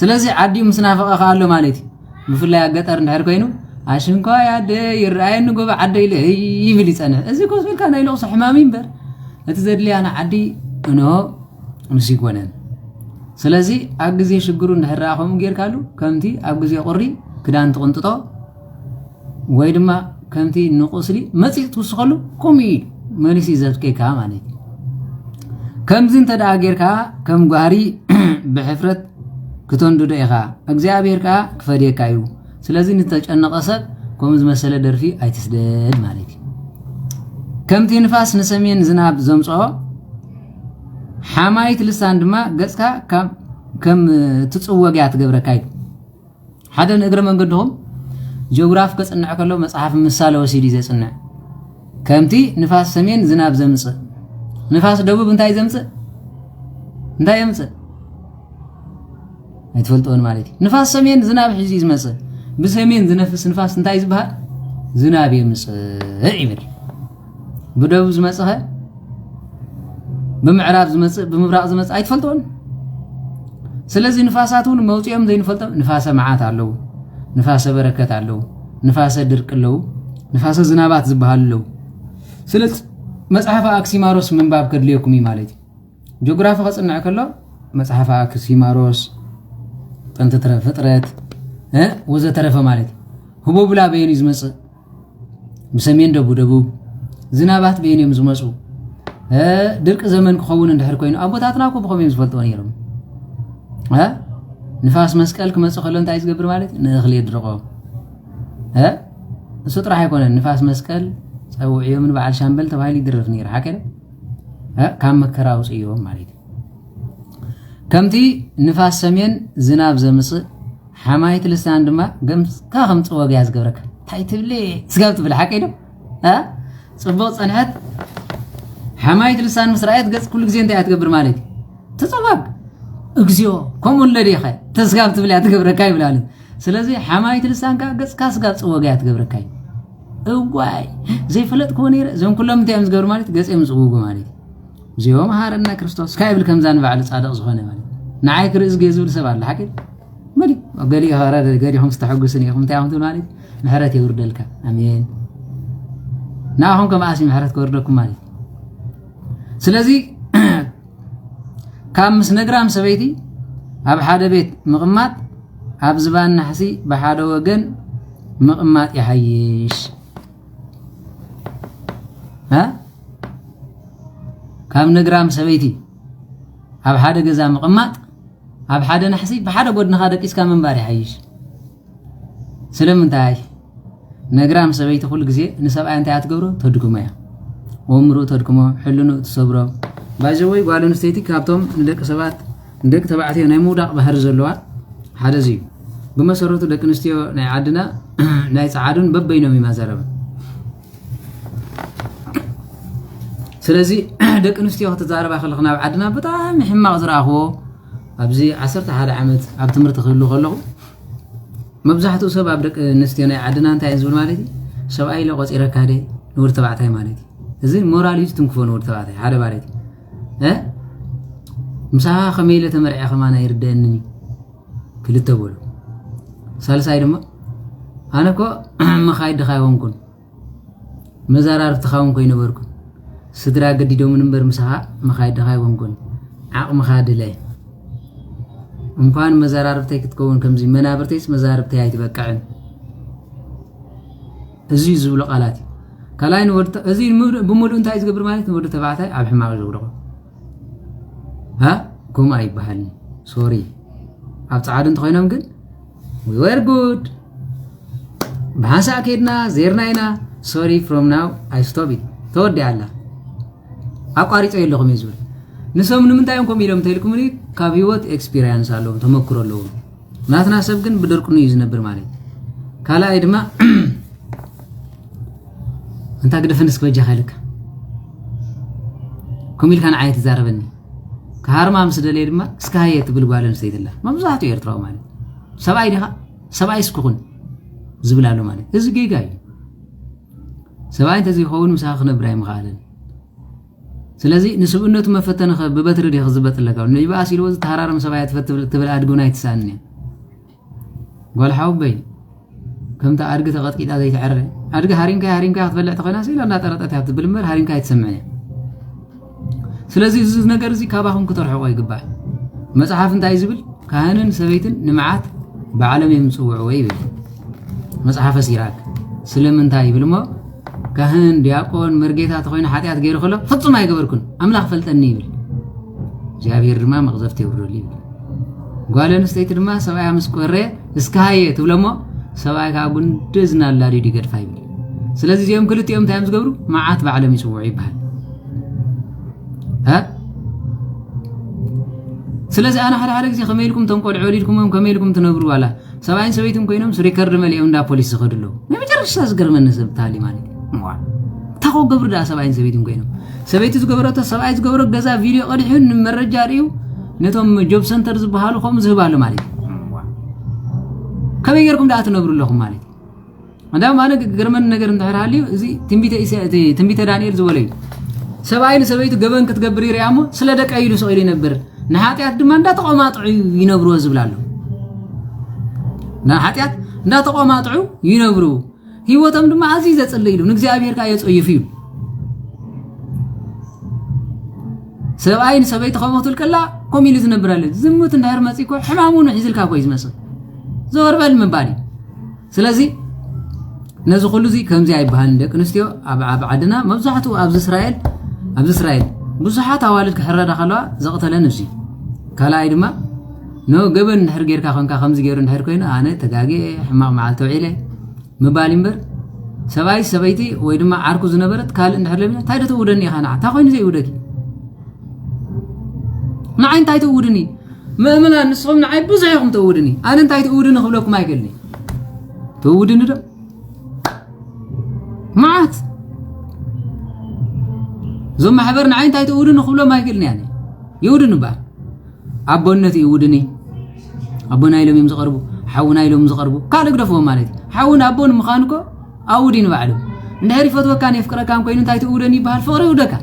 ስለዚ ዓዲኡ ምስ ናፈቐ ኸዓ ኣሎ ማለት እዩ። ብፍላይ ኣብ ገጠር እንድሕር ኮይኑ፣ "ኣሽንኳይ ኣደይ፣ ይረኣየኒ ጎቦ ዓደይ" ኢሉ ህይ ይብል ይጸንሕ። እዚ ኮስ በልካ ናይ ለቕሶ ሕማም እዩ እምበር፣ እቲ ዘድልያ ንዓዲ እንሆ ንሱ ይኮነን። ስለዚ ኣብ ግዜ ሽግሩ እንድሕር ደኣ ከምኡ ጌርካሉ፣ ከምቲ ኣብ ግዜ ቁሪ ክዳን ትቕንጥጦ፣ ወይ ድማ ከምቲ ንቁስሊ መጺጽ ትውስኸሉ፣ ከምኡ እዩ መሊሱ እዩ ዘብኬካ ማለት እዩ። ከምዚ እንተ ደኣ ጌርካ፣ ከም ጓህሪ ብሕፍረት ክተንድዶ ኢኻ፣ እግዚኣብሔር ከኣ ክፈድየካ እዩ። ስለዚ ንተጨነቐ ሰብ ከምኡ ዝመሰለ ደርፊ ኣይትስደድ ማለት እዩ። ከምቲ ንፋስ ንሰሜን ዝናብ ዘምጽኦ፣ ሓማይት ልሳን ድማ ገጽካ ካብ፣ ከም ትጽወግ እያ ትገብረካ እዩ። ሓደ ንእግረ መንገድኹም ጂኦግራፍ ከጽንዕ ከሎ መጽሓፍ ምሳሌ ወሲዱ እዩ ዘጽንዕ። ከምቲ ንፋስ ሰሜን ዝናብ ዘምጽእ፣ ንፋስ ደቡብ እንታይ ዘምጽእ? እንታይ የምጽእ? ኣይትፈልጥዎን ማለት እዩ። ንፋስ ሰሜን ዝናብ ሒዙ እዩ ዝመጽእ። ብሰሜን ዝነፍስ ንፋስ እንታይ ዝበሃል? ዝናብ የምጽእ ይብል። ብደቡብ ዝመጽኸ፣ ብምዕራብ ዝመጽእ፣ ብምብራቕ ዝመጽእ ኣይትፈልጥዎን። ስለዚ ንፋሳት እውን መውጽኦም ዘይንፈልጦም ንፋሰ መዓት ኣለዉ። ንፋሰ በረከት ኣለዉ፣ ንፋሰ ድርቂ ኣለዉ፣ ንፋሰ ዝናባት ዝበሃሉ ኣለዉ። ስለዚ መጽሓፈ ኣክሲማሮስ ምንባብ ከድልየኩም እዩ ማለት እዩ። ጂኦግራፊ ከጽንዕ ከሎ መጽሓፈ ኣክሲማሮስ፣ ጥንቲ ትረ-፣ ፍጥረት፣ እ፣ ወዘተረፈ ማለት እዩ። ህቦብላ በየን እዩ ዝመጽእ? ብሰሜን ደቡ-፣ ደቡብ። ዝናባት በየን እዮም ዝመጹ? እ፣ ድርቂ ዘመን ክኸውን እንድሕር ኮይኑ፣ ኣቦታትና እኮ ብኸም እዮም ዝፈልጥዎ ነይሮም። እ፣ ንፋስ መስቀል ክመጽእ ከሎ እንታይ እዩ ዝገብር ማለት እዩ? ንእኽሊ የድርቆ። እ፣ እሱ ጥራሕ ኣይኮነን፣ ንፋስ መስቀል ጸውዕዮምን በዓል ሻምበል ተባሂሉ ይድረፍ ነይሩ፣ ሓቂ ዶ? እ፣ ካብ መከራ ኣውጽእዮም ማለት እዩ። ከምቲ ንፋስ ሰሜን ዝናብ ዘምጽእ፣ ሓማይት ልሳን ድማ ገምካ ከም ጽወግያ ዝገብረካ። እንታይ ትብሊ? ስጋብ ትብል፣ ሓቂ ዶ? እ፣ ጽቡቕ ጸንሐት። ሓማይት ልሳን ምስ ረኣየት ገጽ ኩሉ ግዜ እንታይ እያ ትገብር ማለት እዩ? ትጽወግ። እግዚኦ፣ ከምኡ ኣለዲኻ? ተስጋብ ትብል እያ ትገብረካ ይብላሉ። ስለዚ ሓማይት ልሳንካ ገጽካ ስጋብ ጽወግያ ትገብረካ እዩ። እዋይ፣ ዘይፈለጥክዎ ነይረ። እዞም ኩሎም እንታይ እዮም ዝገብሩ ማለት? ገጽ እዮም ዝጽውጉ ማለት እዩ። እዚኦም ሃረና ክርስቶስ፣ ካይብል ከምዛ ንባዕሉ ጻድቕ ዝኾነ ማለት እዩ። ንዓይ ክርኢ ዝገ ዝብል ሰብ ኣሎ፣ ሓቂ? መሊ፣ ገሊኡ ኸረ-፣ ገሊኹም ዝተሐጉስን ኢኹም፣ እንታይ ኢኹም ትብል ማለት እዩ? ምሕረት የውርደልካ። ኣሜን። ንኣኹም ከም ኣሲ ምሕረት ክወርደኩም ማለት እዩ። ስለዚ፣ ካብ ምስ ነግራም ሰበይቲ ኣብ ሓደ ቤት ምቕማጥ፣ ኣብ ዝባን ናሕሲ ብሓደ ወገን ምቕማጥ ይሓይሽ። እ? ካብ ነግራም ሰበይቲ ኣብ ሓደ ገዛ ምቕማጥ፣ ኣብ ሓደ ናሕሲ ብሓደ ጎድንኻ ደቂስካ ምንባር ይሓይሽ። ስለምንታይ? ነግራም ሰበይቲ ኩሉ ግዜ ንሰብኣይ እንታይ እያ ትገብሮ? ተድክሞ እያ። ወምርኡ ተድክሞ፣ ሕልንኡ ትሰብሮ። ባይዘወይ፣ ጓል ኣንስተይቲ ካብቶም ንደቂ ሰባት፣ ንደቂ ተባዕትዮ ናይ ምውዳቕ ባህሪ ዘለዋ ሓደ እዚ እዩ። ብመሰረቱ ደቂ ኣንስትዮ ናይ ዓድና ናይ ጸዓዱን በበይኖም ይማዘረብ። ስለዚ ደቂ ኣንስትዮ ክትዛረባ ከለኽና ኣብ ዓድና ብጣዕሚ ሕማቕ ዝረኣኽዎ፣ ኣብዚ ዓሰርተ ሓደ ዓመት ኣብ ትምህርቲ ክህሉ ከለኹ፣ መብዛሕትኡ ሰብ ኣብ ደቂ ኣንስትዮ ናይ ዓድና እንታይ እዩ ዝብል ማለት እዩ? ሰብኣይ ኢለ ቆጺረካ ደ ንወዲ ተባዕታይ ማለት እዩ። እዚ ሞራል እዩ ዝትንክፎ ንወዲ ተባዕታይ ሓደ ማለት እዩ። እ? ምሳኻ ከመይ ኢለ ተመርዐ ከማን ኣይርደአንን እዩ። ክልተ በሉ። ሳልሳይ ድማ፣ ኣነ እኮ መኻይድ ድኻ ኣይኮንኩን፣ መዘራርብትኻ እውን ኮይነበርኩን። ስድራ ገዲዶምን እምበር ምሳኻ መኻይድ ድኻ ኣይኮንኩን። ዓቕምኻ ድለ። እንኳን መዘራርብተይ ክትከውን ከምዚ መናብርተይስ መዘራርብተይ ኣይትበቅዕን። እዚ እዩ ዝብሎ ቃላት እዩ። ካልኣይ ንወዲ ተ-፣ እዚ ንሙሉ-፣ ብምሉእ እንታይ እዩ ዝገብር ማለት ንወዲ ተባዕታይ ኣብ ሕማቕ እዩ ዘውድቖ። ሃ? ከምኡ ኣይበሃልን። ሶሪ። ኣብ ጸዓዱ እንተኾይኖም ግን፣ we were good። ብሓንሳእ ከይድና፣ ዜርና ኢና። Sorry, from now, I stop it። ተወዲኣ ኣላ። ኣቋሪጸ የለኹም እዩ ዝብል። ንሶም ንምንታይ እዮም ከምኡ ኢሎም እንተኢልኩምኒ፣ ካብ ህይወት ኤክስፒሪየንስ ኣለዎም፣ ተመክሮ ኣለዎም። ናትና ሰብ ግን ብደርቅኑ እዩ ዝነብር ማለት እዩ። ካልኣይ ድማ፣ እንታ ግደፈኒ እስኪ በጃኻ ኢልካ። ከምኡ ኢልካ ንዓይ ትዛረበኒ። ክሃርማ ምስ ደለየ ድማ፣ እስከ ሃየ ትብል ጓል ኣንስተይቲ ኣላ። መብዛሕትኡ ኤርትራዊ ማለት። ሰብኣይ ዲኻ? ሰብኣይ እስኪ ኩን ዝብል ኣሎ ማለት። እዚ ጌጋ እዩ። ሰብኣይ እንተዘይኸውን ምሳኻ ክነብር ኣይምኽኣለን። ስለዚ ንስብእነቱ መፈተኒ ከ ብበትሪ ዲኺ ክዝበጥ ኣለካ? ንይበኣስ ኢልዎ ዝተሃራረመ ሰብኣይ ትፈት ትብል፣ ትብል ኣድጊ እውን ኣይትስኣንን እያ። ጓል ሓወቦይ፣ ከምታ ኣድጊ ተቐጥቂጣ ዘይትዕረ፣ ኣድጊ ሃሪምካያ ሃሪምካያ ክትበልዕ ተኾይናስ ኢላ እንዳጠረጠት እያ ትብል እምበር ሃሪምካ ኣይትሰምዕን እያ። ስለዚ እዚ ነገር እዚ ካባኹም ክተርሕቆ ይግባእ። መጽሓፍ እንታይ ዝብል? ካህንን ሰበይትን ንመዓት ባዕሎም እዮም ዝጽውዕዎ ይብል መጽሓፈ ሲራክ። ስለምንታይ ይብል እሞ፣ ካህን፣ ዲያቆን፣ መርጌታ ተኾይኑ ሓጢኣት ገይሩ ከሎ፣ ፍጹም ኣይገበርኩን፣ ኣምላኽ ፈልጠኒ ይብል። እግዚኣብሔር ድማ መቕዘፍቲ የውርደሉ ይብል። ጓል ኣንስተይቲ ድማ ሰብኣያ ምስ ቆረ፣ እስከ ሃየ ትብሎ እሞ፣ ሰብኣይ ከዓ ጉንዲ ዝናላድዩ ይገድፋ ይብል። ስለዚ እዚኦም ክልቲኦም እንታይ እዮም ዝገብሩ? መዓት ባዕሎም ይጽውዑ ይበሃል። እ? ስለዚ ኣነ ሓደ ሓደ ግዜ ከመይ ኢልኩም እቶም ቆልዑ ወሊድኩሞም ከመይ ኢልኩም ትነብሩ ዋላ ሰብኣይን ሰበይትን ኮይኖም ሪከርድ መሊኦም እንዳ ፖሊስ ዝኸዱ ኣለዉ። ናይ መጨረሻ ዝገርመኒ ሰብ ታሊ ማለት እዩ። እዋ። እንታይ ኮ ገብሩ ደኣ ሰብኣይን ሰበይትን ኮይኖም? ሰበይቲ ዝገበረቶ ሰብኣይ ዝገበሮ ገዛ ቪድዮ ቀዲሑ ንመረጃ ርእዩ ነቶም ጆብ ሰንተር ዝበሃሉ ከምኡ ዝህብ ኣሎ ማለት እዩ። እዋ። ከመይ ጌርኩም ደኣ ትነብሩ ኣለኹም ማለት እዩ? እንዳውም ኣነ ገርመኒ ነገር እንድሕር ሃልዩ፣ እዚ ትንቢተ ኢሳ-፣ እቲ ትንቢተ ዳንኤል ዝበሎ እዩ። ሰብኣይ ንሰበይቱ ገበን ክትገብር ይርኣ እሞ፣ ስለ ደቀይ ኢሉ ስቕ ኢሉ ይነብር። ንሓጢኣት ድማ እንዳተቖማጥዑ ይነብርዎ ዝብል ኣሎ። ንሓጢኣት እንዳተቋማጥዑ ይነብሩ። ህይወቶም ድማ ኣዝዩ ዘጽልእ እዩ፣ ንእግዚኣብሔር ከኣ የጸይፍ እዩ። ሰብኣይ ንሰበይቲ ከምኡ ክትብል ከላ ከምኡ ኢሉ ዝነብር ኣሎ። ዝሙት እንድሕር መጺእ እኮ ሕማሙ ንሒዝልካ እኮ እዩ ዝመጽእ። ዘወር በል ምባል እዩ። ስለዚ ነዚ ኩሉ እዚ ከምዚ ኣይበሃልን። ደቂ ኣንስትዮ ኣብ ኣብ ዓድና መብዛሕትኡ ኣብዚ እስራኤል ኣብዚ እስራኤል ብዙሓት ኣዋልድ ክሕረዳ ከለዋ ዘቕተለን እዚ። ካልኣይ ድማ ኖ ገበን እንድሕር ጌርካ ኮንካ ከምዚ ገይሩ እንድሕር ኮይኑ ኣነ ተጋግየ ሕማቕ መዓልቲ ውዒለ ምባል እምበር ሰብኣይ ሰበይቲ ወይ ድማ ዓርኩ ዝነበረት ካልእ እንድሕር ለቢና እንታይ ዶ ትውደኒ ኢኻ ንዓ እንታይ ኮይኑ ዘይውደኪ ንዓይ እንታይ ትውድኒ ምእምና ንስኹም ንዓይ ብዙሕ ኢኹም ትውድኒ ኣነ እንታይ ትውድኒ ክብለኩም ኣይክእልኒ ትውድኒ ዶ መዓት እዞም ማሕበር ንዓይ እንታይ ትውድኒ ክብሎም ኣይክእልኒ ኣነ ይውድኒ እባ ኣቦነት ይውድኒ ኣቦና ኢሎም እዮም ዝቐርቡ ሓውና ኢሎም ዝቐርቡ ካልእ ግደፍዎም ማለት እዩ ሓውን ኣቦን ምዃን እኮ ኣውድ እዩ ንባዕሉ እንድሕር ይፈትወካን የፍቅረካን ኮይኑ እንታይ ትውደኒ ይበሃል ፍቕሪ ይውደካ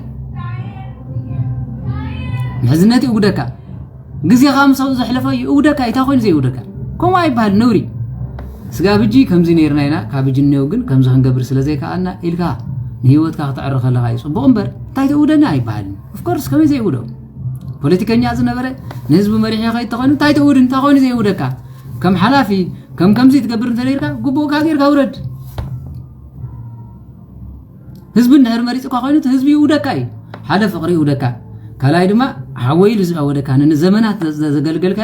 ምሕዝነት ይውደካ ግዜኻ ምስ ዘሕለፈ ይእውደካ ኢታ ኮይኑ ዘይእውደካ ከምኡ ኣይበሃል ነውሪ ስጋብ ሕጂ ከምዚ ነይርና ኢና ካብ ሕጂ እኒው ግን ከምዚ ክንገብር ስለ ዘይከኣልና ኢልካ ንህይወትካ ክተዕሪ ከለኻ እዩ ፅቡቕ እምበር እንታይ ትእውደኒ ኣይበሃልን ኦፍኮርስ ከመይ ዘይእውዶ ፖለቲከኛ ዝነበረ ንህዝቢ መሪሒ ከይድ ተኾይኑ እንታይ ትእውድ እንታይ ኮይኑ ዘይእውደካ ከም ሓላፊ ከም ከምዚ ትገብር እንተነይርካ ግቡእካ ጌርካ ውረድ ህዝቢ እንድሕር መሪፅካ ኮይኑ እቲ ህዝቢ ይውደካ እዩ ሓደ ፍቕሪ ይውደካ ካልኣይ ድማ ሓወይ ኢሉ ዝኣወደካ ንዘመናት ዘገልገልካ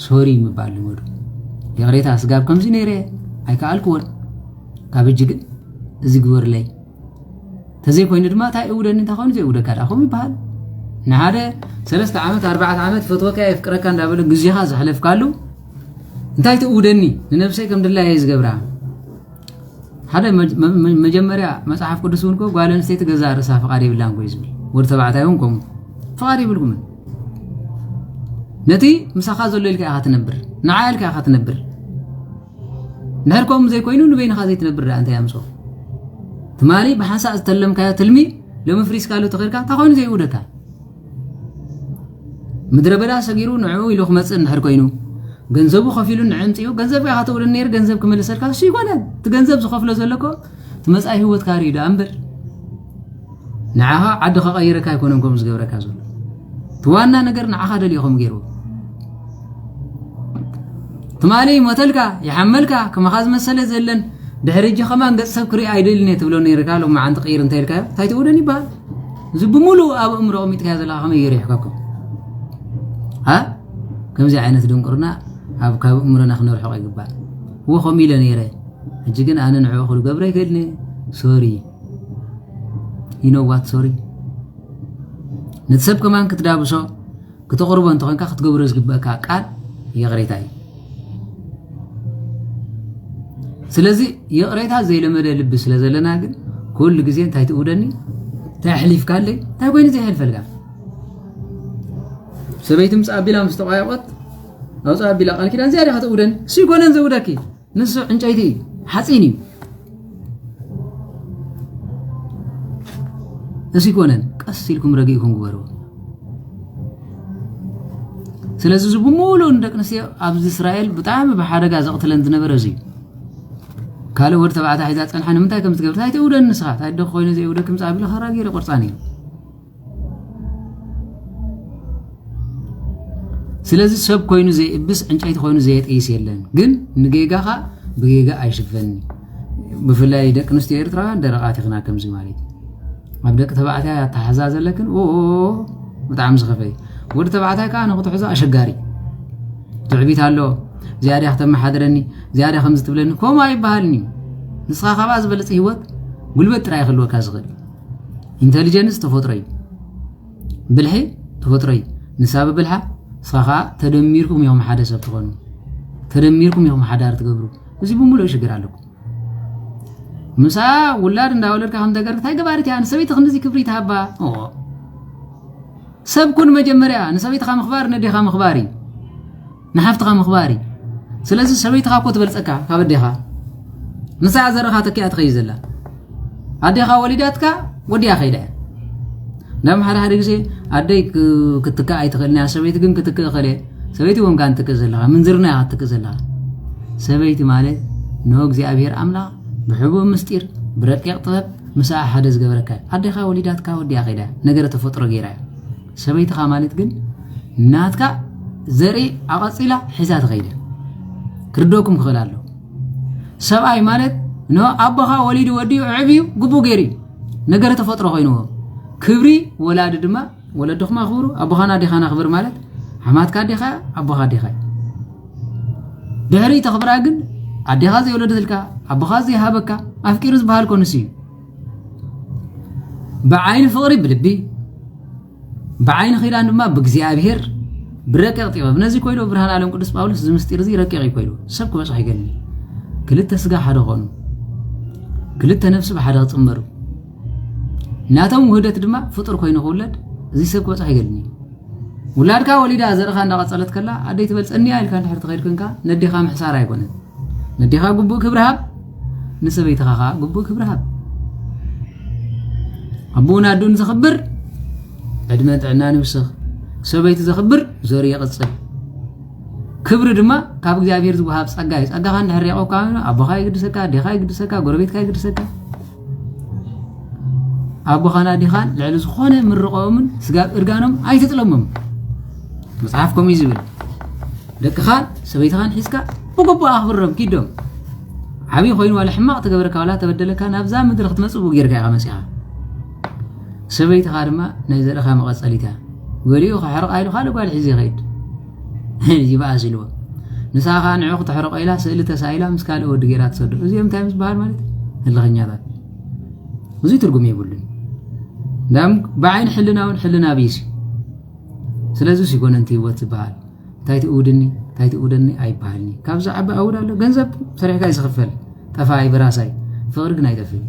ሶሪ ምባል ልመዱ ይቕሬታ ስጋብ ከምዚ ነይረ ኣይከኣልክዎን ካብ እጅ ግን እዚ ግበርለይ ተዘይኮይኑ ድማ እንታይ እውደኒ እንታይ ኮይኑ ዘይውደካ ዳ ከምኡ ይበሃል ንሓደ ሰለስተ ዓመት ኣርባዕተ ዓመት ፈትወካ የፍቅረካ እንዳበለ ግዜኻ ዘሕለፍካሉ እንታይ ትእውደኒ ንነብሰይ ከም ድላየ ዝገብራ ሓደ መጀመርያ መጽሓፍ ቅዱስ እውን ጓል ኣንስተይቲ ገዛ ርእሳ ፍቓድ የብላን ኮዩ ዝብል ወዲ ተባዕታይ እውን ከምኡ ፍቓድ የብልኩምን ነቲ ምሳኻ ዘሎ ኢልካ ኢኻ ትነብር ንዓ ኢልካ ኢኻ ትነብር እንድሕር ከምኡ ዘይኮይኑ ንበይንኻ ዘይትነብር ደኣ እንታይ ኣምፅኦ ትማሊ ብሓንሳእ ዝተለምካዮ ትልሚ ሎሚ ፍሪስካሉ ተኸድካ እንታይ ኮይኑ ዘይውደካ ምድረ በዳ ሰጊሩ ንዕኡ ኢሉ ክመፅእ እንድሕር ኮይኑ ገንዘቡ ከፊሉ ንዕምፅኡ ገንዘብ ኢኻ ተውልን ነይር ገንዘብ ክምልሰልካ እሱ ይኮነን እቲ ገንዘብ ዝኸፍሎ ዘለኮ እቲ መፃኢ ህይወትካ ርዩ ደኣ እምበር ንዓኻ ዓዲ ከቐይረካ ኣይኮነን ከምኡ ዝገብረካ ዘሎ እቲ ዋና ነገር ንዓኻ ደልዮ ከምኡ ገይርዎ ትማሊ ይሞተልካ ይሓመልካ ከማኻ ዝመሰለ ዘለን ድሕሪ እጂ ከማን ገፅ ሰብ ክርኢ ኣይደልን እየ ትብሎ ነይርካ ሎማዓንቲ ቅይር እንተኢልካዮ እንታይ ትውደን ይበሃል እዚ ብምሉእ ኣብ እምሮ ኣቕሚጥካዮ ዘለኻ ከመይ ገይሩ ይሕከኩም ኣ ከምዚ ዓይነት ድንቁርና ኣብ ካብ እምሮና ክነርሕቆ ይግባእ እዎ ከምኡ ኢለ ነይረ ሕጂ ግን ኣነ ንዕኡ ክገብረ ይክእልኒ ሶሪ you know what sorry ነቲ ሰብ ከማን ክትዳብሶ ክተቕርቦ እንተኾንካ ክትገብሮ ዝግበእካ ቃል ይቕሬታ እዩ ስለዚ ይቕሬታ ዘይለመደ ልቢ ስለ ዘለና ግን ኩሉ ግዜ እንታይ ትእውደኒ እንታይ ኣሕሊፍካለይ እንታይ ኮይኑ ዘይሕልፈልካ ሰበይቲ ምስ ኣቢላ ምስ ተቋየቆት ኣውፅእ ኣቢላ ቃል ኪዳን ዝያዳ ክትእውደኒ እሱ ይኮነን ዘውደኪ ንሱ ዕንጨይቲ እዩ ሓፂን እዩ እሱ ይኮነን ቀስ ኢልኩም ረጊእኩም ግበርዎ ስለዚ እዚ ብምሉእ ንደቂ ኣንስትዮ ኣብዚ እስራኤል ብጣዕሚ ብሓደጋ ዘቕትለን ዝነበረ እዚ እዩ ካልእ ወዲ ተባዕታ ሒዛ ፀንሓ ንምንታይ ከም ትገብር ታይ ትእውደን ንስኻ ታይ ዶ ኮይኑ ዘይእውደ ክምፃ ኣቢለ ኸራ ገይረ ቆርፃን እዩ ስለዚ ሰብ ኮይኑ ዘይእብስ ዕንጨይቲ ኮይኑ ዘየጥይስ የለን ግን ንጌጋኻ ብጌጋ ኣይሽፈኒ ብፍላይ ደቂ ኣንስትዮ ኤርትራውያን ደረቓት ኢኽና ከምዚ ማለት ኣብ ደቂ ተባዕታይ ኣተሓዛ ዘለክን ኦ ብጣዕሚ ዝኸፈይ ወዲ ተባዕታይ ከዓ ንክትሕዞ ኣሸጋሪ ትዕቢት ኣሎ ዝያዳ ክተመሓድረኒ ዝያዳ ከምዚ ትብለኒ ከምኡ ኣይበሃልን እዩ ንስኻ ካብኣ ዝበለፀ ህይወት ጉልበት ጥራይ ክህልወካ ዝኽእል ኢንተሊጀንስ ተፈጥሮ እዩ ብልሒ ተፈጥሮ እዩ ንሳ ብብልሓ ንስኻ ከዓ ተደሚርኩም ኢኹም ሓደ ሰብ ትኾኑ ተደሚርኩም ኢኹም ሓዳር ትገብሩ እዚ ብምሉእ ሽግር ኣለኩም ምሳ ውላድ እንዳወለድካ ከም ተገርግታይ ገባሪት እያ ንሰበይቲ ክንድዚ ክብሪ ይትሃባ ሰብ ኩን መጀመርያ ንሰበይትኻ ምኽባር ነዴኻ ምኽባር እዩ ንሓፍትኻ ምኽባር እዩ ስለዚ ሰበይትኻ እኮ ትበልፀካ ካብ ኣዴኻ ንሳ ዘረኻ ተኪኣ ትኸይ ዘላ ኣዴኻ ወሊዳትካ ወዲያ ከይዳ እያ እንዳም ሓደ ሓደ ግዜ ኣደይ ክትክእ ኣይትኽእልን እያ ሰበይቲ ግን ክትክእ ኽእል እየ ሰበይቲ እውን ካ ንትክእ ዘለኻ ምንዝርና ኢኻ ትክእ ዘለኻ ሰበይቲ ማለት ንሆ እግዚኣብሔር ኣምላኽ ብሕቡእ ምስጢር ብረቂቕ ጥበብ ምሳኣ ሓደ ዝገበረካ እዩ። ኣዴኻ ወሊዳትካ ወዲኣ ከይዳ እያ፣ ነገረ ተፈጥሮ ገይራ እያ። ሰበይትኻ ማለት ግን ናትካ ዘርኢ ኣቐጺላ ሒዛ ትኸይድ እያ። ክርደኩም ክኽእል ኣለዎ። ሰብኣይ ማለት ንሆ ኣቦኻ ወሊዱ ወዲኡ ዕብዩ ግቡእ ገይሩ እዩ። ነገረ ተፈጥሮ ኮይንዎ። ክብሪ ወላዲ ድማ ወለድኹም ኣኽብሩ፣ ኣቦኻን ኣዴኻን ኣኽብር ማለት ሓማትካ ኣዴኻ እያ፣ ኣቦኻ ኣዴኻ እዩ። ድሕሪ ተኽብራ ግን ኣዴኻ ዘይወለደትልካ ኣቦኻ ዘይሃበካ ኣፍቂሩ ዝበሃል ኮንስ እዩ። ብዓይኒ ፍቕሪ ብልቢ ብዓይኒ ኺዳን ድማ ብእግዚኣብሔር ብረቂቕ ጥበብ ነዚ ኮይሉ ብርሃን ዓለም ቅዱስ ጳውሎስ እዚ ምስጢር እዚ ረቂቕ እዩ ኮይሉ ሰብ ክበጽሖ ይገድል። ክልተ ስጋ ሓደ ኾኑ፣ ክልተ ነፍሲ ብሓደ ክጽመሩ፣ ናቶም ውህደት ድማ ፍጡር ኮይኑ ክውለድ እዚ ሰብ ክበጽሖ ይገድል። ውላድካ ወሊዳ ዘርእኻ እንዳቐጸለት ከላ ኣደይ ትበል ጸኒያ ኢልካ እንድሕር ትኸይድ ኮንካ ነዴኻ ምሕሳር ኣይኮነን። ነዴኻ ግቡእ ክብሪ ሃብ፣ ንሰበይትኻ ኸዓ ግቡእ ክብሪ ሃብ። ኣቦኡን ኣድኡን ዘኽብር ዕድመን ጥዕናን ይውስኽ። ሰበይቲ ዘኽብር ዘሩ ይቕጽል። ክብሪ ድማ ካብ እግዚኣብሔር ዝወሃብ ጸጋ እዩ። ጸጋኻ እንድሕር ሪቖካ ኣቦኻ ይግድሰካ፣ ኣዴኻ ይግድሰካ፣ ጎረቤትካ ይግድሰካ። ኣቦኻን ኣዴኻን ልዕሊ ዝኾነ ምርቐኦምን ስጋብ እርጋኖም ኣይትጥለሞም። መጽሓፍ ከምኡ እዩ ዝብል። ደቅኻን ሰበይትኻን ሒዝካ ብግቡእ ኣኽብሮም ኪዶም። ዓብዪ ኮይኑ ዋላ ሕማቕ ተገበረካ ዋላ ተበደለካ ናብዛ ምድሪ ክትመጽእ ብኡ ጌርካ ኢኻ መጺኻ። ሰበይትኻ ድማ ናይ ዘርእኻ መቐጸሊት እያ። ገሊኡ ክሕርቕ ኢሉ ካልእ ጓል ሒዙ ይኸይድ። ይበኣስ ኢልዎ። ንሳ ኸዓ ንዑ ክተሕርቆ ኢላ ስእሊ ተሳኢላ ምስ ካልእ ወዲ ጌራ ትሰዶ። እዚኦም እንታይ ምስ በሃል ማለት እዩ? ህልኸኛታት። እዙይ ትርጉም የብሉን። እንዳም ብዓይኒ ሕልና እውን ሕልና ኣብይስ እዩ። ስለዚ ሲኮነ እንቲ ህይወት ዝበሃል እንታይ ትእውድኒ እንታይ ትእውደኒ ኣይበሃልኒ። ካብዚ ዓቢ ኣውድ ኣሎ ገንዘብ ሰሪሕካ እዩ ዝኽፈል። ጠፋይ በራሳይ ፍቕሪ ግን ኣይጠፍእን።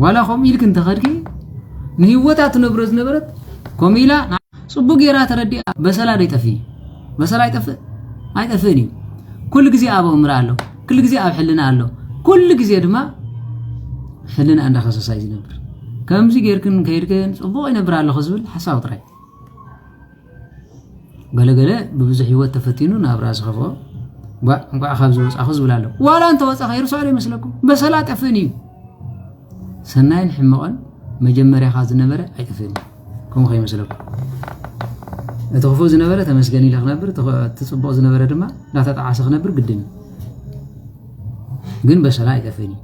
ዋላ ከምኡ ኢልክ እንተኸድኪ ንህይወታ ትነብሮ ዝነበረት ከምኡ ኢላ ጽቡቅ ጌራ ተረዲኣ በሰላ ዶ ይጠፍእ? በሰላ ኣይጠፍእ ኣይጠፍእን እዩ። ኩሉ ግዜ ኣብ ኣእምሮ ኣሎ፣ ኩሉ ግዜ ኣብ ሕልና ኣሎ፣ ኩሉ ግዜ ድማ ሕልና እንዳኸሰሳ እዩ ዝነብር። ከምዚ ጌርክን ከይድክን ጽቡቅ ይነብር ኣለኹ ዝብል ሓሳብ ጥራይ። ገለገለ ብብዙሕ ህይወት ተፈቲኑ ናብራ ዝኸፍኦ ጓዕ እንቋዕ ካብ ዝወጻኹ ዝብል ኣሎ። ዋላ እንተወጻ ከይርሶ ዶ ይመስለኩም? በሰላ ጠፍእን እዩ። ሰናይን ሕመቐን መጀመርያኻ ዝነበረ ኣይጠፍእን። ከምኡ ከይመስለኩም። እቲ ክፉእ ዝነበረ ተመስገን ኢለ ክነብር፣ እቲ ኽ-፣ እቲ ጽቡቕ ዝነበረ ድማ እናተጠዓሰ ክነብር ግድን እዩ። ግን በሰላ ኣይጠፍእን እዩ።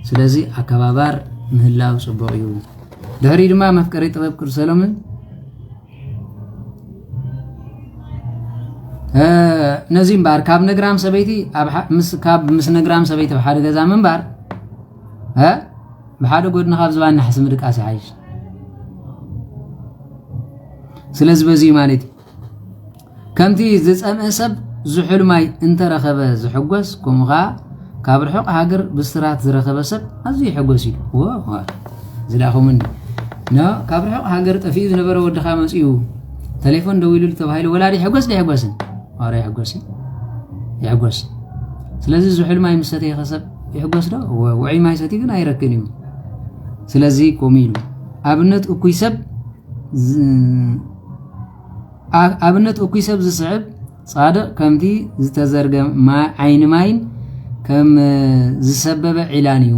ስለዚ ኣከባባር ምህላው ጽቡቕ እዩ። ድሕሪ ድማ መፍቀሪ ጥበብ ቅዱስ ሰሎሞን፣ እ፣ ነዚ እምበኣር ካብ ነግራም ሰበይቲ ኣብ ሓ-፣ ምስ፣ ካብ ምስ ነግራም ሰበይቲ ኣብ ሓደ ገዛ ምንባር፣ እ፣ ብሓደ ጎድኒ ካብ ዝባን ናሕሲ ምድቃስ ይሓይሽ። ስለዚ በዚ ማለት እዩ። ከምቲ ዝጸምአ ሰብ ዝሑል ማይ እንተረኸበ ዝሕጎስ፣ ከምኡ ኸኣ ካብ ርሑቕ ሃገር ብስራት ዝረኸበ ሰብ ኣዝዩ ይሕጎስ ኢሉ። ዎ፣ ዋ፣ እዚ ደኣ ከምኡ እንዲ። ኖ፣ ካብ ርሑቕ ሃገር ጠፊኡ ዝነበረ ወድኻ መጺኡ፣ ተሌፎን ደዊሉሉ ተባሂሉ፣ ወላዲ ይሕጎስ ዶ ኣይሕጎስን? ኧረ ይሕጎስ እዩ። ይሕጎስ። ስለዚ ዝሑል ማይ ምስ ሰተየ ኸ ሰብ ይሕጎስ ዶ? ወ-፣ ውዑይ ማይ ሰትዩ ግን ኣይረክን እዩ። ስለዚ ከምኡ ኢሉ። ኣብነት እኩይ ሰብ ዝ-፣ ኣ-፣ ኣብነት እኩይ ሰብ ዝስዕብ ጻድቕ ከምቲ ዝተዘርገ ማ-፣ ዓይኒ ማይን ከም ዝሰበበ ዒላን እዩ።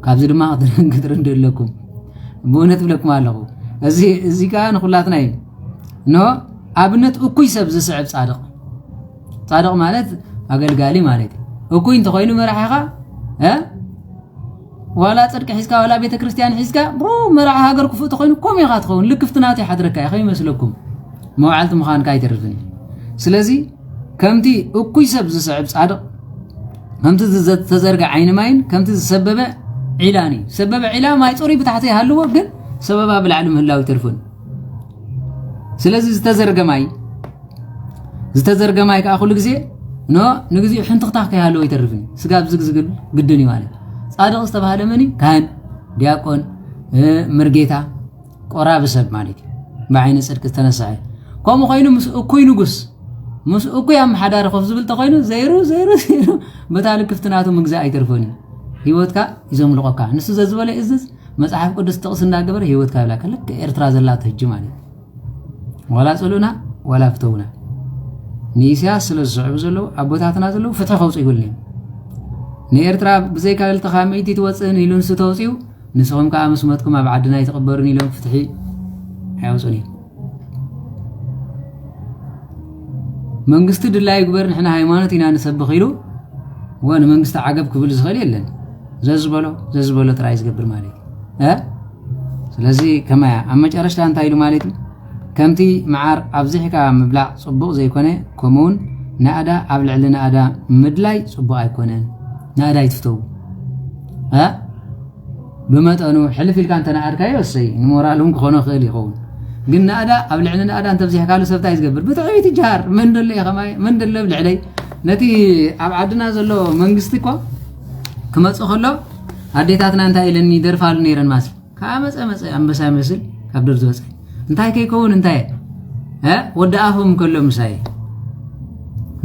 ካብዚ ድማ ክትር-፣ ክትርድእ ኣለኩም። ብእውነት እብለኩም ኣለኹ። እዚ፣ እዚ ከኣ ንኹላትና እዩ። እንሆ ኣብነት እኩይ ሰብ ዝስዕብ ጻድቕ። ጻድቕ ማለት ኣገልጋሊ ማለት እዩ። እኩይ እንተኾይኑ መራሒኻ፣ እ? ዋላ ጽድቂ ሒዝካ፣ ዋላ ቤተ ክርስቲያን ሒዝካ፣ ብሩ መራሒ ሃገር ክፉእ ተኾይኑ፣ ከምኡ ኢኻ ትኸውን። ልክፍቲ ናቱ ይሓድረካ እዩ፣ ከይመስለኩም። መዋዕልቲ ምዃንካ ኣይተርፍን እዩ። ስለዚ፣ ከምቲ እኩይ ሰብ ዝስዕብ ጻድቕ፣ ከምቲ ዝዘ-፣ ዝተዘርገ ዓይኒ ማይን፣ ከምቲ ዝሰበበ ዒላን እዩ። ዝሰበበ ዒላ ማይ ጽሩይ ብታሕቲ ይሃልዎ፣ ግን ሰበባ ብላዕሊ ምህላው ይተርፍን። ስለዚ ዝተዘርገ ማይ፣ ዝተዘርገ ማይ ከኣ ኩሉ ግዜ፣ ኖ፣ ንግዚኡ ሕንትኽታኽ ከይሃለዎ ይተርፍን እዩ። ስጋብ ዝግዝግል ግድን እዩ ማለት። ጻድቕ ዝተባህለ መን እዩ? ካህን፣ ዲያቆን፣ እ፣ መርጌታ፣ ቆራቢ ሰብ ማለት እዩ። ብዓይኒ ጽድቂ ዝተነስሐ። ከምኡ ኮይኑ ምስ እኩይ ንጉስ፣ ምስ እኩይ ኣመሓዳሪ ኮፍ ዝብል ተኾይኑ፣ ዘይሩ፣ ዘይሩ፣ ዘይሩ፣ በታ ልክፍቲ ናቱ ምግዛእ ኣይተርፎን እዩ። ህይወትካ እዩ ዘምልቖካ። ንሱ ዘዝበሎ ይእዝዝ፣ መጽሓፍ ቅዱስ ጥቕሲ እናገበረ ህይወትካ ይብላካ። ልክዕ ኤርትራ ዘላቶ ሕጂ ማለት እዩ። ዋላ ጽልኡና፣ ዋላ ፍተውና። ንኢሳያስ ስለ ዝስዕቡ ዘለዉ፣ ኣቦታትና ዘለዉ ፍትሒ ከውጽኡ ይብሉን እዮም። ንኤርትራ ብዘይካ ክልተ ካብ ሚእቲ ትወፅእን ኢሉ ንሱ ተውፅኡ፣ ንስኹም ከዓ ምስ መትኩም ኣብ ዓድና ኣይትቕበሩን ኢሎም ፍትሒ ኣየውፅኡን እዮም። መንግስቲ ድላዩ ግበር፣ ንሕና ሃይማኖት ኢና ንሰብኽ ኢሉ ወ ንመንግስቲ ዓገብ ክብል ዝኽእል የለን። ዘዝበሎ ዘዝበሎ ጥራይ ዝገብር ማለት እዩ። እ? ስለዚ ከማያ ኣብ መጨረሽታ እንታይ ኢሉ ማለት እዩ? ከምቲ መዓር ኣብዚሕካ ምብላዕ ጽቡቕ ዘይኮነ፣ ከምኡውን ናእዳ ኣብ ልዕሊ ናእዳ ምድላይ ጽቡቕ ኣይኮነን። ናእዳ ይትፍተው። እ? ብመጠኑ ሕልፍ ኢልካ እንተነኣድካዮ እሰይ፣ ንሞራል እውን ክኾኖ ክእል ይኸውን። ግን ናእዳ ኣብ ልዕሊ ናእዳ እንተብዚሕካሉ ሰብ እንታይ ዝገብር? ብትዕቢት ይጀሃር። መን ደሎ እየ ከማይ? መን ደሎ ኣብ ልዕለይ? ነቲ ኣብ ዓድና ዘሎ መንግስቲ እኮ ክመጽእ ከሎ ኣዴታትና እንታይ ኢለን ይደርፋሉ ነይረን ማሲ? ካብ መጸ መጸ ኣንበሳ ይመስል ካብ ዱር ዝወጸ። እንታይ ከይከውን እንታይ? እ? ወዲ ኣፎም ከሎ ምሳይ።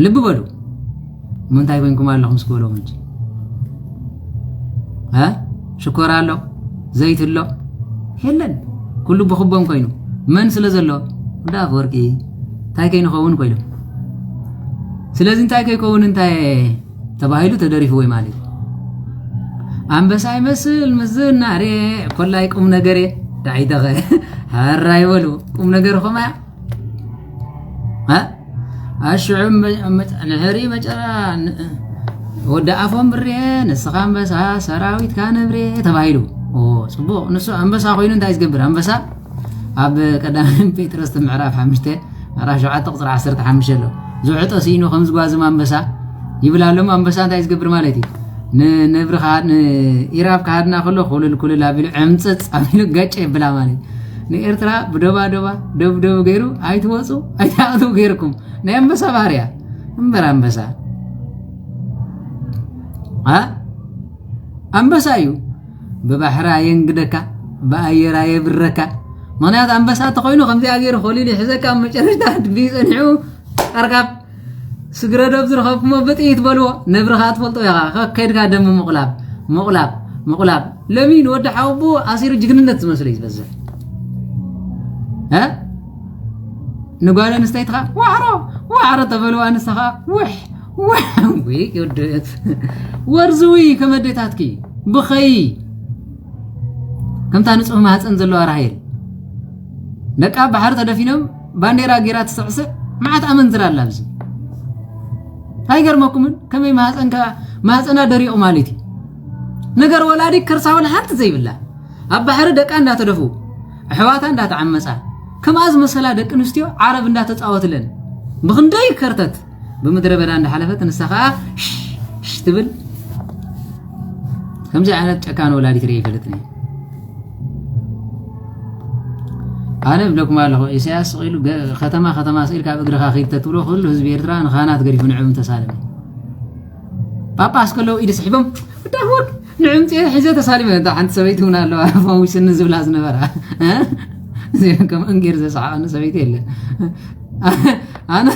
ልቢ በሉ። ምንታይ ኮይንኩም ኣለኹም እስኪ በሎም እንጂ። እ? ሽኮር ኣሎ፣ ዘይት ኣሎ፣ የለን። ኩሉ ብኽቦም ኮይኑ። መን ስለ ዘሎ? ወዲ ኣፈወርቂ። እንታይ ከይንኸውን ኮይኖም? ስለዚ እንታይ ከይከውን እንታይ ተባሂሉ ተደሪፉ ወይ ማለት እዩ። ኣንበሳ ይመስል ምስ ዝናሬ፣ ኮላይ ቁም ነገሬ። ዳዒተኸ? ሃራ ይበሉ። ቁም ነገር ኸማ? እ? ኣሽዑ መ-፣ መ-፣ ንሕሪ መጨራ ን-፣ ወዲ ኣፎም ብሬ፣ ንስኻ ኣንበሳ፣ ሰራዊትካ ነብሬ ተባሂሉ። ኦ፣ ጽቡቕ። ንሱ ኣንበሳ ኮይኑ እንታይ ዝገብር? ኣንበሳ ኣብ ቀዳማይ ጴጥሮስ ምዕራፍ ሓሙሽተ፣ ምዕራፍ ሸውዓተ ቁጽሪ ዓሰርተ ሓሙሽተ ኣሎ። ዝውሕጦ ስኢኑ ከም ዝጓዝም ኣንበሳ ይብል ኣሎ። ኣንበሳ እንታይ ዝገብር ማለት እዩ? ንነብሪ ክሃድ-፣ ንኢራብ ክሃድና ከሎ ኩልል ኩልል ኣቢሉ ዕምጽጽ ኣቢሉ ገጭ የብላ ማለት እዩ። ንኤርትራ ብዶባ ዶባ ደብ ደብ ገይሩ ኣይትወጹ ኣይትኣትው ገይርኩም። ናይ ኣንበሳ ባህርያ እምበር ኣንበሳ። ኣ? ኣንበሳ እዩ። ብባሕሪ ኣየንግደካ፣ ብኣየር ኣየብረካ። ምኽንያቱ ኣንበሳ እንተኾይኑ ከምዚኣ ገይሩ ኮሊሉ ይሕዘካ፣ ኣብ መጨረሽታ ድግሪ ጸኒሑ ቀርካብ ስግረ ዶብ ዝረኸብኩሞ ብጥይት በልዎ። ነብሪ ኸኣ ትፈልጦ ኢኻ። ከ-፣ ከይድካ ደም ምቑላብ፣ ምቑላብ፣ ምቑላብ። ሎሚ ንወዲ ሓወቦ ኣሲሩ ጅግንነት ዝመስሎ እዩ ዝበዝሕ። እ? ንጓል ኣንስተይቲ ኸኣ ዋዕሮ፣ ዋዕሮ ተበልዋ፣ ንሳ ኸኣ ውሕ፣ ውሕ። ውይ፣ ይወድእ። ወርዚ ውይ፣ ከም ኣዴታትኪ ብኸይ። ከምታ ንጹህ ማህፀን ዘለዋ ራሄል። ደቃ ባሕሪ ተደፊኖም ባንዴራ ጌራ ትስዕስዕ መዓት ኣመንዝራ ኣላ ኣብዚ። ኣይገርመኩምን? ከመይ ማህፀንካ፣ ማህፀና ደሪቑ ማለት እዩ። ነገር ወላዲ ከርሳ ወላ ሓንቲ ዘይብላ። ኣብ ባሕሪ ደቃ እንዳተደፉ፣ ኣሕዋታ እንዳተዓመፃ፣ ከምኣ ዝመሰላ ደቂ ኣንስትዮ ዓረብ እንዳተፃወትለን። ብኽንደይ ከርተት ብምድረ በዳ እንዳሓለፈት ንሳ ኸዓ ሽሽ ትብል። ከምዚ ዓይነት ጨካን ወላዲት ርእየ ይፈልጥን እየ። ኣነ እብለኩም ኣለኹ፣ ኢሳያስ ስቕ ኢሉ ገ-፣ ከተማ ከተማ ስቕ ኢልካ ኣብ እግርኻ ኺድ ተትብሎ፣ ኩሉ ህዝቢ ኤርትራ ንኻህናት ገዲፉ ንዕኡ ተሳለመ። ጳጳስ ከለዉ ኢድ ስሒቦም፣ "ወዲ ኣፈወርቂ ንዕኡ ምጽኤ ሒዘ ተሳሊመ" እታ ሓንቲ ሰበይቲ እውን ኣለዋ፣ ፈዊስኒ ዝብላ ዝነበራ። እ? እዚኦም ከምአን ገይሩ ዘስሓቐኒ ሰበይቲ የለን። ኣነ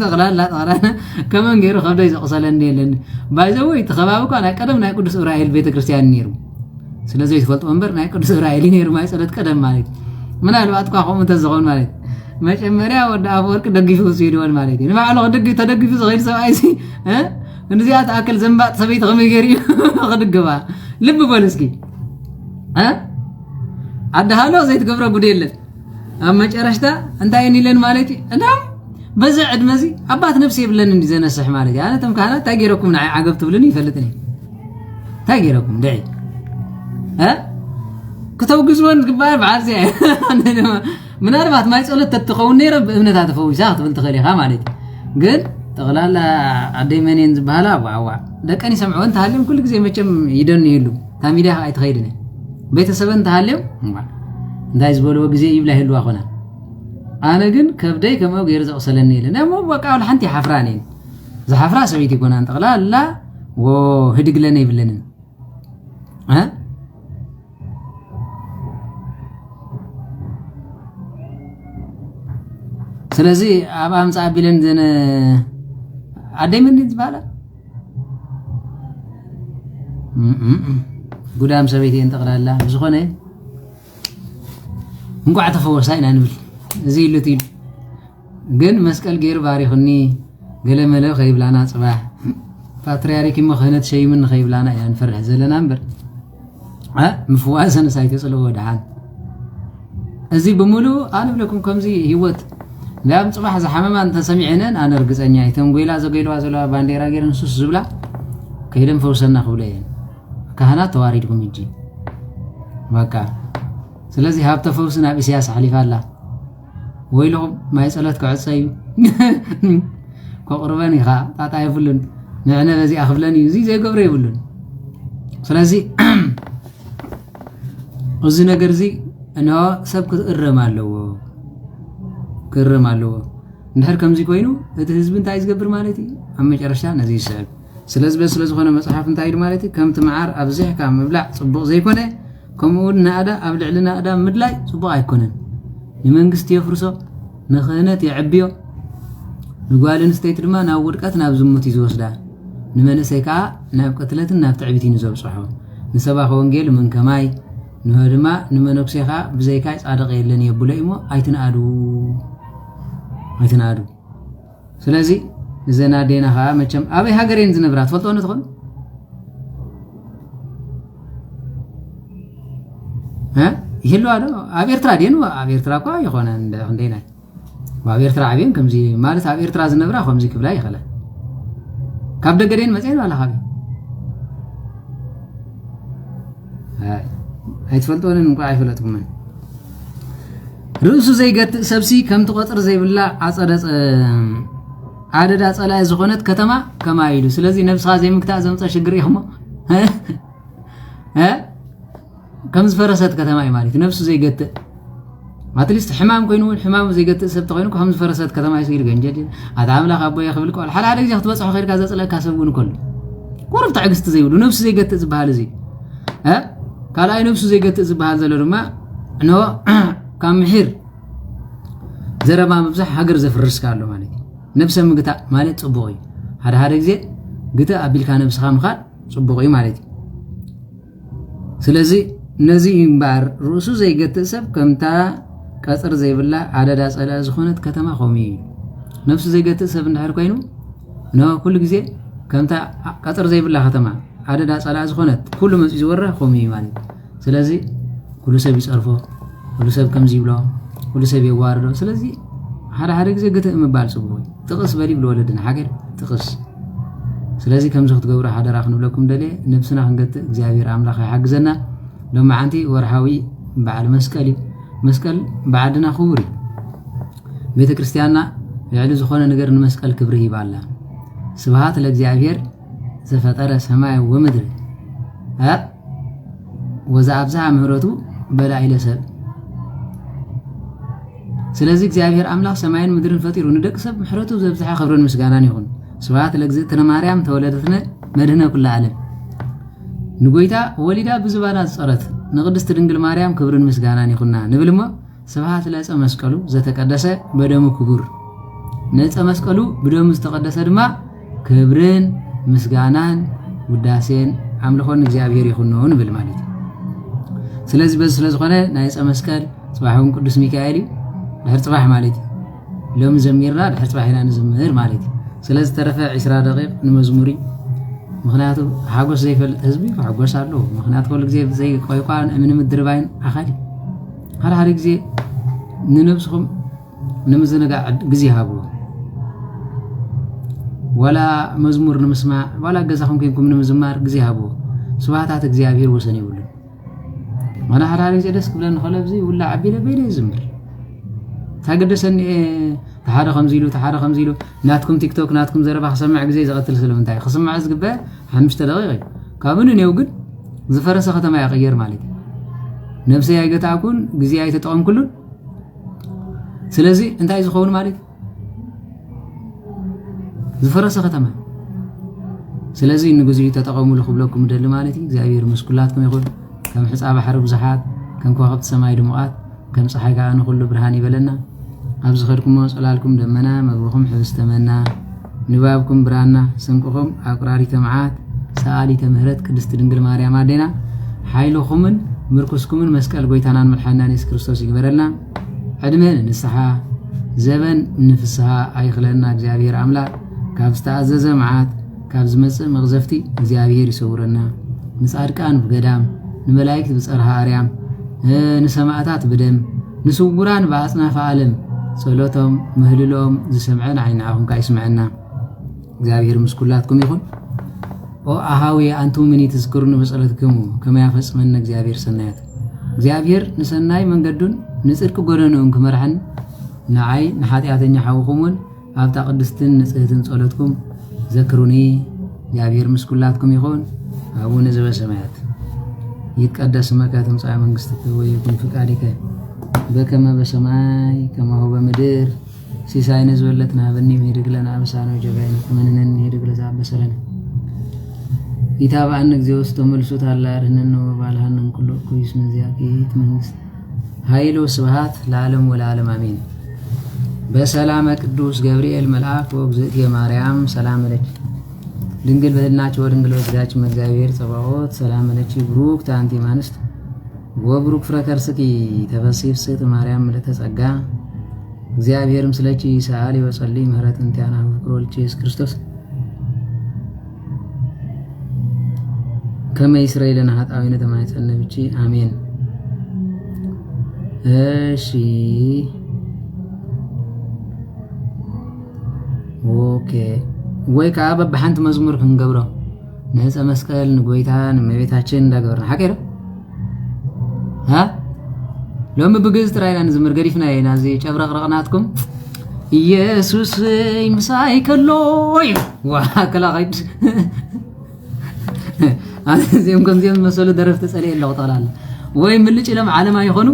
ጠቕላላ፣ ጠቕላላ ከመን ገይሩ ከብደይ ዘቑሰለኒ የለን። ባይዘወይ፣ እቲ ከባቢ እኳ ናይ ቀደም ናይ ቅዱስ ዑራኤል ቤተክርስትያን ነይሩ። ስለ ዘይትፈልጥዎ እምበር ናይ ቅዱስ ዑራኤል እዩ ነይሩ፣ ማይ ጸሎት ቀደም ማለት እዩ። ምናልባት እኳ ከምኡ እንተዝኸውን ማለት እዩ። መጀመርያ ወዲ ኣፈወርቂ ደጊፉ ወሲድዎን ማለት እዩ። ንባዕሉ ክድግ-፣ ተደጊፉ ዝኸይድ ሰብኣይ ሲ፣ እ? እንዚኣ ትኣክል ዘንባጥ ሰበይቲ ከመይ ገይሩ እዩ ክድግፋ? ልቢ በሉ እስኪ። እ? ዓዲ ሃሎ ዘይትገብሮ ጉድ የለን። ኣብ መጨረሽታ እንታይ ኢለን ማለት እዩ? እንዳም በዚ ዕድመ እዚ ኣባት ነብሲ የብለንን እንዲ ዘነስሕ ማለት እዩ። ኣነ እቶም ካህናት እንታይ ገይረኩም ንዓይ ዓገብ ትብሉኒ ይፈልጥን እየ። እንታይ ገይረኩም ድዒ? እ? ክተውግዝወን ዝግባእ በዓል እዚኣ እያ። ኣነ ድማ ምናልባት ማይ ጸሎት ተትኸውን ነይረ ብእምነታ ተፈዊሳ ክትብል ትኽእል ኢኻ ማለት እዩ። ግን ጠቕላላ ኣደይ መን እየን ዝበሃላ? ዋዋ። ደቀን ይሰምዕወን ተሃልዮም ኩሉ ግዜ መቸም ይደንዩሉ። እታ ሚድያ ከዓ ኣይትኸይድን እያ። ቤተሰበን ተሃልዮም፣ እምባ፣ እንታይ ዝበልዎ ግዜ ይብላ ይህልዋ ኮና። ኣነ ግን ከብደይ ከምኡ ገይሩ ዘቑሰለኒ የለን። እሞ በቃ ወላ ሓንቲ ይሓፍራን እየን። ዝሓፍራ ሰበይቲ ይኮናን። ጠቕላላ ወ ህድግ ለነ ይብለንን። እ? ስለዚ ኣብ ኣምጻ ኣቢለን ዘነ ኣደይ መን ዝበሃላ? እም፣ እም፣ እም። ጉዳም ሰበይቲ እየን ጠቕላላ። ብዝኾነ እንቋዕ ተፈወሳ ኢና ንብል። እዚ ኢሉ እቲ ኢሉ። ግን መስቀል ገይሩ ባሪኹኒ ገለ መለ ከይብላና ጽባሕ። ፓትርያርክ እሞ ክህነት ሸይምን ንኸይብላና ኢና ንፈርሕ ዘለና እምበር፣ እ? ምፍዋሰንስ ኣይተጽልዎ ደሓን። እዚ ብምሉእ ኣነ ብለኩም ከምዚ ህይወት፣ እንዲያም ጽባሕ ዝሓመማ እንተሰሚዐነን ኣነ ርግጸኛ እየ። እተን ጎይላ ዘገይልዋ ዘለዋ ባንዴራ ገይረን ሱስ ዝብላ ከይደን ፈውሰና ክብለ እየን። ካህናት ተዋሪድኩም እጂ። በቃ። ስለዚ ሃብተ ፈውሲ ናብ ኢሳያስ ኣሕሊፋ ኣላ። ወይልኹም፣ ማይ ጸሎት ክዕጸ እዩ። ከቕርበን ኢኻ፣ ጣጣ የብሉን። ንዕነ በዚኣ ክብለን እዩ። እዚ ዘይገብሮ የብሉን። ስለዚ እዚ ነገር እዚ እንሆ ሰብ ክእረም ኣለዎ። ክእረም ኣለዎ። እንድሕር ከምዚ ኮይኑ እቲ ህዝቢ እንታይ ዝገብር ማለት እዩ? ኣብ መጨረሽታ ነዚ ይስዕብ። ስለዚ በዚ ስለ ዝኾነ መጽሓፍ እንታይ ኢሉ ማለት እዩ? ከምቲ መዓር ኣብዚሕካ ምብላዕ ጽቡቕ ዘይኮነ፣ ከምኡ እውን ናእዳ ኣብ ልዕሊ ናእዳ ምድላይ ጽቡቕ ኣይኮነን። ንመንግስቲ የፍርሶ፣ ንክህነት የዕብዮ፣ ንጓል ኣንስተይቲ ድማ ናብ ውድቀት ናብ ዝሙት እዩ ዝወስዳ። ንመንእሰይ ከኣ ናብ ቅትለትን ናብ ትዕቢትን እዩ ዘብጽሖ። ንሰባኺ ወንጌል ምን ከማይ፣ ንሆ ድማ ንመነኩሴ ከኣ ብዘይካይ ጻድቕ የለን የብሎ እሞ ኣይትንኣዱ። ኣይትንኣዱ። ስለዚ እዘን ኣዴና ከኣ መቸም ኣበይ ሃገር እየን ዝነብራ ትፈልጦ ንትኾን? እ? ይህልዋ ዶ? ኣብ ኤርትራ ድየን? ኣብ ኤርትራ እኳ ይኾነ እንደ-፣ ክንደይ ናይ ኣብ ኤርትራ ዓብየን ከምዚ ማለት ኣብ ኤርትራ ዝነብራ ከምዚ ክብላ ይኽእላ። ካብ ደገ ደን መፅኤን ዋላ ካብ ኣይ-፣ ኣይትፈልጦንን እንኳ ኣይፈለጥኩምን። ርእሱ ዘይገትእ ሰብሲ ከምቲ ቆፅር ዘይብላ ኣፀደ-፣ ኣደዳ ፀላኢ ዝኾነት ከተማ ከማይ ኢሉ። ስለዚ ነብስኻ ዘይምግታእ ዘምፀ ሽግር ኢኹሞ። እ? ከም ዝፈረሰት ከተማ እዩ ማለት እዩ። ነብሱ ዘይገትእ ኣትሊስት ሕማም ኮይኑ እውን ሕማም ዘይገትእ ሰብ ተኮይኑ ከም ዝፈረሰት ከተማ እዩ ስኢሉ ገንጀል እዩ። ኣታ ኣምላኽ ኣቦየ ክብል ቆል ሓደ ሓደ ግዜ ክትበፅሖ ከይድካ ዘፅለካ ሰብ እውን ከሎ ቁሩብ ትዕግስቲ ዘይብሉ ነብሱ ዘይገትእ ዝበሃል እዚ እ? ካልኣይ ነብሱ ዘይገትእ ዝበሃል ዘሎ ድማ ኖ ካብ ምሒር ዘረባ ምብዛሕ ሃገር ዘፍርስ ኣሎ ማለት እዩ። ነብሰ ምግታእ ማለት ፅቡቕ እዩ። ሓደ ሓደ ግዜ ግትእ ኣቢልካ ነብስኻ ምኻድ ፅቡቕ እዩ ማለት እዩ። ስለዚ ነዚ እዩ እምበኣር ርእሱ ዘይገትእ ሰብ ከምታ ቀፅር ዘይብላ ኣደዳ ፀላኢ ዝኾነት ከተማ ከምኡ እዩ። ነብሱ ዘይገትእ ሰብ እንድሕር ኮይኑ ኖ ኩሉ ግዜ ከምታ ቀፅር ዘይብላ ከተማ ኣደዳ ፀላኢ ዝኾነት ኩሉ መፅኡ ዝወራ ከምኡ እዩ ማለት እዩ። ስለዚ ኩሉ ሰብ ይፀርፎ፣ ኩሉ ሰብ ከምዚ ይብሎ፣ ኩሉ ሰብ የዋርዶ። ስለዚ ሓደ ሓደ ግዜ ግትእ ምባል ፅቡቕ እዩ። ጥቕስ በል ይብሉ ወለድና ሓገር ጥቕስ። ስለዚ ከምዚ ክትገብሩ ሓደራ ክንብለኩም ደልየ። ነብስና ክንገትእ እግዚኣብሔር ኣምላኽ ይሓግዘና። ሎማዓንቲ ወርሓዊ በዓል መስቀል እዩ። መስቀል ብዓድና ክቡር እዩ። ቤተ ክርስቲያንና ልዕሊ ዝኾነ ነገር ንመስቀል ክብሪ ሂባ ኣላ። ስብሃት ለእግዚኣብሔር ዘፈጠረ ሰማይ ወምድር እ? ወዘኣብዝሃ ምህረቱ በላዒለ ሰብ። ስለዚ እግዚኣብሔር ኣምላኽ ሰማይን ምድርን ፈጢሩ ንደቂ ሰብ ምሕረቱ ዘብዝሐ ክብርን ምስጋናን ይኹን። ስብሃት ለእግዝእትነ ማርያም ተወለደትነ መድህነ ኩላ ዓለም። ንጎይታ ወሊዳ ብዝባና ዝጸረት ንቅድስት ድንግል ማርያም ክብርን ምስጋናን ይኹና ንብል እሞ ስብሃት ለዕፀ መስቀሉ ዘተቀደሰ በደሙ ክቡር። ንዕፀ መስቀሉ ብደሙ ዝተቀደሰ ድማ ክብርን ምስጋናን ውዳሴን ኣምልኾን ንእግዚኣብሔር ይኹኖ ንብል ማለት እዩ። ስለዚ በዚ ስለ ዝኾነ ናይ ዕፀ መስቀል ጽባሕ እውን ቅዱስ ሚካኤል እዩ። ድሕር ጽባሕ ማለት እዩ። ሎሚ ዘሚርና ድሕር ጽባሕ ኢና ንዝምር ማለት እዩ። ስለዝተረፈ ዒስራ ደቂቕ ንመዝሙር እዩ። ምኽንያቱ ሓጎስ ዘይፈልጥ ህዝቢ ክሕጎስ ኣለዎ። ምኽንያቱ ኩሉ ግዜ ብዘይ ቆይቋን እምኒ ምድርባይን ኣኻሊ። ሓደ ሓደ ግዜ ንነብስኹም ንምዝንጋዕ ግዜ ሃብዎ። ዋላ መዝሙር ንምስማዕ፣ ዋላ ገዛኹም ኮንኩም ንምዝማር ግዜ ሃብዎ። ስብሃታት እግዚኣብሔር ወሰን የብሉን። ኣነ ሓደ ሓደ ግዜ ደስ ክብለኒ ከሎ ኣብዚ ውላዕ ኣቢለ በይነ ይዝምር። እንታይ ገደሰኒ እየ፣ እቲ ሓደ ከምዚ ኢሉ፣ እቲ ሓደ ከምዚ ኢሉ፣ ናትኩም ቲክቶክ፣ ናትኩም ዘረባ ክሰምዕ ግዜ ዝቐትል ስለምንታይ? ክስምዖ ዝግበአ ሓሙሽተ ደቂቕ እዩ። ካብኡ ንኔው ግን ዝፈረሰ ከተማ ይቕየር ማለት እዩ። ነብሰይ ኣይገታእኩን፣ ግዜ ኣይተጠቐምኩሉን። ስለዚ እንታይ ዝኸውን ማለት እዩ? ዝፈረሰ ከተማ። ስለዚ ንግዚኡ ተጠቐሙሉ ክብለኩም እደሊ ማለት እዩ። እግዚኣብሔር ምስ ኩላትኩም ይኹን። ከም ሕፃ ባሕሪ ብዙሓት፣ ከም ከዋኽብቲ ሰማይ ድሙቓት፣ ከም ፀሓይ ከዓ ንኹሉ ብርሃን ይበለና። ኣብ ዝኸድኩሞ ፅላልኩም ደመና፣ መግብኹም ሕብስተ መና፣ ንባብኩም ብራና፣ ስንቅኹም ኣቁራሪተ መዓት፣ ሰኣሊተ ምህረት ቅድስቲ ድንግል ማርያም ኣዴና፣ ሓይልኹምን ምርኩስኩምን መስቀል ጎይታናን መድሓኒናን የሱስ ክርስቶስ ይግበረልና። ዕድመ ንንስሓ፣ ዘበን ንፍስሃ ኣይኽለና እግዚኣብሔር ኣምላኽ። ካብ ዝተኣዘዘ መዓት፣ ካብ ዝመጽእ መቕዘፍቲ እግዚኣብሔር ይሰውረና። ንጻድቃን ብገዳም፣ ንመላእክት ብጸርሃ ኣርያም፣ እ፣ ንሰማዕታት ብደም፣ ንስውራን ብኣጽናፈ ዓለም ጸሎቶም ምህልሎም ዝሰምዐን ዓይኒ ንዓኹም ከኣ ይስምዐና። እግዚኣብሔር ምስ ኩላትኩም ይኹን። ኦ ኣሃዊ ኣንቱምኒ ትዝክሩኒ ብጸሎትክሙ ከመ ያፈጽመነ እግዚኣብሔር ሰናያት። እግዚኣብሔር ንሰናይ መንገዱን ንጽድቂ ጎደንኡን ክመርሐን ንዓይ ንሓጢኣተኛ ሓውኹም እውን ኣብታ ቅድስትን ንጽህትን ጸሎትኩም ዘክሩኒ። እግዚኣብሔር ምስ ኩላትኩም ይኹን። ኣቡነ ዘበሰማያት ይትቀደስ ስመከ ትምጻእ መንግስትከ ወይኩን ፍቃድከ በከመ በሰማይ ከማሁ በምድር። ሲሳይነ ዝበለትነ ሀበኒ፣ ወህድግ ለነ አበሳነ ወጌጋየነ ከመ ንሕነኒ ንህድግ ለዘአበሰ ለነ። ኢታብአነ እግዚኦ ውስተ መንሱት፣ አላ አድህነነ ወባልሃነ እምኩሉ እኩይ፣ እስመ ዚአከ ይእቲ መንግስት ኃይል ወስብሐት ለዓለም ወለዓለም አሜን። በሰላመ ቅዱስ ገብርኤል መልአክ ወእግዝእትየ ማርያም ሰላም ለኪ። ድንግል በህልናኪ ወድንግል በስጋኪ እመ እግዚአብሔር ጸባኦት ሰላም ለኪ። ብሩክት አንቲ እምአንስት ወብሩክ ፍረ ከርስኪ። ተፈሲ ፍስሕት ማርያም ምልእተ ጸጋ፣ እግዚኣብሔር ምስለኪ። ሰአሊ ወጸሊ ምህረት እንቲአነ ፍቅር ወልኪ ኢየሱስ ክርስቶስ ከመ ይስረይ ለነ ኃጣውኢነ ተማይጸነ ብኪ። አሜን። እሺ። ኦኬ። ወይ ከዓ በብሓንቲ መዝሙር ክንገብሮ፣ ንዕፀ መስቀል፣ ንጎይታ፣ ንእመቤታችን እንዳገበርና። ሓቂ ዶ? ሃ? ሎሚ ብግእዝ ጥራይ ኢና ንዝምር፣ ገዲፍና ኢና እዚ ጨብረቕረቕ ናትኩም። ኢየሱስ ምሳይ ከሎ እዩ። ዋ፣ ከላኸይድ። ኣነ እዚኦም ከምዚኦም መሰሉ ደረፍቲ ጸልየ ኣለኹ ጠቕላላ። ወይ ምልጭ ኢሎም ዓለም ኣይኾኑ፣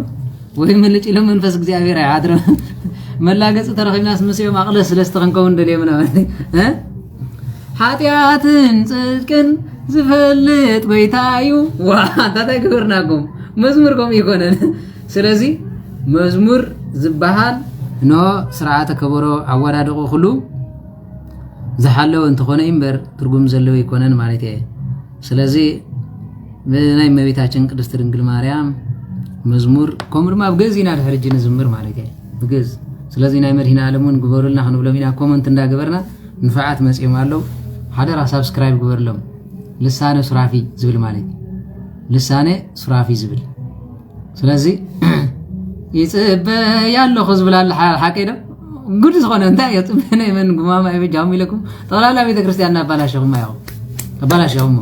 ወይ ምልጭ ኢሎም መንፈስ እግዚኣብሔር ኣይሓድሮም። መላገጺ ተረኺብናስ ምስኦም ኣቕለስ ለስቲ ክንከውን ደልዮም ኢና። እ? ሓጢኣትን ጽድቅን ዝፈልጥ ጎይታ እዩ። ዋ፣ እንታይ ግበርናኩም? መዝሙር ከምኡ ይኮነን። ስለዚ መዝሙር ዝበሃል ኖ ስርዓተ ከበሮ ኣወዳድቑ ኩሉ ዝሓለወ እንተኾነ እምበር ትርጉም ዘለዎ ይኮነን ማለት እየ። ስለዚ ብናይ እመቤታችን ቅድስት ድንግል ማርያም መዝሙር፣ ከምኡ ድማ ኣብ ግእዝ ኢና ድሕሪ ሕጂ ንዝምር ማለት እየ፣ ብግእዝ። ስለዚ ናይ መድኃኔ ዓለም እውን ግበሩልና ክንብሎም ኢና፣ ኮመንት እንዳገበርና። ንፋዓት መጺኦም ኣለዉ። ሓደራ ሳብስክራይብ ግበርሎም። ልሳነ ሱራፊ ዝብል ማለት እዩ። ልሳነ ሱራፊ ዝብል። ስለዚ ይጽበ ያለኹ ዝብል ኣለ፣ ሓ-፣ ሓቀይ ዶ? ጉድ ዝኾነ እንታይ እዮ? ጽበ ናይ መን ጉማማ እዩ በጃኹም ኢለኩም። ጠቕላላ ቤተ ክርስቲያን እናባላሸኹማ ኢኹም። ኣባላሸኹሞ።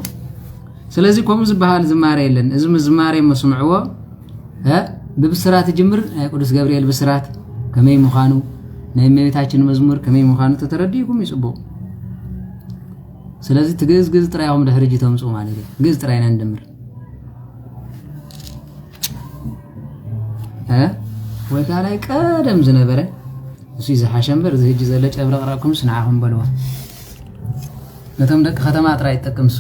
ስለዚ ከምኡ ዝበሃል ዝማሬ የለን። እዚ ዝማሬ እሞ ስምዕዎ። እ? ብብስራት ይጅምር። ናይ ቅዱስ ገብርኤል ብስራት ከመይ ምዃኑ፣ ናይ እመቤታችን መዝሙር ከመይ ምዃኑ ተተረዲእኩም እዩ ጽቡቕ። ስለዚ እቲ ግእዝ ግእዝ ጥራይ ኢኹም ድሕሪ ሕጂ ተምጽኡ ማለት እዩ። ግእዝ ጥራይ ኢና ንድምር። እ? ወይ ከዓ ናይ ቀደም ዝነበረ እሱ እዩ ዝሓሸ እምበር፣ እዚ ሕጂ ዘሎ ጨብረቕረቕኩምስ ንዓኹም በልዎ። ነቶም ደቂ ከተማ ጥራይ ይጠቅምስ።